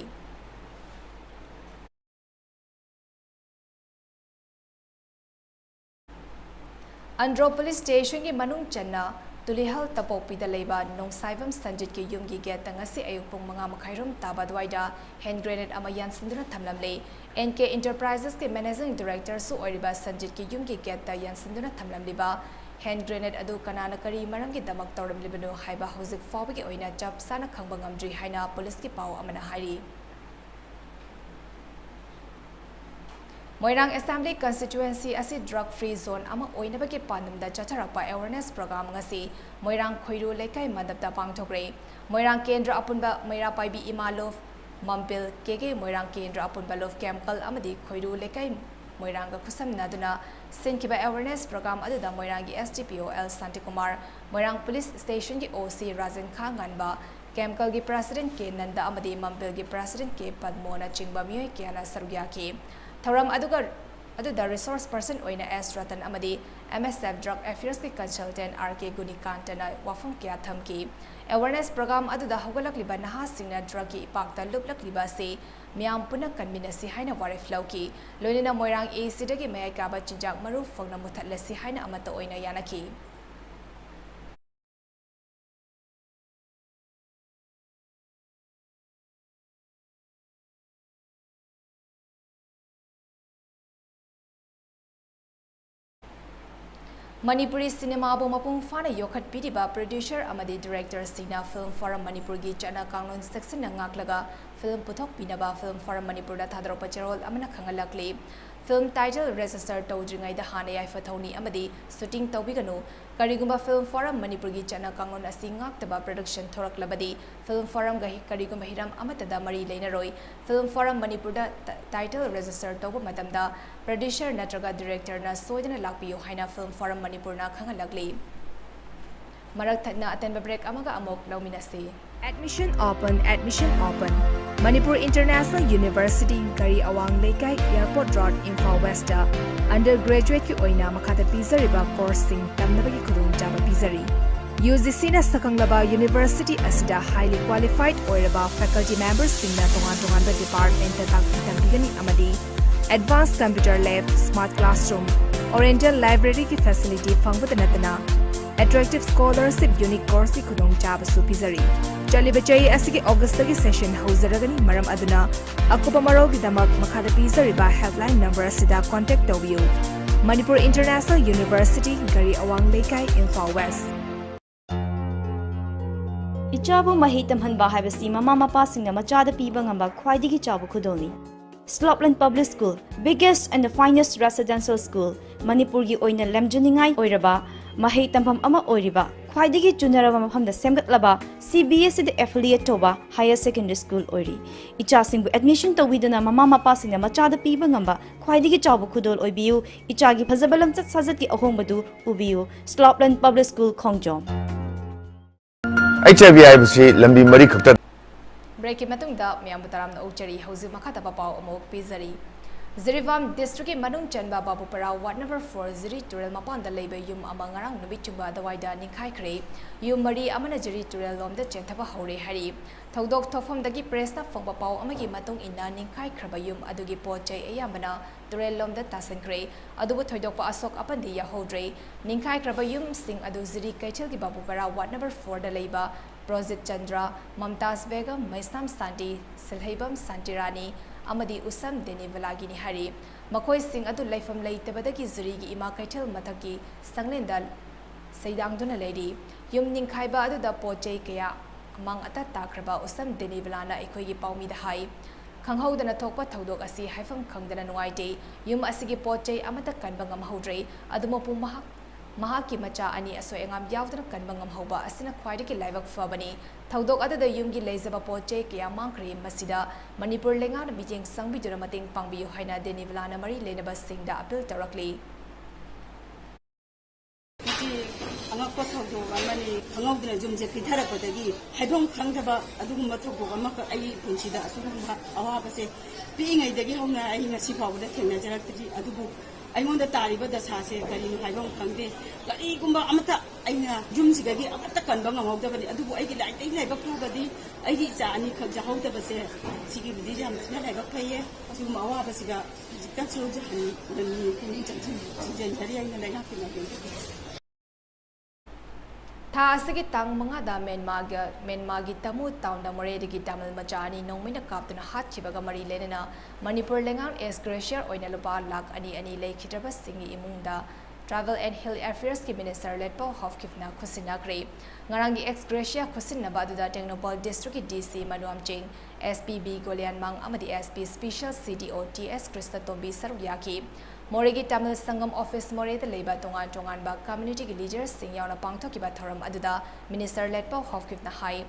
ꯑꯟꯗ꯭ꯔꯣ police station ꯒꯤ ꯃꯅꯨꯡ ꯆꯟꯅ ꯇꯨꯂꯤꯍꯜ ꯇꯄꯣꯛꯄꯤꯗ ꯂꯩꯕ ꯅꯣꯡꯁꯥꯏꯕꯝ ꯁꯟꯖꯤꯠꯀꯤ ꯌꯨꯝꯒꯤ gate ꯇ ꯉꯁꯤ ꯑꯌꯨꯛ ꯄꯨꯡ ꯃꯉꯥ ꯃꯈꯥꯏꯔꯣꯝ ꯇꯥꯕ ꯑꯗꯨꯋꯥꯏꯗ hand grenade ꯑꯃ ꯌꯥꯟꯁꯤꯟꯗꯨꯅ ꯊꯝꯂꯝꯂꯦ꯫ N K Enterprises ꯀꯤ managing director ꯁꯨ ꯑꯣꯏꯔꯤꯕ ꯁꯟꯖꯤꯠꯀꯤ ꯌꯨꯝꯒꯤ gate ꯇ ꯌꯥꯟꯁꯤꯟꯗꯨꯅ ꯊꯝꯂꯝꯂꯤꯕ hand grenade ꯑꯗꯨ ꯀꯅꯥꯅ ꯀꯔꯤ ꯃꯔꯝꯒꯤꯗꯃꯛ ꯇꯧꯔꯝꯂꯤꯕꯅꯣ ꯍꯥꯏꯕ ꯍꯧꯖꯤꯛ ꯐꯥꯎꯕꯒꯤ ꯑꯣꯏꯅ ꯆꯞ ꯆꯥꯅ ꯈꯪꯕ ꯉꯝꯗ꯭ꯔꯤ ꯍꯥꯏꯅ police ꯀꯤ ꯄꯥꯎ ꯑꯃꯅ ꯍꯥꯏꯔꯤ꯫ ꯃꯣꯏꯔꯥꯡ Assembly Constituency ꯑꯁꯤ drug free zone ꯑꯃ ꯑꯣꯏꯅꯕꯒꯤ ꯄꯥꯟꯗꯝꯗ ꯆꯠꯊꯔꯛꯄ awareness program ꯉꯁꯤ ꯃꯣꯏꯔꯥꯡ ꯈꯣꯏꯔꯨ ꯂꯩꯀꯥꯏ ꯃꯟꯗꯞꯇ ꯄꯥꯡꯊꯣꯛꯈ꯭ꯔꯦ꯫ ꯃꯣꯏꯔꯥꯡ ꯀꯦꯟꯗ꯭ꯔ ꯑꯄꯨꯟꯕ ꯃꯩꯔꯥ ꯄꯥꯏꯕꯤ ꯏꯃꯥ ꯂꯨꯞ, ꯃꯝꯄꯤꯜ, ꯀꯦꯒꯦ ꯃꯣꯏꯔꯥꯡ ꯀꯦꯟꯗ꯭ꯔ ꯑꯄꯨꯟꯕ ꯂꯨꯞ, ꯀꯦꯝꯀꯜ ꯑꯃꯗꯤ ꯈꯣꯏꯔꯨ ꯂꯩꯀꯥꯏ ꯃꯣꯏꯔꯥꯡꯒ ꯈꯨꯠꯁꯝꯅꯗꯨꯅ ꯁꯤꯟꯈꯤꯕ awareness program ꯑꯗꯨꯗ ꯃꯣꯏꯔꯥꯡꯒꯤ S D P O L Shantikumar, ꯃꯣꯏꯔꯥꯡ police station ꯒꯤ O C ꯔꯥꯖꯦꯟ ꯈꯥ ꯉꯥꯟꯕ, ꯀꯦꯝꯀꯜꯒꯤ president ꯀꯦ ꯅꯟꯗ ꯑꯃꯗꯤ ꯃꯝꯄꯤꯜꯒꯤ president ꯀꯦ ꯄꯗꯃꯣꯅꯆꯤꯡꯕ ꯃꯤꯑꯣꯏ ꯀꯌꯥꯅ ꯁꯔꯨꯛ ꯌꯥꯈꯤ꯫ ꯊꯧꯔꯝ ꯑꯗꯨꯒ, ꯑꯗꯨꯗ resource person ꯑꯣꯏꯅ ꯑꯦꯁ ꯔꯇꯟ ꯑꯃꯗꯤ M S F drug affairs ꯀꯤ consultant R K ꯒꯨꯅꯤꯀꯥꯟꯇꯅ ꯋꯥꯐꯝ ꯀꯌꯥ ꯊꯝꯈꯤ꯫ Awareness program ꯑꯗꯨꯗ ꯍꯧꯒꯠꯂꯛꯂꯤꯕ ꯅꯍꯥꯁꯤꯡꯅ drug ꯀꯤ ꯏꯄꯥꯛꯇ ꯂꯨꯞꯂꯛꯂꯤꯕ ꯑꯁꯤ ꯃꯤꯌꯥꯝ ꯄꯨꯟꯅ ꯀꯟꯃꯤꯟꯅꯁꯤ ꯍꯥꯏꯅ ꯋꯥꯔꯦꯞ ꯂꯧꯈꯤ꯫ ꯂꯣꯏꯅꯅ ꯃꯣꯏꯔꯥꯡ ꯑꯦ ꯁꯤꯗꯒꯤ ꯃꯌꯥꯏ ꯀꯥꯕ ꯆꯤꯟꯖꯥꯛ ꯃꯔꯨ ꯐꯪꯅ ꯃꯨꯊꯠꯂꯁꯤ ꯍꯥꯏꯅ ꯑꯃꯠꯇ ꯑꯣꯏꯅ ꯌꯥꯅꯈꯤ꯫ ꯃꯅꯤꯄꯨꯔꯤ ꯁꯤꯅꯦꯃꯥꯕꯨ ꯃꯄꯨꯡ ꯐꯥꯅ ꯌꯣꯛꯈꯠꯄꯤꯔꯤꯕ producer ꯑꯃꯗꯤ directorꯁꯤꯡꯅ Film Forum ꯃꯅꯤꯄꯨꯔꯒꯤ ꯆꯠꯅ ꯀꯥꯡꯂꯣꯟ ꯆꯦꯛꯁꯤꯟꯅ ꯉꯥꯛꯂꯒ film ꯄꯨꯊꯣꯛꯄꯤꯅꯕ Film Forum ꯃꯅꯤꯄꯨꯔꯗ ꯊꯥꯗꯣꯔꯛꯄ ꯆꯦꯔꯣꯜ ꯑꯃꯅ ꯈꯪꯍꯜꯂꯛꯂꯤ꯫ Film title register ꯇꯧꯗ꯭ꯔꯤꯉꯩꯗ ꯍꯥꯟꯅ ꯌꯥꯏꯐ ꯊꯧꯅꯤ ꯑꯃꯗꯤ shooting ꯇꯧꯕꯤꯒꯅꯨ꯫ ꯀꯔꯤꯒꯨꯝꯕ Film Forum ꯃꯅꯤꯄꯨꯔꯒꯤ ꯆꯠꯅ ꯀꯥꯡꯂꯣꯟ ꯑꯁꯤ ꯉꯥꯛꯇꯕ production ꯊꯣꯔꯛꯂꯕꯗꯤ Film Forumꯒ ꯍꯤ-, ꯀꯔꯤꯒꯨꯝꯕ ꯍꯤꯔꯝ ꯑꯃꯠꯇꯗ ꯃꯔꯤ ꯂꯩꯅꯔꯣꯏ꯫ Film Forum ꯃꯅꯤꯄꯨꯔꯗ ꯇ-, title register ꯇꯧꯕ ꯃꯇꯝꯗ producer ꯅꯠꯇ꯭ꯔꯒ directorꯅ ꯁꯣꯏꯗꯅ ꯂꯥꯛꯄꯤꯌꯨ ꯍꯥꯏꯅ Film Forum ꯃꯅꯤꯄꯨꯔꯅ ꯈꯪꯍꯜꯂꯛꯂꯤ꯫ ꯃꯔꯛ ꯊꯠꯅ ꯑꯇꯦꯟꯕ break ꯑꯃꯒ ꯑꯃꯨꯛ ꯂꯧꯃꯤꯟꯅꯁꯤ꯫ Admission open, admission open. Manipur International University, ꯘꯔꯤ ꯑꯋꯥꯡ ꯂꯩꯀꯥꯏ, Airport Road, Imphal West, undergraduateꯀꯤ ꯑꯣꯏꯅ ꯃꯈꯥꯗ ꯄꯤꯖꯔꯤꯕ courseꯁꯤꯡ ꯇꯝꯅꯕꯒꯤ ꯈꯨꯗꯣꯡꯆꯥꯕ ꯄꯤꯖꯔꯤ꯫ UGCꯅ ꯁꯛꯈꯪꯂꯕ university ꯑꯁꯤꯗ highly qualified ꯑꯣꯏꯔꯕ faculty memberꯁꯤꯡꯅ ꯇꯣꯉꯥꯟ ꯇꯣꯉꯥꯟꯕ departmentꯇ ꯇꯥꯛꯄꯤ ꯇꯝꯕꯤꯒꯅꯤ ꯑꯃꯗꯤ advanced computer lab, smart classroom, oriental libraryꯒꯤ facility ꯐꯪꯕꯇ ꯅꯠꯇꯅ attractive scholarship, unique courseꯀꯤ ꯈꯨꯗꯣꯡꯆꯥꯕꯁꯨ ꯄꯤꯖꯔꯤ꯫ ꯆꯠꯂꯤꯕ ꯆꯍꯤ ꯑꯁꯤꯒꯤ Augustꯇꯒꯤ session ꯍꯧꯖꯔꯒꯅꯤ, ꯃꯔꯝ ꯑꯗꯨꯅ ꯑꯀꯨꯞꯄ ꯃꯔꯣꯜꯒꯤꯗꯃꯛ ꯃꯈꯥꯗ ꯄꯤꯖꯔꯤꯕ helpline number ꯑꯁꯤꯗ contact ꯇꯧꯕꯤꯌꯨ꯫ Manipur International University, ꯘꯔꯤ ꯑꯋꯥꯡ ꯂꯩꯀꯥꯏ, Imphal West꯫ ꯏꯆꯥꯕꯨ ꯃꯍꯩ ꯇꯝꯍꯟꯕ ꯍꯥꯏꯕꯁꯤ ꯃꯃꯥ ꯃꯄꯥꯁꯤꯡꯅ ꯃꯆꯥꯗ ꯄꯤꯕ ꯉꯝꯕ ꯈ꯭ꯋꯥꯏꯗꯒꯤ ꯆꯥꯎꯕ ꯈꯨꯗꯣꯜꯅꯤ꯫ Slopeland Public School, biggest and the finest residential school, ꯃꯅꯤꯄꯨꯔꯒꯤ ꯑꯣꯏꯅ ꯂꯝꯖꯤꯡꯅꯤꯡꯉꯥꯏ ꯑꯣꯏꯔꯕ ꯃꯍꯩ ꯇꯝꯐꯝ ꯑꯃ ꯑꯣꯏꯔꯤꯕ, ꯈ꯭ꯋꯥꯏꯗꯒꯤ ꯆꯨꯅꯔꯕ ꯃꯐꯝꯗ ꯁꯦꯝꯒꯠꯂꯕ CBSEꯗ affiliate ꯇꯧꯕ higher secondary school ꯑꯣꯏꯔꯤ꯫ ꯏꯆꯥꯁꯤꯡꯕꯨ admission ꯇꯧꯕꯤꯗꯨꯅ ꯃꯃꯥ ꯃꯄꯥꯁꯤꯡꯅ ꯃꯆꯥꯗ ꯄꯤꯕ ꯉꯝꯕ ꯈ꯭ꯋꯥꯏꯗꯒꯤ ꯆꯥꯎꯕ ꯈꯨꯗꯣꯜ ꯑꯣꯏꯕꯤꯌꯨ꯫ ꯏꯆꯥꯒꯤ ꯐꯖꯕ ꯂꯝꯆꯠ ꯁꯥꯖꯠꯀꯤ ꯑꯍꯣꯡꯕꯗꯨ ꯎꯕꯤꯌꯨ꯫ Slopeland Public School, ꯈꯣꯡꯖꯣꯝ꯫ HIV ꯍꯥꯏꯕꯁꯤ ꯂꯝꯕꯤ ꯃꯔꯤ ꯈꯛꯇ꯫ Breakꯀꯤ ꯃꯇꯨꯡꯗ ꯃꯌꯥꯝꯕꯨ ꯇꯔꯥꯝꯅ ꯑꯣꯛꯆꯔꯤ꯫ ꯍꯧꯖꯤꯛ ꯃꯈꯥ ꯇꯥꯕ ꯄꯥꯎ ꯑꯃꯨꯛ ꯄꯤꯖꯔꯤ꯫ ꯖꯤꯔꯤꯕꯥꯝ ꯗꯤꯁꯇ꯭ꯔꯤꯛꯀꯤ ꯃꯅꯨꯡ ꯆꯟꯕ ꯕꯥꯕꯨꯄꯔꯥ ꯋꯥꯔꯗ ꯅꯝꯕꯔ ꯐꯣꯔ ꯖꯤꯔꯤ ꯇꯨꯔꯦꯜ ꯃꯄꯥꯟꯗ ꯂꯩꯕ ꯌꯨꯝ ꯑꯃ ꯉꯔꯥꯡ ꯅꯨꯃꯤꯠ ꯆꯨꯝꯕ ꯑꯗꯨꯋꯥꯏꯗ ꯅꯤꯡꯈꯥꯏꯈ꯭ꯔꯦ꯫ ꯌꯨꯝ ꯃꯔꯤ ꯑꯃꯅ ꯖꯤꯔꯤ ꯇꯨꯔꯦꯜ ꯂꯣꯝꯗ ꯆꯦꯟꯊꯕ ꯍꯧꯔꯦ ꯍꯥꯏꯔꯤ꯫ ꯊꯧꯗꯣꯛ ꯊꯣꯛꯐꯝꯗꯒꯤ ꯄ꯭ꯔꯦꯁꯅ ꯐꯪꯕ ꯄꯥꯎ ꯑꯃꯒꯤ ꯃꯇꯨꯡ ꯏꯟꯅ, ꯅꯤꯡꯈꯥꯏꯈ꯭ꯔꯕ ꯌꯨꯝ ꯑꯗꯨꯒꯤ ꯄꯣꯠ ꯆꯩ ꯑꯌꯥꯝꯕꯅ ꯇꯨꯔꯦꯜ ꯂꯣꯝꯗ ꯇꯥꯁꯤꯟꯈ꯭ꯔꯦ꯫ ꯑꯗꯨꯕꯨ ꯊꯣꯏꯗꯣꯛꯄ ꯑꯁꯣꯛ ꯑꯄꯟꯗꯤ ꯌꯥꯎꯍꯧꯗ꯭ꯔꯦ꯫ ꯅꯤꯡꯈꯥꯏꯈ꯭ꯔꯕ ꯌꯨꯝꯁꯤꯡ ꯑꯗꯨ ꯖꯤꯔꯤ ꯀꯩꯊꯦꯜꯒꯤ ꯕꯥꯕꯨꯄꯔꯥ ꯋꯥꯔꯗ ꯅꯝꯕꯔ ꯐꯣꯔꯗ ꯂꯩꯕ ꯄ꯭ꯔꯣꯖꯤꯠ ꯆꯟꯗ꯭ꯔ, ꯃꯝꯇꯥꯖ ꯕꯦꯒꯝ, ꯃꯩꯁꯅꯥꯝ ꯁꯥꯟꯇꯤ, ꯁꯤꯜꯍꯩꯕꯝ ꯁꯥꯟꯇꯤꯔꯥꯅꯤ ꯑꯃꯗꯤ ꯎꯁꯝ ꯗꯦꯅꯤꯕꯂꯥꯒꯤꯅꯤ ꯍꯥꯏꯔꯤ꯫ ꯃꯈꯣꯏꯁꯤꯡ ꯑꯗꯨ ꯂꯩꯐꯝ ꯂꯩꯇꯕꯗꯒꯤ ꯖꯤꯔꯤꯒꯤ ꯏꯃꯥ ꯀꯩꯊꯦꯜ ꯃꯊꯛꯀꯤ ꯁꯪꯂꯦꯟꯗ ꯁꯩꯗꯥꯡꯗꯨꯅ ꯂꯩꯔꯤ꯫ ꯌꯨꯝ ꯅꯤꯡꯈꯥꯏꯕ ꯑꯗꯨꯗ ꯄꯣꯠ ꯆꯩ ꯀꯌꯥ ꯑꯃꯥꯡ ꯑꯇꯥ ꯇꯥꯈ꯭ꯔꯕ ꯎꯁꯝ ꯗꯦꯅꯤꯕꯂꯥꯅ ꯑꯩꯈꯣꯏꯒꯤ ꯄꯥꯎꯃꯤꯗ ꯍꯥꯏ꯫ ꯈꯪꯍꯧꯗꯅ ꯊꯣꯛꯄ ꯊꯧꯗꯣꯛ ꯑꯁꯤ ꯍꯥꯏꯐꯝ ꯈꯪꯗꯅ ꯅꯨꯡꯉꯥꯏꯇꯦ꯫ ꯌꯨꯝ ꯑꯁꯤꯒꯤ ꯄꯣꯠ ꯆꯩ ꯑꯃꯠꯇ ꯀꯟꯕ ꯉꯝꯍꯧꯗ꯭ꯔꯦ꯫ ꯑꯗꯨ ꯃꯄꯨ ꯃꯍꯥꯛ, ꯃꯍꯥꯛꯀꯤ ꯃꯆꯥ ꯑꯅꯤ ꯑꯁꯣꯏ ꯑꯉꯥꯝ ꯌꯥꯎꯗꯅ ꯀꯟꯕ ꯉꯝꯍꯧꯕ ꯑꯁꯤꯅ ꯈ꯭ꯋꯥꯏꯗꯒꯤ ꯂꯥꯏꯕꯛ ꯐꯕꯅꯤ꯫ ꯊꯧꯗꯣꯛ ꯑꯗꯨꯗ ꯌꯨꯝꯒꯤ ꯂꯩꯖꯕ ꯄꯣꯠ ꯆꯩ ꯀꯌꯥ ꯃꯥꯡꯈ꯭ꯔꯦ꯫ ꯃꯁꯤꯗ ꯃꯅꯤꯄꯨꯔ ꯂꯩꯉꯥꯛꯅ ꯃꯤꯠꯌꯦꯡ ꯆꯪꯕꯤꯗꯨꯅ ꯃꯇꯦꯡ ꯄꯥꯡꯕꯤꯌꯨ ꯍꯥꯏꯅ ꯗꯦꯅꯤꯕꯂꯥꯅ ꯃꯔꯤ ꯂꯩꯅꯕꯁꯤꯡꯗ ꯑꯄꯤꯜ ꯇꯧꯔꯛꯂꯤ꯫ ꯃꯁꯤ ꯑꯉꯛꯄ ꯊꯧꯗꯣꯛ ꯑꯃꯅꯤ꯫ ꯈꯪꯍꯧꯗꯅ ꯌꯨꯝꯁꯦ ꯄꯤꯊꯔꯛꯄꯗꯒꯤ ꯍꯥꯏꯐꯝ ꯈꯪꯗꯕ ꯑꯗꯨꯒꯨꯝꯕ ꯊꯧꯗꯣꯛ ꯑꯃꯈꯛ ꯑꯩꯒꯤ ꯄꯨꯟꯁꯤꯗ ꯑꯁꯤꯒꯨꯝꯕ ꯑꯋꯥꯕꯁꯦ ꯄꯤꯛꯏꯉꯩꯗꯒꯤ ꯍꯧꯅ ꯑꯩ ꯉꯁꯤ ꯐꯥꯎꯕꯗ ꯊꯦꯡꯅꯖꯔꯛꯇ꯭ꯔꯤ꯫ ꯑꯗꯨꯕꯨ ꯑꯩꯉꯣꯟꯗ ꯇꯥꯔꯤꯕ ꯗꯁꯥꯁꯦ ꯀꯔꯤꯅꯣ ꯍꯥꯏꯕ ꯑꯃ ꯈꯪꯗꯦ꯫ ꯀꯔꯤꯒꯨꯝꯕ ꯑꯃꯠꯇ ꯑꯩꯅ ꯌꯨꯝꯁꯤꯗꯒꯤ ꯑꯃꯠꯇ ꯀꯟꯕ ꯉꯝꯍꯧꯗꯕꯅꯤ꯫ ꯑꯗꯨꯕꯨ ꯑꯩꯒꯤ ꯂꯥꯏꯕꯛꯇꯒꯤ ꯂꯥꯏꯕꯛ ꯐꯕꯗꯤ ꯑꯩꯒꯤ ꯏꯆꯥ ꯑꯅꯤꯈꯛ ꯌꯥꯍꯧꯗꯕꯁꯦ, ꯁꯤꯒꯤꯕꯨꯗꯤ ꯌꯥꯝ ꯊꯤꯅ ꯂꯥꯏꯕꯛ ꯐꯩꯌꯦ꯫ ꯑꯁꯤꯒꯨꯝꯕ ꯑꯋꯥꯕꯁꯤꯗ ꯍꯧꯖꯤꯛꯇꯁꯨ ꯍꯟ-, ꯍꯟ-, ꯄꯨꯛꯅꯤꯡ ꯆꯪꯁꯤꯟ-, ꯆꯤꯡꯁꯤꯟꯖꯔꯤ ꯑꯩꯅ ꯂꯩꯉꯥꯛꯀꯤ ꯃꯥꯏꯀꯩꯗꯒꯤ꯫ ꯊꯥ ꯑꯁꯤꯒꯤ ꯇꯥꯡ ꯃꯉꯥꯗ ꯃ꯭ꯌꯥꯟꯃꯥꯔꯒ, ꯃ꯭ꯌꯥꯟꯃꯥꯔꯒꯤ ꯇꯃꯨ ꯇꯥꯎꯟꯗ ꯃꯣꯔꯦꯗꯒꯤ ꯇꯥꯃꯤꯜ ꯃꯆꯥ ꯑꯅꯤ ꯅꯣꯡꯃꯩꯅ ꯀꯥꯞꯇꯨꯅ ꯍꯥꯠꯈꯤꯕꯒ ꯃꯔꯤ ꯂꯩꯅꯅ ꯃꯅꯤꯄꯨꯔ ꯂꯩꯉꯥꯛꯅ ꯑꯦꯛꯁ ꯒ꯭ꯔꯦꯁꯤꯌꯥ ꯑꯣꯏꯅ ꯂꯨꯄꯥ ꯂꯥꯈ ꯑꯅꯤ ꯑꯅꯤ ꯂꯩꯈꯤꯗ꯭ꯔꯕꯁꯤꯡꯒꯤ ꯏꯃꯨꯡꯗ Tribal and Hill Affairs ꯀꯤ Minister ꯂꯦꯠꯄꯥꯎ ꯍꯥꯎꯀꯤꯞꯅ ꯈꯨꯠꯁꯤꯟꯅꯈ꯭ꯔꯦ꯫ ꯉꯔꯥꯡꯒꯤ ꯑꯦꯛꯁ ꯒ꯭ꯔꯦꯁꯤꯌꯥ ꯈꯨꯠꯁꯤꯟꯅꯕ ꯑꯗꯨꯗ ꯇꯦꯡꯅꯧꯄꯜ ꯗꯤꯁꯇ꯭ꯔꯤꯛꯀꯤ ꯗꯤ ꯁꯤ ꯃꯅꯨ ꯑꯝꯆꯤꯡ, ꯑꯦꯁ ꯄꯤ ꯕꯤ ꯒꯣꯂꯤꯌꯥꯟꯃꯥꯡ ꯑꯃꯗꯤ ꯑꯦꯁ ꯄꯤ ꯁ꯭ꯄꯦꯁꯤꯌꯦꯜ ꯁꯤ ꯗꯤ ꯑꯣ ꯇꯤ ꯑꯦꯁ ꯀ꯭ꯔꯤꯁꯅꯇꯣꯝꯕꯤ ꯁꯔꯨꯛ ꯌꯥꯈꯤ꯫ ꯃꯣꯔꯦꯒꯤ ꯇꯥꯃꯤꯜ ꯁꯪꯒꯝ ꯑꯣꯐꯤꯁ ꯃꯣꯔꯦꯗ ꯂꯩꯕ ꯇꯣꯉꯥꯟ ꯇꯣꯉꯥꯟꯕ ꯀꯝꯃ꯭ꯌꯨꯅꯤꯇꯤꯒꯤ ꯂꯤꯗꯔꯁꯤꯡ ꯌꯥꯎꯅ ꯄꯥꯡꯊꯣꯛꯈꯤꯕ ꯊꯧꯔꯝ ꯑꯗꯨꯗ Minister ꯂꯦꯠꯄꯥꯎ ꯍꯥꯎꯀꯤꯞꯅ ꯍꯥꯏ,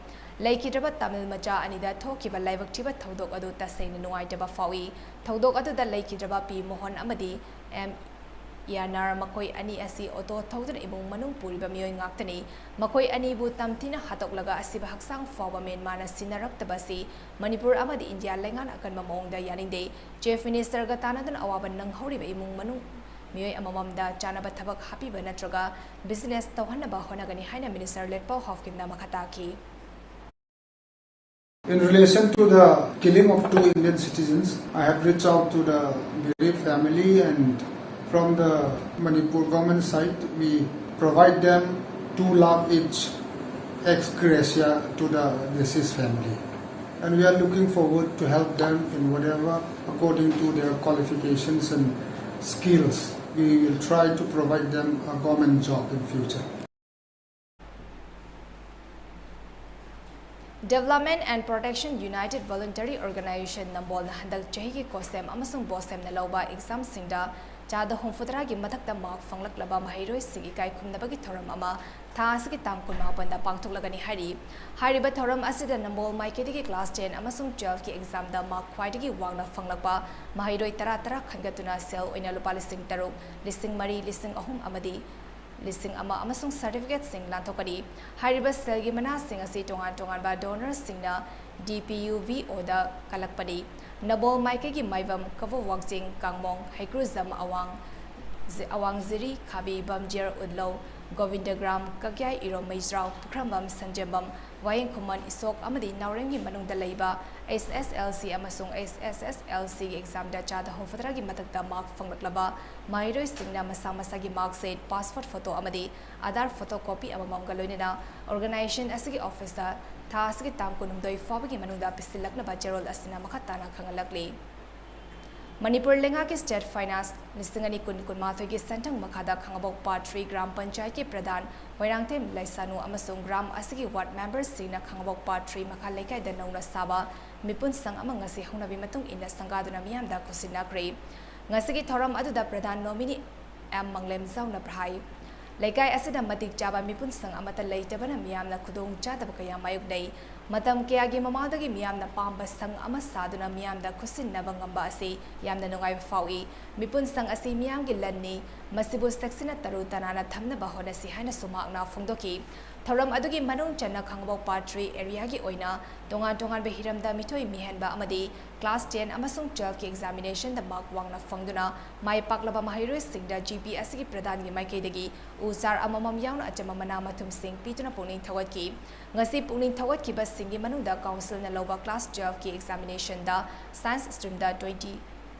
ꯂꯩꯈꯤꯗ꯭ꯔꯕ ꯇꯥꯃꯤꯜ ꯃꯆꯥ ꯑꯅꯤꯗ ꯊꯣꯛꯈꯤꯕ ꯂꯥꯏꯕꯛ ꯊꯤꯕ ꯊꯧꯗꯣꯛ ꯑꯗꯨ ꯇꯁꯦꯡꯅ ꯅꯨꯡꯉꯥꯏꯇꯕ ꯐꯥꯎꯏ꯫ ꯊꯧꯗꯣꯛ ꯑꯗꯨꯗ ꯂꯩꯈꯤꯗ꯭ꯔꯕ ꯄꯤ ꯃꯣꯍꯟ ꯑꯃꯗꯤ ꯑꯦꯝ ꯏꯌꯥꯅꯥꯔ ꯃꯈꯣꯏ ꯑꯅꯤ ꯑꯁꯤ ꯑꯣꯇꯣ ꯊꯧꯗꯨꯅ ꯏꯃꯨꯡ ꯃꯅꯨꯡ ꯄꯨꯔꯤꯕ ꯃꯤꯑꯣꯏ ꯉꯥꯛꯇꯅꯤ꯫ ꯃꯈꯣꯏ ꯑꯅꯤꯕꯨ ꯇꯝꯊꯤꯅ ꯍꯥꯠꯇꯣꯛꯂꯒ ꯑꯁꯤꯕ ꯍꯛꯆꯥꯡ ꯐꯥꯎꯕ ꯃꯦꯟ ꯃꯥꯅ ꯁꯤꯟꯅꯔꯛꯇꯕ ꯑꯁꯤ ꯃꯅꯤꯄꯨꯔ ꯑꯃꯗꯤ ꯏꯟꯗꯤꯌꯥ ꯂꯩꯉꯥꯛꯅ ꯑꯀꯟꯕ ꯃꯑꯣꯡꯗ ꯌꯥꯅꯤꯡꯗꯦ꯫ ꯆꯤꯐ ꯃꯤꯅꯤꯁꯇꯔꯒ ꯇꯥꯟꯅꯗꯨꯅ ꯑꯋꯥꯕ ꯅꯪꯍꯧꯔꯤꯕ ꯏꯃꯨꯡ ꯃꯅꯨꯡ ꯃꯤꯑꯣꯏ ꯑꯃꯃꯝꯗ ꯆꯥꯅꯕ ꯊꯕꯛ ꯍꯥꯞꯄꯤꯕ ꯅꯠꯇ꯭ꯔꯒ ꯕꯤꯖꯤꯅꯦꯁ ꯇꯧꯍꯟꯅꯕ ꯍꯣꯠꯅꯒꯅꯤ ꯍꯥꯏꯅ ꯃꯤꯅꯤꯁꯇꯔ ꯂꯦꯠꯄꯥꯎ ꯍꯥꯎꯀꯤꯞꯅ ꯃꯈꯥ ꯇꯥꯈꯤ꯫ In relation to the killing of two Indian citizens, I have reached out to the bereaved family, and from the Manipur government side, we provide them two lakh each ex gratia to the deceased family. And we are looking forward to help them in whatever, according to their qualifications and skills. We will try to provide them a government job in future. Development and Protection United Voluntary Organization ꯅꯝꯕꯣꯜꯅ ꯍꯟꯗꯛ ꯆꯍꯤꯒꯤ ꯀꯣꯁꯦꯝ ꯑꯃꯁꯨꯡ ꯕꯣꯁꯦꯝꯅ ꯂꯧꯕ ꯑꯦꯛꯖꯥꯝꯁꯤꯡꯗ ꯆꯥꯗ ꯍꯨꯝꯐꯨꯇꯔꯥꯒꯤ ꯃꯊꯛꯇ mark ꯐꯪꯂꯛꯂꯕ ꯃꯍꯩꯔꯣꯏꯁꯤꯡ ꯏꯀꯥꯏ ꯈꯨꯝꯅꯕꯒꯤ ꯊꯧꯔꯝ ꯑꯃ ꯊꯥ ꯑꯁꯤꯒꯤ ꯇꯥꯡ ꯀꯨꯟꯃꯥꯄꯟꯗ ꯄꯥꯡꯊꯣꯛꯂꯒꯅꯤ ꯍꯥꯏꯔꯤ꯫ ꯍꯥꯏꯔꯤꯕ ꯊꯧꯔꯝ ꯑꯁꯤꯗ ꯅꯝꯕꯣꯜ ꯃꯥꯏꯀꯩꯗꯒꯤ ꯀ꯭ꯂꯥꯁ ꯇꯦꯟ ꯑꯃꯁꯨꯡ ꯇꯨꯋꯦꯜꯐꯀꯤ ꯑꯦꯛꯖꯥꯝꯗ ꯃꯥꯔꯛ ꯈ꯭ꯋꯥꯏꯗꯒꯤ ꯋꯥꯡꯅ ꯐꯪꯂꯛꯄ ꯃꯍꯩꯔꯣꯏ ꯇꯔꯥ ꯇꯔꯥ ꯈꯟꯒꯠꯇꯨꯅ ꯁꯦꯜ ꯑꯣꯏꯅ ꯂꯨꯄꯥ ꯂꯤꯁꯤꯡ ꯇꯔꯨꯛ, ꯂꯤꯁꯤꯡ ꯃꯔꯤ, ꯂꯤꯁꯤꯡ ꯑꯍꯨꯝ ꯑꯃꯗꯤ ꯂꯤꯁꯤꯡ ꯑꯃ ꯑꯃꯁꯨꯡ ꯁꯥꯔꯇꯤꯐꯤꯀꯦꯠꯁꯤꯡ ꯂꯥꯟꯊꯣꯛꯀꯅꯤ꯫ ꯍꯥꯏꯔꯤꯕ ꯁꯦꯜꯒꯤ ꯃꯅꯥꯁꯤꯡ ꯑꯁꯤ ꯇꯣꯉꯥꯟ ꯇꯣꯉꯥꯟꯕ ꯗꯣꯅꯔꯁꯤꯡꯅ ꯗꯤ ꯄꯤ ꯌꯨ ꯚꯤ ꯑꯣꯗ ꯀꯜꯂꯛꯄꯅꯤ꯫ ꯅꯝꯕꯣꯜ ꯃꯥꯏꯀꯩꯒꯤ ꯃꯥꯏꯕꯝ, ꯀꯕꯣ ꯋꯥꯡꯖꯤꯡ, ꯀꯥꯡꯃꯣꯡ, ꯍꯩꯀ꯭ꯔꯨꯖꯝ, ꯑꯋꯥꯡ ꯖꯤ-, ꯑꯋꯥꯡ ꯖꯤꯔꯤ, ꯈꯥꯕꯤ, ꯕꯝꯖꯤꯌꯔ, ꯎꯠꯂꯧ, ꯒꯣꯕꯤꯟꯗꯒ꯭ꯔꯥꯝ, ꯀꯛꯌꯥꯏ, ꯏꯔꯣꯝ, ꯃꯩꯖ꯭ꯔꯥꯎ, ꯄꯨꯈ꯭ꯔꯝꯕꯝ, ꯁꯟꯖꯦꯝꯕꯝ, ꯋꯥꯌꯦꯡꯈꯨꯃꯟ, ꯏꯁꯣꯛ ꯑꯃꯗꯤ ꯅꯥꯎꯔꯦꯝꯒꯤ ꯃꯅꯨꯡꯗ ꯂꯩꯕ ꯑꯩꯆ ꯑꯦꯁ ꯑꯦꯜ ꯁꯤ ꯑꯃꯁꯨꯡ ꯑꯩꯆ ꯑꯦꯁ ꯑꯦꯁ ꯑꯦꯜ ꯁꯤꯒꯤ ꯑꯦꯛꯖꯥꯝꯗ ꯆꯥꯗ ꯍꯨꯝꯐꯨꯇꯔꯥꯒꯤ ꯃꯊꯛꯇ ꯃꯥꯔꯛ ꯐꯪꯂꯛꯂꯕ ꯃꯍꯩꯔꯣꯏꯁꯤꯡꯅ ꯃꯁꯥ ꯃꯁꯥꯒꯤ ꯃꯥꯔꯛꯁꯤꯠ, ꯄꯥꯁꯄꯣꯔꯠ ꯐꯣꯇꯣ ꯑꯃꯗꯤ ꯑꯥꯙꯥꯔ ꯐꯣꯇꯣ ꯀꯣꯄꯤ ꯑꯃꯃꯝꯒ ꯂꯣꯏꯅꯅ ꯑꯣꯔꯒꯅꯥꯏꯖꯦꯁꯟ ꯑꯁꯤꯒꯤ ꯑꯣꯐꯤꯁꯇ ꯊꯥ ꯑꯁꯤꯒꯤ ꯇꯥꯡ ꯀꯨꯟꯍꯨꯝꯗꯣꯏ ꯐꯥꯎꯕꯒꯤ ꯃꯅꯨꯡꯗ ꯄꯤꯁꯤꯜꯂꯛꯅꯕ ꯆꯦꯔꯣꯜ ꯑꯁꯤꯅ ꯃꯈꯥ ꯇꯥꯅ ꯈꯪꯍꯜꯂꯛꯂꯤ꯫ ꯃꯅꯤꯄꯨꯔ ꯂꯩꯉꯥꯛꯀꯤ ꯁ꯭ꯇꯦꯠ ꯐꯥꯏꯅꯥꯟꯁ ꯂꯤꯁꯤꯡ ꯑꯅꯤ ꯀꯨꯟ ꯀꯨꯟꯃꯥꯊꯣꯏꯒꯤ ꯁꯦꯟꯊꯪ ꯃꯈꯥꯗ ꯈꯥꯉꯕꯣꯛ ꯄꯥꯔꯠ ꯊ꯭ꯔꯤ ꯒ꯭ꯔꯥꯝ ꯄꯟꯆꯥꯌꯠꯀꯤ ꯄ꯭ꯔꯙꯥꯟ ꯃꯣꯏꯔꯥꯡꯊꯦꯝ ꯂꯩꯁꯥꯅꯨ ꯑꯃꯁꯨꯡ ꯒ꯭ꯔꯥꯝ ꯑꯁꯤꯒꯤ ꯋꯥꯔꯗ ꯃꯦꯝꯕꯔꯁꯤꯡꯅ ꯈꯥꯉꯕꯣꯛ ꯄꯥꯔꯠ ꯊ꯭ꯔꯤ ꯃꯈꯥ ꯂꯩꯀꯥꯏꯗ ꯅꯧꯅ ꯁꯥꯕ ꯃꯤꯄꯨꯟ ꯁꯪ ꯑꯃ ꯉꯁꯤ ꯍꯧꯅꯕꯤ ꯃꯇꯨꯡ ꯏꯟꯅ ꯁꯪꯒꯥꯗꯨꯅ ꯃꯤꯌꯥꯝꯗ ꯈꯨꯠꯁꯤꯟꯅꯈ꯭ꯔꯦ꯫ ꯉꯁꯤꯒꯤ ꯊꯧꯔꯝ ꯑꯗꯨꯗ ꯄ꯭ꯔꯙꯥꯟ ꯅꯣꯃꯤꯅꯤ ꯑꯦꯝ ꯃꯪꯂꯦꯝꯖꯥꯎꯅ ꯍꯥꯏ, ꯂꯩꯀꯥꯏ ꯑꯁꯤꯗ ꯃꯇꯤꯛ ꯆꯥꯕ ꯃꯤꯄꯨꯟ ꯁꯪ ꯑꯃꯠꯇ ꯂꯩꯇꯕꯅ ꯃꯤꯌꯥꯝꯅ ꯈꯨꯗꯣꯡ ꯆꯥꯗꯕ ꯀꯌꯥ ꯃꯥꯌꯣꯛꯅꯩ꯫ ꯃꯇꯝ ꯀꯌꯥꯒꯤ ꯃꯃꯥꯡꯗꯒꯤ ꯃꯤꯌꯥꯝꯅ ꯄꯥꯝꯕ ꯁꯪ ꯑꯃ ꯁꯥꯗꯨꯅ ꯃꯤꯌꯥꯝꯗ ꯈꯨꯠꯁꯤꯟꯅꯕ ꯉꯝꯕ ꯑꯁꯤ ꯌꯥꯝꯅ ꯅꯨꯡꯉꯥꯏꯕ ꯐꯥꯎꯏ꯫ ꯃꯤꯄꯨꯟ ꯁꯪ ꯑꯁꯤ ꯃꯤꯌꯥꯝꯒꯤ ꯂꯟꯅꯤ꯫ ꯃꯁꯤꯕꯨ ꯆꯦꯛꯁꯤꯟꯅ ꯇꯔꯨ ꯇꯅꯥꯟꯅ ꯊꯝꯅꯕ ꯍꯣꯠꯅꯁꯤ ꯍꯥꯏꯅꯁꯨ ꯃꯍꯥꯛꯅ ꯐꯣꯡꯗꯣꯛꯈꯤ꯫ ꯊꯧꯔꯝ ꯑꯗꯨꯒꯤ ꯃꯅꯨꯡ ꯆꯟꯅ ꯈꯥꯡꯉꯕꯣꯛ ꯄꯥꯠ ꯇ꯭ꯔꯤ ꯑꯦꯔꯤꯌꯥꯒꯤ ꯑꯣꯏꯅ ꯇꯣꯉꯥꯟ ꯇꯣꯉꯥꯟꯕ ꯍꯤꯔꯝꯗ ꯃꯤꯊꯣꯏ ꯃꯤꯍꯦꯟꯕ ꯑꯃꯗꯤ class ten ꯑꯃꯁꯨꯡ twelveꯀꯤ examinationꯗ mark ꯋꯥꯡꯅ ꯐꯪꯗꯨꯅ ꯃꯥꯏ ꯄꯥꯛꯂꯕ ꯃꯍꯩꯔꯣꯏꯁꯤꯡꯗ ꯖꯤ ꯄꯤ ꯑꯁꯤꯒꯤ ꯄ꯭ꯔꯙꯥꯟꯒꯤ ꯃꯥꯏꯀꯩꯗꯒꯤ ꯎ ꯆꯥꯔ ꯑꯃꯃꯝ ꯌꯥꯎꯅ ꯑꯆꯝꯕ ꯃꯅꯥ ꯃꯊꯨꯝꯁꯤꯡ ꯄꯤꯗꯨꯅ ꯄꯨꯛꯅꯤꯡ ꯊꯧꯒꯠꯈꯤ꯫ ꯉꯁꯤ ꯄꯨꯛꯅꯤꯡ ꯊꯧꯒꯠꯈꯤꯕꯁꯤꯡꯒꯤ ꯃꯅꯨꯡꯗ councilꯅ ꯂꯧꯕ class twelveꯀꯤ examinationꯗ science streamꯗ twenty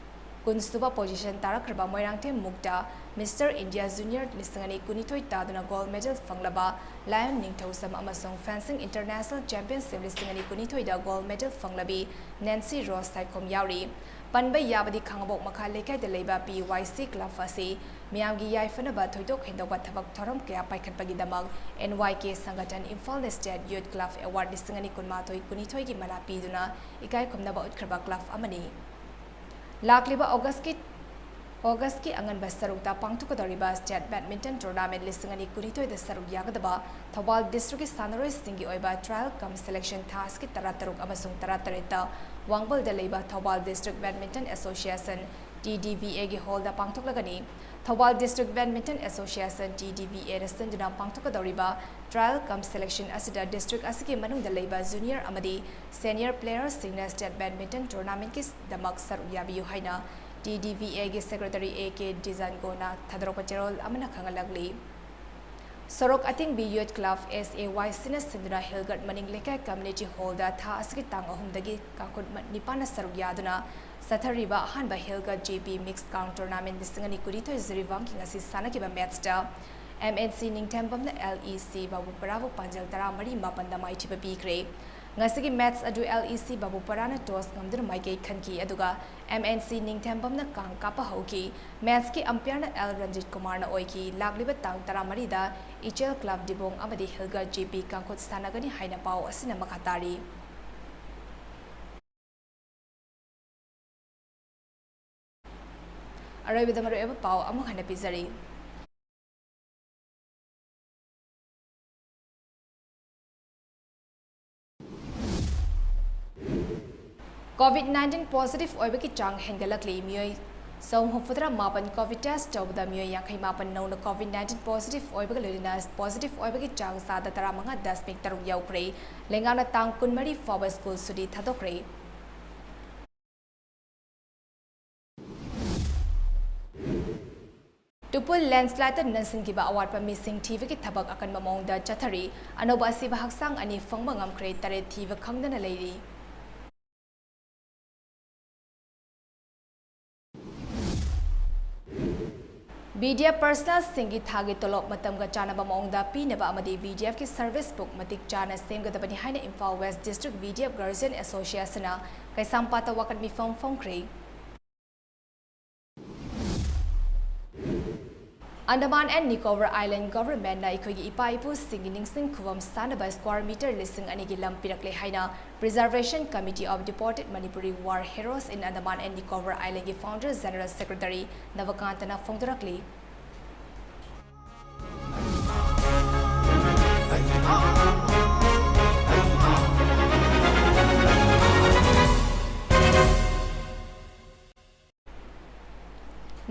ꯀꯨꯟꯁꯨꯕ position ꯇꯥꯔꯛꯈ꯭ꯔꯕ Moirangthem ꯃꯨꯛꯇ Mister India Junior ꯂꯤꯁꯤꯡ ꯑꯅꯤ ꯀꯨꯟꯅꯤꯊꯣꯏ ꯇꯥꯗꯨꯅ gold medal ꯐꯪꯂꯕ ꯂꯥꯏꯌꯣꯟ ꯅꯤꯡꯊꯧꯖꯝ ꯑꯃꯁꯨꯡ fencing international championship ꯂꯤꯁꯤꯡ ꯑꯅꯤ ꯀꯨꯟꯅꯤꯊꯣꯏꯗ gold medal ꯐꯪꯂꯕꯤ ꯅꯦꯟꯁꯤ ꯔꯣꯁ ꯁꯥꯏꯈꯣꯝ ꯌꯥꯎꯔꯤ꯫ ꯄꯟꯕ ꯌꯥꯕꯗꯤ ꯈꯥꯡꯉꯕꯣꯛ ꯃꯈꯥ ꯂꯩꯀꯥꯏꯗ ꯂꯩꯕ P Y C club ꯑꯁꯤ ꯃꯤꯌꯥꯝꯒꯤ ꯌꯥꯏꯐꯅꯕ ꯊꯣꯏꯗꯣꯛ ꯍꯦꯟꯗꯣꯛꯄ ꯊꯕꯛ ꯊꯧꯔꯝ ꯀꯌꯥ ꯄꯥꯏꯈꯠꯄꯒꯤꯗꯃꯛ N Y K ꯁꯪꯒꯊꯟ ꯏꯝꯐꯥꯜꯗ State Youth Club Award ꯂꯤꯁꯤꯡ ꯑꯅꯤ ꯀꯨꯟꯃꯥꯊꯣꯏ ꯀꯨꯟꯅꯤꯊꯣꯏꯒꯤ ꯃꯅꯥ ꯄꯤꯗꯨꯅ ꯏꯀꯥꯏ ꯈꯨꯝꯅꯕ ꯎꯠꯈ꯭ꯔꯕ club ꯑꯃꯅꯤ꯫ ꯂꯥꯛꯂꯤꯕ Augustꯀꯤ, Augustꯀꯤ ꯑꯉꯟꯕ ꯁꯔꯨꯛꯇ ꯄꯥꯡꯊꯣꯛꯀꯗꯧꯔꯤꯕ State Badminton Tournament ꯂꯤꯁꯤꯡ ꯑꯅꯤ ꯀꯨꯟꯅꯤꯊꯣꯏꯗ ꯁꯔꯨꯛ ꯌꯥꯒꯗꯕ ꯊꯧꯕꯥꯜ districtꯀꯤ ꯁꯥꯟꯅꯔꯣꯏꯁꯤꯡꯒꯤ ꯑꯣꯏꯕ trial cum selection ꯊꯥ ꯑꯁꯤꯒꯤ ꯇꯔꯥꯇꯔꯨꯛ ꯑꯃꯁꯨꯡ ꯇꯔꯥꯇꯔꯦꯠꯇ ꯋꯥꯡꯕꯜꯗ ꯂꯩꯕ Thoubal District Badminton Association, T D B Aꯒꯤ hallꯗ ꯄꯥꯡꯊꯣꯛꯂꯒꯅꯤ꯫ Thoubal District Badminton Association, T D B Aꯅ ꯁꯤꯟꯗꯨꯅ ꯄꯥꯡꯊꯣꯛꯀꯗꯧꯔꯤꯕ trial cum selection ꯑꯁꯤꯗ district ꯑꯁꯤꯒꯤ ꯃꯅꯨꯡꯗ ꯂꯩꯕ junior ꯑꯃꯗꯤ senior playerꯁꯤꯡꯅ State Badminton Tournamentꯀꯤꯗꯃꯛ ꯁꯔꯨꯛ ꯌꯥꯕꯤꯌꯨ ꯍꯥꯏꯅ T D B Aꯒꯤ Secretary A K ꯗꯤꯖꯥꯟꯒꯣꯅ ꯊꯥꯗꯣꯔꯛꯄ ꯆꯦꯔꯣꯜ ꯑꯃꯅ ꯈꯪꯍꯜꯂꯛꯂꯤ꯫ ꯁꯣꯔꯣꯛ ꯑꯇꯤꯡꯕꯤ Youth Club, S A Y Cꯅ ꯁꯤꯟꯗꯨꯅ ꯍꯤꯜꯒꯠ ꯃꯅꯤꯡ ꯂꯩꯀꯥꯏ Community Hallꯗ ꯊꯥ ꯑꯁꯤꯒꯤ ꯇꯥꯡ ꯑꯍꯨꯝꯗꯒꯤ ꯀꯥꯡꯈꯨꯠ ꯃ-, ꯅꯤꯄꯥꯟꯅ ꯁꯔꯨꯛ ꯌꯥꯗꯨꯅ ꯆꯠꯊꯔꯤꯕ ꯑꯍꯥꯟꯕ ꯍꯤꯜꯒꯠ J P Mixed Count Tournament ꯂꯤꯁꯤꯡ ꯑꯅꯤ ꯀꯨꯟꯅꯤꯊꯣꯏ ꯖꯤꯔꯤꯕꯥꯝꯒꯤ ꯉꯁꯤ ꯁꯥꯟꯅꯈꯤꯕ matchꯇ M N C ꯅꯤꯡꯊꯦꯝꯕꯝꯅ L E C ꯕꯥꯕꯨꯄꯔꯥꯕꯨ ꯄꯥꯟꯖꯜ ꯇꯔꯥꯃꯔꯤ ꯃꯥꯄꯟꯗ ꯃꯥꯏꯊꯤꯕ ꯄꯤꯈ꯭ꯔꯦ꯫ ꯉꯁꯤꯒꯤ match ꯑꯗꯨ L E C ꯕꯥꯕꯨꯄꯔꯥꯅ toss ꯉꯝꯗꯨꯅ ꯃꯥꯏꯀꯩ ꯈꯟꯈꯤ, ꯑꯗꯨꯒ M N C ꯅꯤꯡꯊꯦꯝꯕꯝꯅ ꯀꯥꯡ ꯀꯥꯞꯄ ꯍꯧꯈꯤ꯫ Matchꯀꯤ umpireꯅ L ꯔꯟꯖꯤꯠ ꯀꯨꯃꯥꯔꯅ ꯑꯣꯏꯈꯤ꯫ ꯂꯥꯛꯂꯤꯕ ꯇꯥꯡ ꯇꯔꯥꯃꯔꯤꯗ ꯏꯆꯦꯜ Club ꯗꯤꯕꯣꯡ ꯑꯃꯗꯤ ꯍꯤꯜꯒꯠ J P ꯀꯥꯡꯈꯨꯠ ꯁꯥꯟꯅꯒꯅꯤ ꯍꯥꯏꯅ ꯄꯥꯎ ꯑꯁꯤꯅ ꯃꯈꯥ ꯇꯥꯔꯤ꯫ ꯑꯔꯣꯏꯕꯗ ꯃꯔꯨꯑꯣꯏꯕ ꯄꯥꯎ ꯑꯃꯨꯛ ꯍꯟꯅ ꯄꯤꯖꯔꯤ꯫ COVID nineteen positive ꯑꯣꯏꯕꯒꯤ ꯆꯥꯡ ꯍꯦꯟꯒꯠꯂꯛꯂꯤ꯫ ꯃꯤꯑꯣꯏ ꯆꯍꯨꯝ ꯍꯨꯝꯐꯨꯇꯔꯥ ꯃꯥꯄꯟ COVID test ꯇꯧꯕꯗ ꯃꯤꯑꯣꯏ ꯌꯥꯡꯈꯩ ꯃꯥꯄꯟ ꯅꯧꯅ COVID nineteen positive ꯑꯣꯏꯕꯒ ꯂꯣꯏꯅꯅ positive ꯑꯣꯏꯕꯒꯤ ꯆꯥꯡ ꯆꯥꯗ ꯇꯔꯥꯃꯉꯥ ꯗꯁꯃꯤꯛ ꯇꯔꯨꯛ ꯌꯧꯈ꯭ꯔꯦ꯫ ꯂꯩꯉꯥꯛꯅ ꯇꯥꯡ ꯀꯨꯟꯃꯔꯤ ꯐꯥꯎꯕ ꯁ꯭ꯀꯨꯜ ꯁꯨꯇꯤ ꯊꯥꯗꯣꯛꯈ꯭ꯔꯦ꯫ ꯇꯨꯄꯨꯜ ꯂꯦꯟꯁꯂꯥꯏꯗꯇ ꯅꯟꯁꯤꯟꯈꯤꯕ ꯑꯋꯥꯠꯄ ꯃꯤꯁꯤꯡ ꯊꯤꯕꯒꯤ ꯊꯕꯛ ꯑꯀꯟꯕ ꯃꯑꯣꯡꯗ ꯆꯠꯊꯔꯤ꯫ ꯑꯅꯧꯕ ꯑꯁꯤꯕ ꯍꯛꯆꯥꯡ ꯑꯅꯤ ꯐꯪꯕ ꯉꯝꯈ꯭ꯔꯦ, ꯇꯔꯦꯠ ꯊꯤꯕ ꯈꯪꯗꯅ ꯂꯩꯔꯤ꯫ BDF personnelꯁꯤꯡꯒꯤ ꯊꯥꯒꯤ ꯇꯣꯂꯣꯞ ꯃꯇꯝꯒ ꯆꯥꯟꯅꯕ ꯃꯑꯣꯡꯗ ꯄꯤꯅꯕ ꯑꯃꯗꯤ BDFꯀꯤ service book ꯃꯇꯤꯛ ꯆꯥꯅ ꯁꯦꯝꯒꯗꯕꯅꯤ ꯍꯥꯏꯅ Imphal West District BDF Guardian Associationꯅ ꯀꯩꯁꯥꯝꯄꯥꯠꯇ ꯋꯥꯀꯠ ꯃꯤꯐꯝ ꯐꯣꯡꯈ꯭ꯔꯦ꯫ Andaman and Nicobar Island Governmentꯅ ꯑꯩꯈꯣꯏꯒꯤ ꯏꯄꯥ ꯏꯄꯨꯁꯤꯡꯒꯤ ꯅꯤꯡꯁꯤꯡ ꯈꯨꯕꯝ ꯁꯥꯅꯕ square meter ꯂꯤꯁꯤꯡ ꯑꯅꯤꯒꯤ ꯂꯝ ꯄꯤꯔꯛꯂꯦ ꯍꯥꯏꯅ Preservation Committee of Deported Manipuri War Heroes in Andaman and Nicobar Islandꯒꯤ founder General Secretary ꯅꯕꯀꯥꯟꯇꯅ ꯐꯣꯡꯗꯣꯔꯛꯂꯤ꯫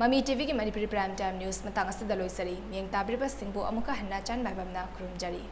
ꯃꯃꯤ TVꯒꯤ ꯃꯅꯤꯄꯨꯔꯤ prime time news ꯃꯇꯥꯡ ꯑꯁꯤꯗ ꯂꯣꯏꯖꯔꯤ꯫ ꯃꯤꯠꯌꯦꯡ ꯇꯥꯕꯤꯔꯤꯕꯁꯤꯡꯕꯨ ꯑꯃꯨꯛꯀ ꯍꯟꯅ ꯆꯥꯟ ꯃꯥꯏꯕꯝꯅ ꯈꯨꯔꯨꯝꯖꯔꯤ꯫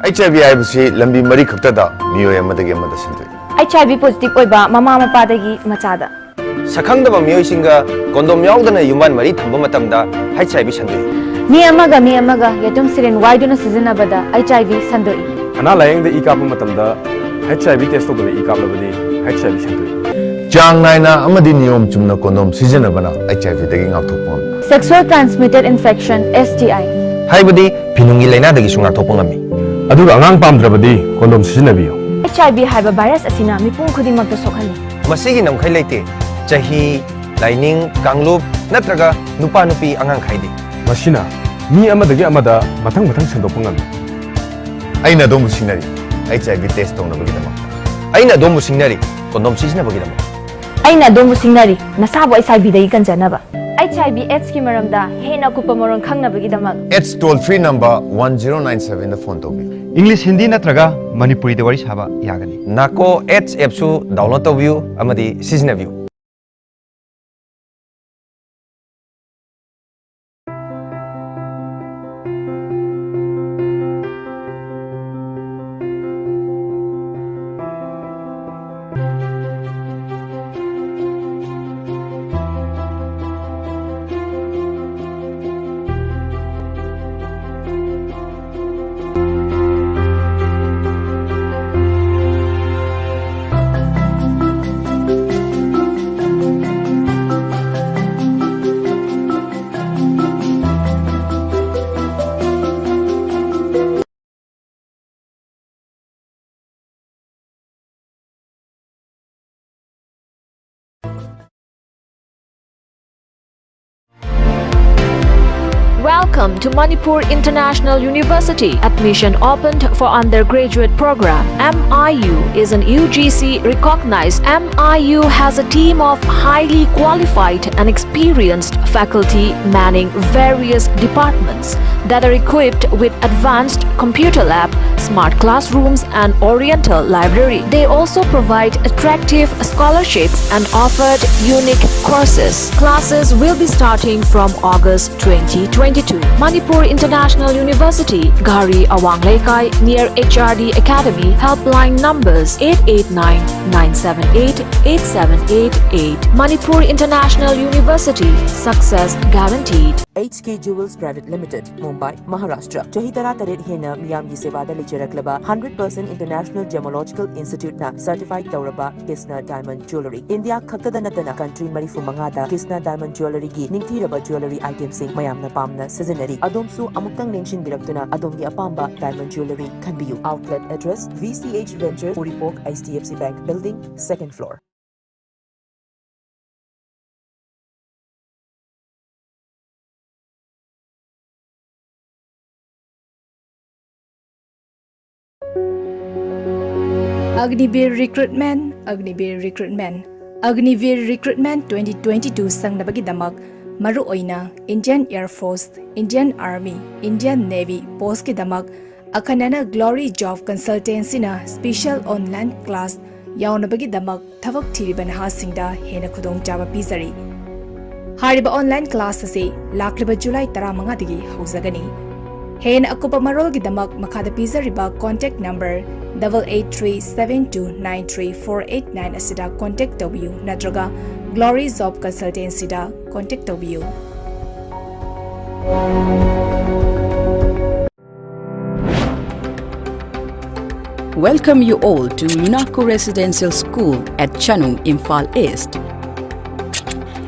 HIV ꯍꯥꯏꯕꯁꯤ ꯂꯝꯕꯤ ꯃꯔꯤ ꯈꯛꯇꯗ ꯃꯤꯑꯣꯏ ꯑꯃꯗꯒꯤ ꯑꯃꯗ ꯁꯟꯗꯣꯛꯏ꯫ HIV positive ꯑꯣꯏꯕ ꯃꯃꯥ ꯃꯄꯥꯗꯒꯤ ꯃꯆꯥꯗ꯫ ꯁꯛꯈꯪꯗꯕ ꯃꯤꯑꯣꯏꯁꯤꯡꯒ condom ꯌꯥꯎꯗꯅ ꯌꯨꯝꯕꯥꯟ ꯃꯔꯤ ꯊꯝꯕ ꯃꯇꯝꯗ HIV ꯁꯟꯗꯣꯛꯏ꯫ ꯃꯤ ꯑꯃꯒ ꯃꯤ ꯑꯃꯒ ꯌꯦꯇꯨꯝ syringe ꯋꯥꯏꯗꯨꯅ ꯁꯤꯖꯤꯟꯅꯕꯗ HIV ꯁꯟꯗꯣꯛꯏ꯫ ꯑꯅꯥ ꯂꯥꯌꯦꯡꯗ ꯏ ꯀꯥꯞꯄ ꯃꯇꯝꯗ HIV test ꯇꯧꯗꯅ ꯏ ꯀꯥꯞꯂꯕꯗꯤ HIV ꯁꯟꯗꯣꯛꯏ꯫ ꯆꯥꯡ ꯅꯥꯏꯅ ꯑꯃꯗꯤ ꯅꯤꯌꯣꯝ ꯆꯨꯝꯅ ꯀꯣꯟꯗꯣꯝ ꯁꯤꯖꯤꯟꯅꯕꯅ ꯑꯩꯆ ꯑꯥꯏ ꯚꯤꯗꯒꯤ ꯉꯥꯛꯊꯣꯛꯄ ꯉꯝꯃꯤ꯫ Sexual transmitted infection, S T I꯫ ꯍꯥꯏꯕꯗꯤ ꯐꯤꯅꯨꯡꯒꯤ ꯂꯥꯏꯅꯥꯗꯒꯤꯁꯨ ꯉꯥꯛꯊꯣꯛꯄ ꯉꯝꯃꯤ꯫ ꯑꯗꯨꯒ ꯑꯉꯥꯡ ꯄꯥꯝꯗ꯭ꯔꯕꯗꯤ ꯀꯣꯟꯗꯣꯝ ꯁꯤꯖꯤꯟꯅꯕꯤꯌꯨ꯫ ꯑꯩꯆ ꯑꯥꯏ ꯚꯤ ꯍꯥꯏꯕ ꯚꯥꯏꯔꯁ ꯑꯁꯤꯅ ꯃꯤꯄꯨꯝ ꯈꯨꯗꯤꯡꯃꯛꯇ ꯁꯣꯛꯍꯜꯂꯤ꯫ ꯃꯁꯤꯒꯤ ꯅꯝꯈꯩ ꯂꯩꯇꯦ꯫ ꯆꯍꯤ, ꯂꯥꯏꯅꯤꯡ, ꯀꯥꯡꯂꯨꯞ ꯅꯠꯇ꯭ꯔꯒ ꯅꯨꯄꯥ ꯅꯨꯄꯤ ꯑꯉꯥꯡ ꯈꯥꯏꯗꯦ꯫ ꯃꯁꯤꯅ ꯃꯤ ꯑꯃꯗꯒꯤ ꯑꯃꯗ ꯃꯊꯪ ꯃꯊꯪ ꯁꯟꯗꯣꯛꯄ ꯉꯝꯃꯤ꯫ ꯑꯩꯅ ꯑꯗꯣꯝꯕꯨ ꯁꯤꯡꯅꯔꯤ, ꯑꯩꯆ ꯑꯥꯏ ꯚꯤ ꯇꯦꯁ ꯇꯧꯅꯕꯒꯤꯗꯃꯛ꯫ ꯑꯩꯅ ꯑꯗꯣꯝꯕꯨ ꯁꯤꯡꯅꯔꯤ, ꯀꯣꯟꯗꯣꯝ ꯁꯤꯖꯤꯟꯅꯕꯒꯤꯗꯃꯛ꯫ ꯑꯩꯅ ꯑꯗꯣꯝꯕꯨ ꯁꯤꯡꯅꯔꯤ, ꯅꯁꯥꯕꯨ ꯑꯩꯆ ꯑꯥꯏ ꯚꯤꯗꯒꯤ ꯀꯟꯖꯅꯕ꯫ ꯑꯩꯆ ꯑꯥꯏ ꯚꯤ ꯑꯦꯗꯁꯀꯤ ꯃꯔꯝꯗ ꯍꯦꯟꯅ ꯑꯀꯨꯞꯄ ꯃꯔꯣꯜ ꯈꯪꯅꯕꯒꯤꯗꯃꯛ꯫ AIDS toll free number one zero nine ꯁꯚꯦꯟꯗ ꯐꯣꯟ ꯇꯧꯕꯤꯌꯨ꯫ ꯏꯪꯂꯤꯁ, ꯍꯤꯟꯗꯤ ꯅꯠꯇ꯭ꯔꯒ ꯃꯅꯤꯄꯨꯔꯤꯗ ꯋꯥꯔꯤ ꯁꯥꯕ ꯌꯥꯒꯅꯤ꯫ ꯅꯥꯀꯣ ꯑꯦꯗꯁ ꯑꯦꯞꯁꯨ ꯗꯥꯎꯟꯂꯣꯗ ꯇꯧꯕꯤꯌꯨ ꯑꯃꯗꯤ ꯁꯤꯖꯤꯟꯅꯕꯤꯌꯨ꯫ Welcome to Manipur International University. Admission opened for undergraduate program. M I U is an U G C recognized. M I U has a team of highly qualified and experienced faculty manning various departments that are equipped with advanced computer lab, smart classrooms, and oriental library. They also provide attractive scholarships and offered unique courses. Classes will be starting from August twenty twenty-two. Manipur International University, Ghari Awang Leikai, near H R D Academy. Helpline numbers eight eight nine, nine seven eight, eight seven eight eight. Manipur International University, success guaranteed. H K Jewels Private Limited, Mumbai, Maharashtra. ꯆꯍꯤ ꯇꯔꯥꯇꯔꯦꯠ ꯍꯦꯟꯅ ꯃꯤꯌꯥꯝꯒꯤ ꯁꯦꯕꯥꯗ ꯂꯩꯖꯔꯛꯂꯕ hundred percent International Gemological Institute ꯅ certified ꯇꯧꯔꯕ Kisna Diamond Jewellery꯫ India ꯈꯛꯇꯗ ꯅꯠꯇꯅ country ꯃꯔꯤꯐꯨ ꯃꯉꯥꯗ Kisna Diamond Jewellery ꯒꯤ ꯅꯤꯡꯊꯤꯔꯕ jewellery item ꯁꯤꯡ ꯃꯌꯥꯝꯅ ꯄꯥꯝꯅ ꯁꯤꯖꯤꯟꯅꯔꯤ꯫ ꯑꯗꯣꯝꯁꯨ ꯑꯃꯨꯛꯇꯪ ꯂꯦꯡꯁꯤꯟꯕꯤꯔꯛꯇꯨꯅ ꯑꯗꯣꯝꯒꯤ ꯑꯄꯥꯝꯕ diamond jewellery ꯈꯟꯕꯤꯌꯨ꯫ Outlet address, V C H Ventures, Uripok, H D F C Bank Building, second floor. Agniveer Recruitment, Agniveer Recruitment, Agniveer Recruitment twenty twenty-two ꯆꯪꯅꯕꯒꯤꯗꯃꯛ ꯃꯔꯨꯑꯣꯏꯅ Indian Air Force, Indian Army, Indian Navy post ꯀꯤꯗꯃꯛ ꯑꯈꯟꯅꯅ Glory Job Consultancy ꯅ special online class ꯌꯥꯎꯅꯕꯒꯤꯗꯃꯛ ꯊꯕꯛ ꯊꯤꯔꯤꯕ ꯅꯍꯥꯁꯤꯡꯗ ꯍꯦꯟꯅ ꯈꯨꯗꯣꯡꯆꯥꯕ ꯄꯤꯖꯔꯤ꯫ ꯍꯥꯏꯔꯤꯕ online class ꯑꯁꯤ ꯂꯥꯛꯂꯤꯕ ꯖꯨꯂꯥꯏ ꯇꯔꯥꯃꯉꯥꯗꯒꯤ ꯍꯧꯖꯒꯅꯤ꯫ ꯍꯦꯟꯅ ꯑꯀꯨꯞꯄ ꯃꯔꯣꯜꯒꯤꯗꯃꯛ ꯃꯈꯥꯗ ꯄꯤꯖꯔꯤꯕ contact number double eight three seven two nine three four eight nine ꯑꯁꯤꯗ contact ꯇꯧꯕꯤꯌꯨ ꯅꯠꯇ꯭ꯔꯒ Glory Job Consultancy ꯗ contact ꯇꯧꯕꯤꯌꯨ꯫ Welcome you all to Lunaco Residential School at Chanung, Imphal East.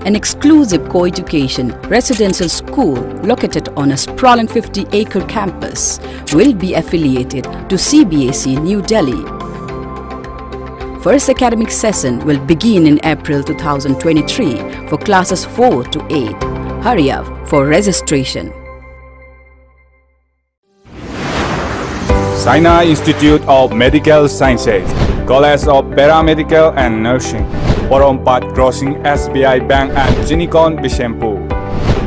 An exclusive co-education residential school located on a sprawling fifty-acre campus will be affiliated to C B S E New Delhi. First academic session will begin in April two thousand twenty-three for classes four to eight. Hurry up for registration. Saina Institute of Medical Sciences, College of Paramedical and Nursing, Porompat crossing S B I Bank and Jinikon Bishnupur.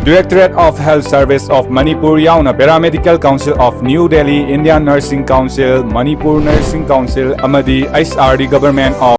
Directorate of Health Service of Manipur ꯌꯥꯎꯅ Paramedical Council of New Delhi, Indian Nursing Council, Manipur Nursing Council ꯑꯃꯗꯤ H R D Government of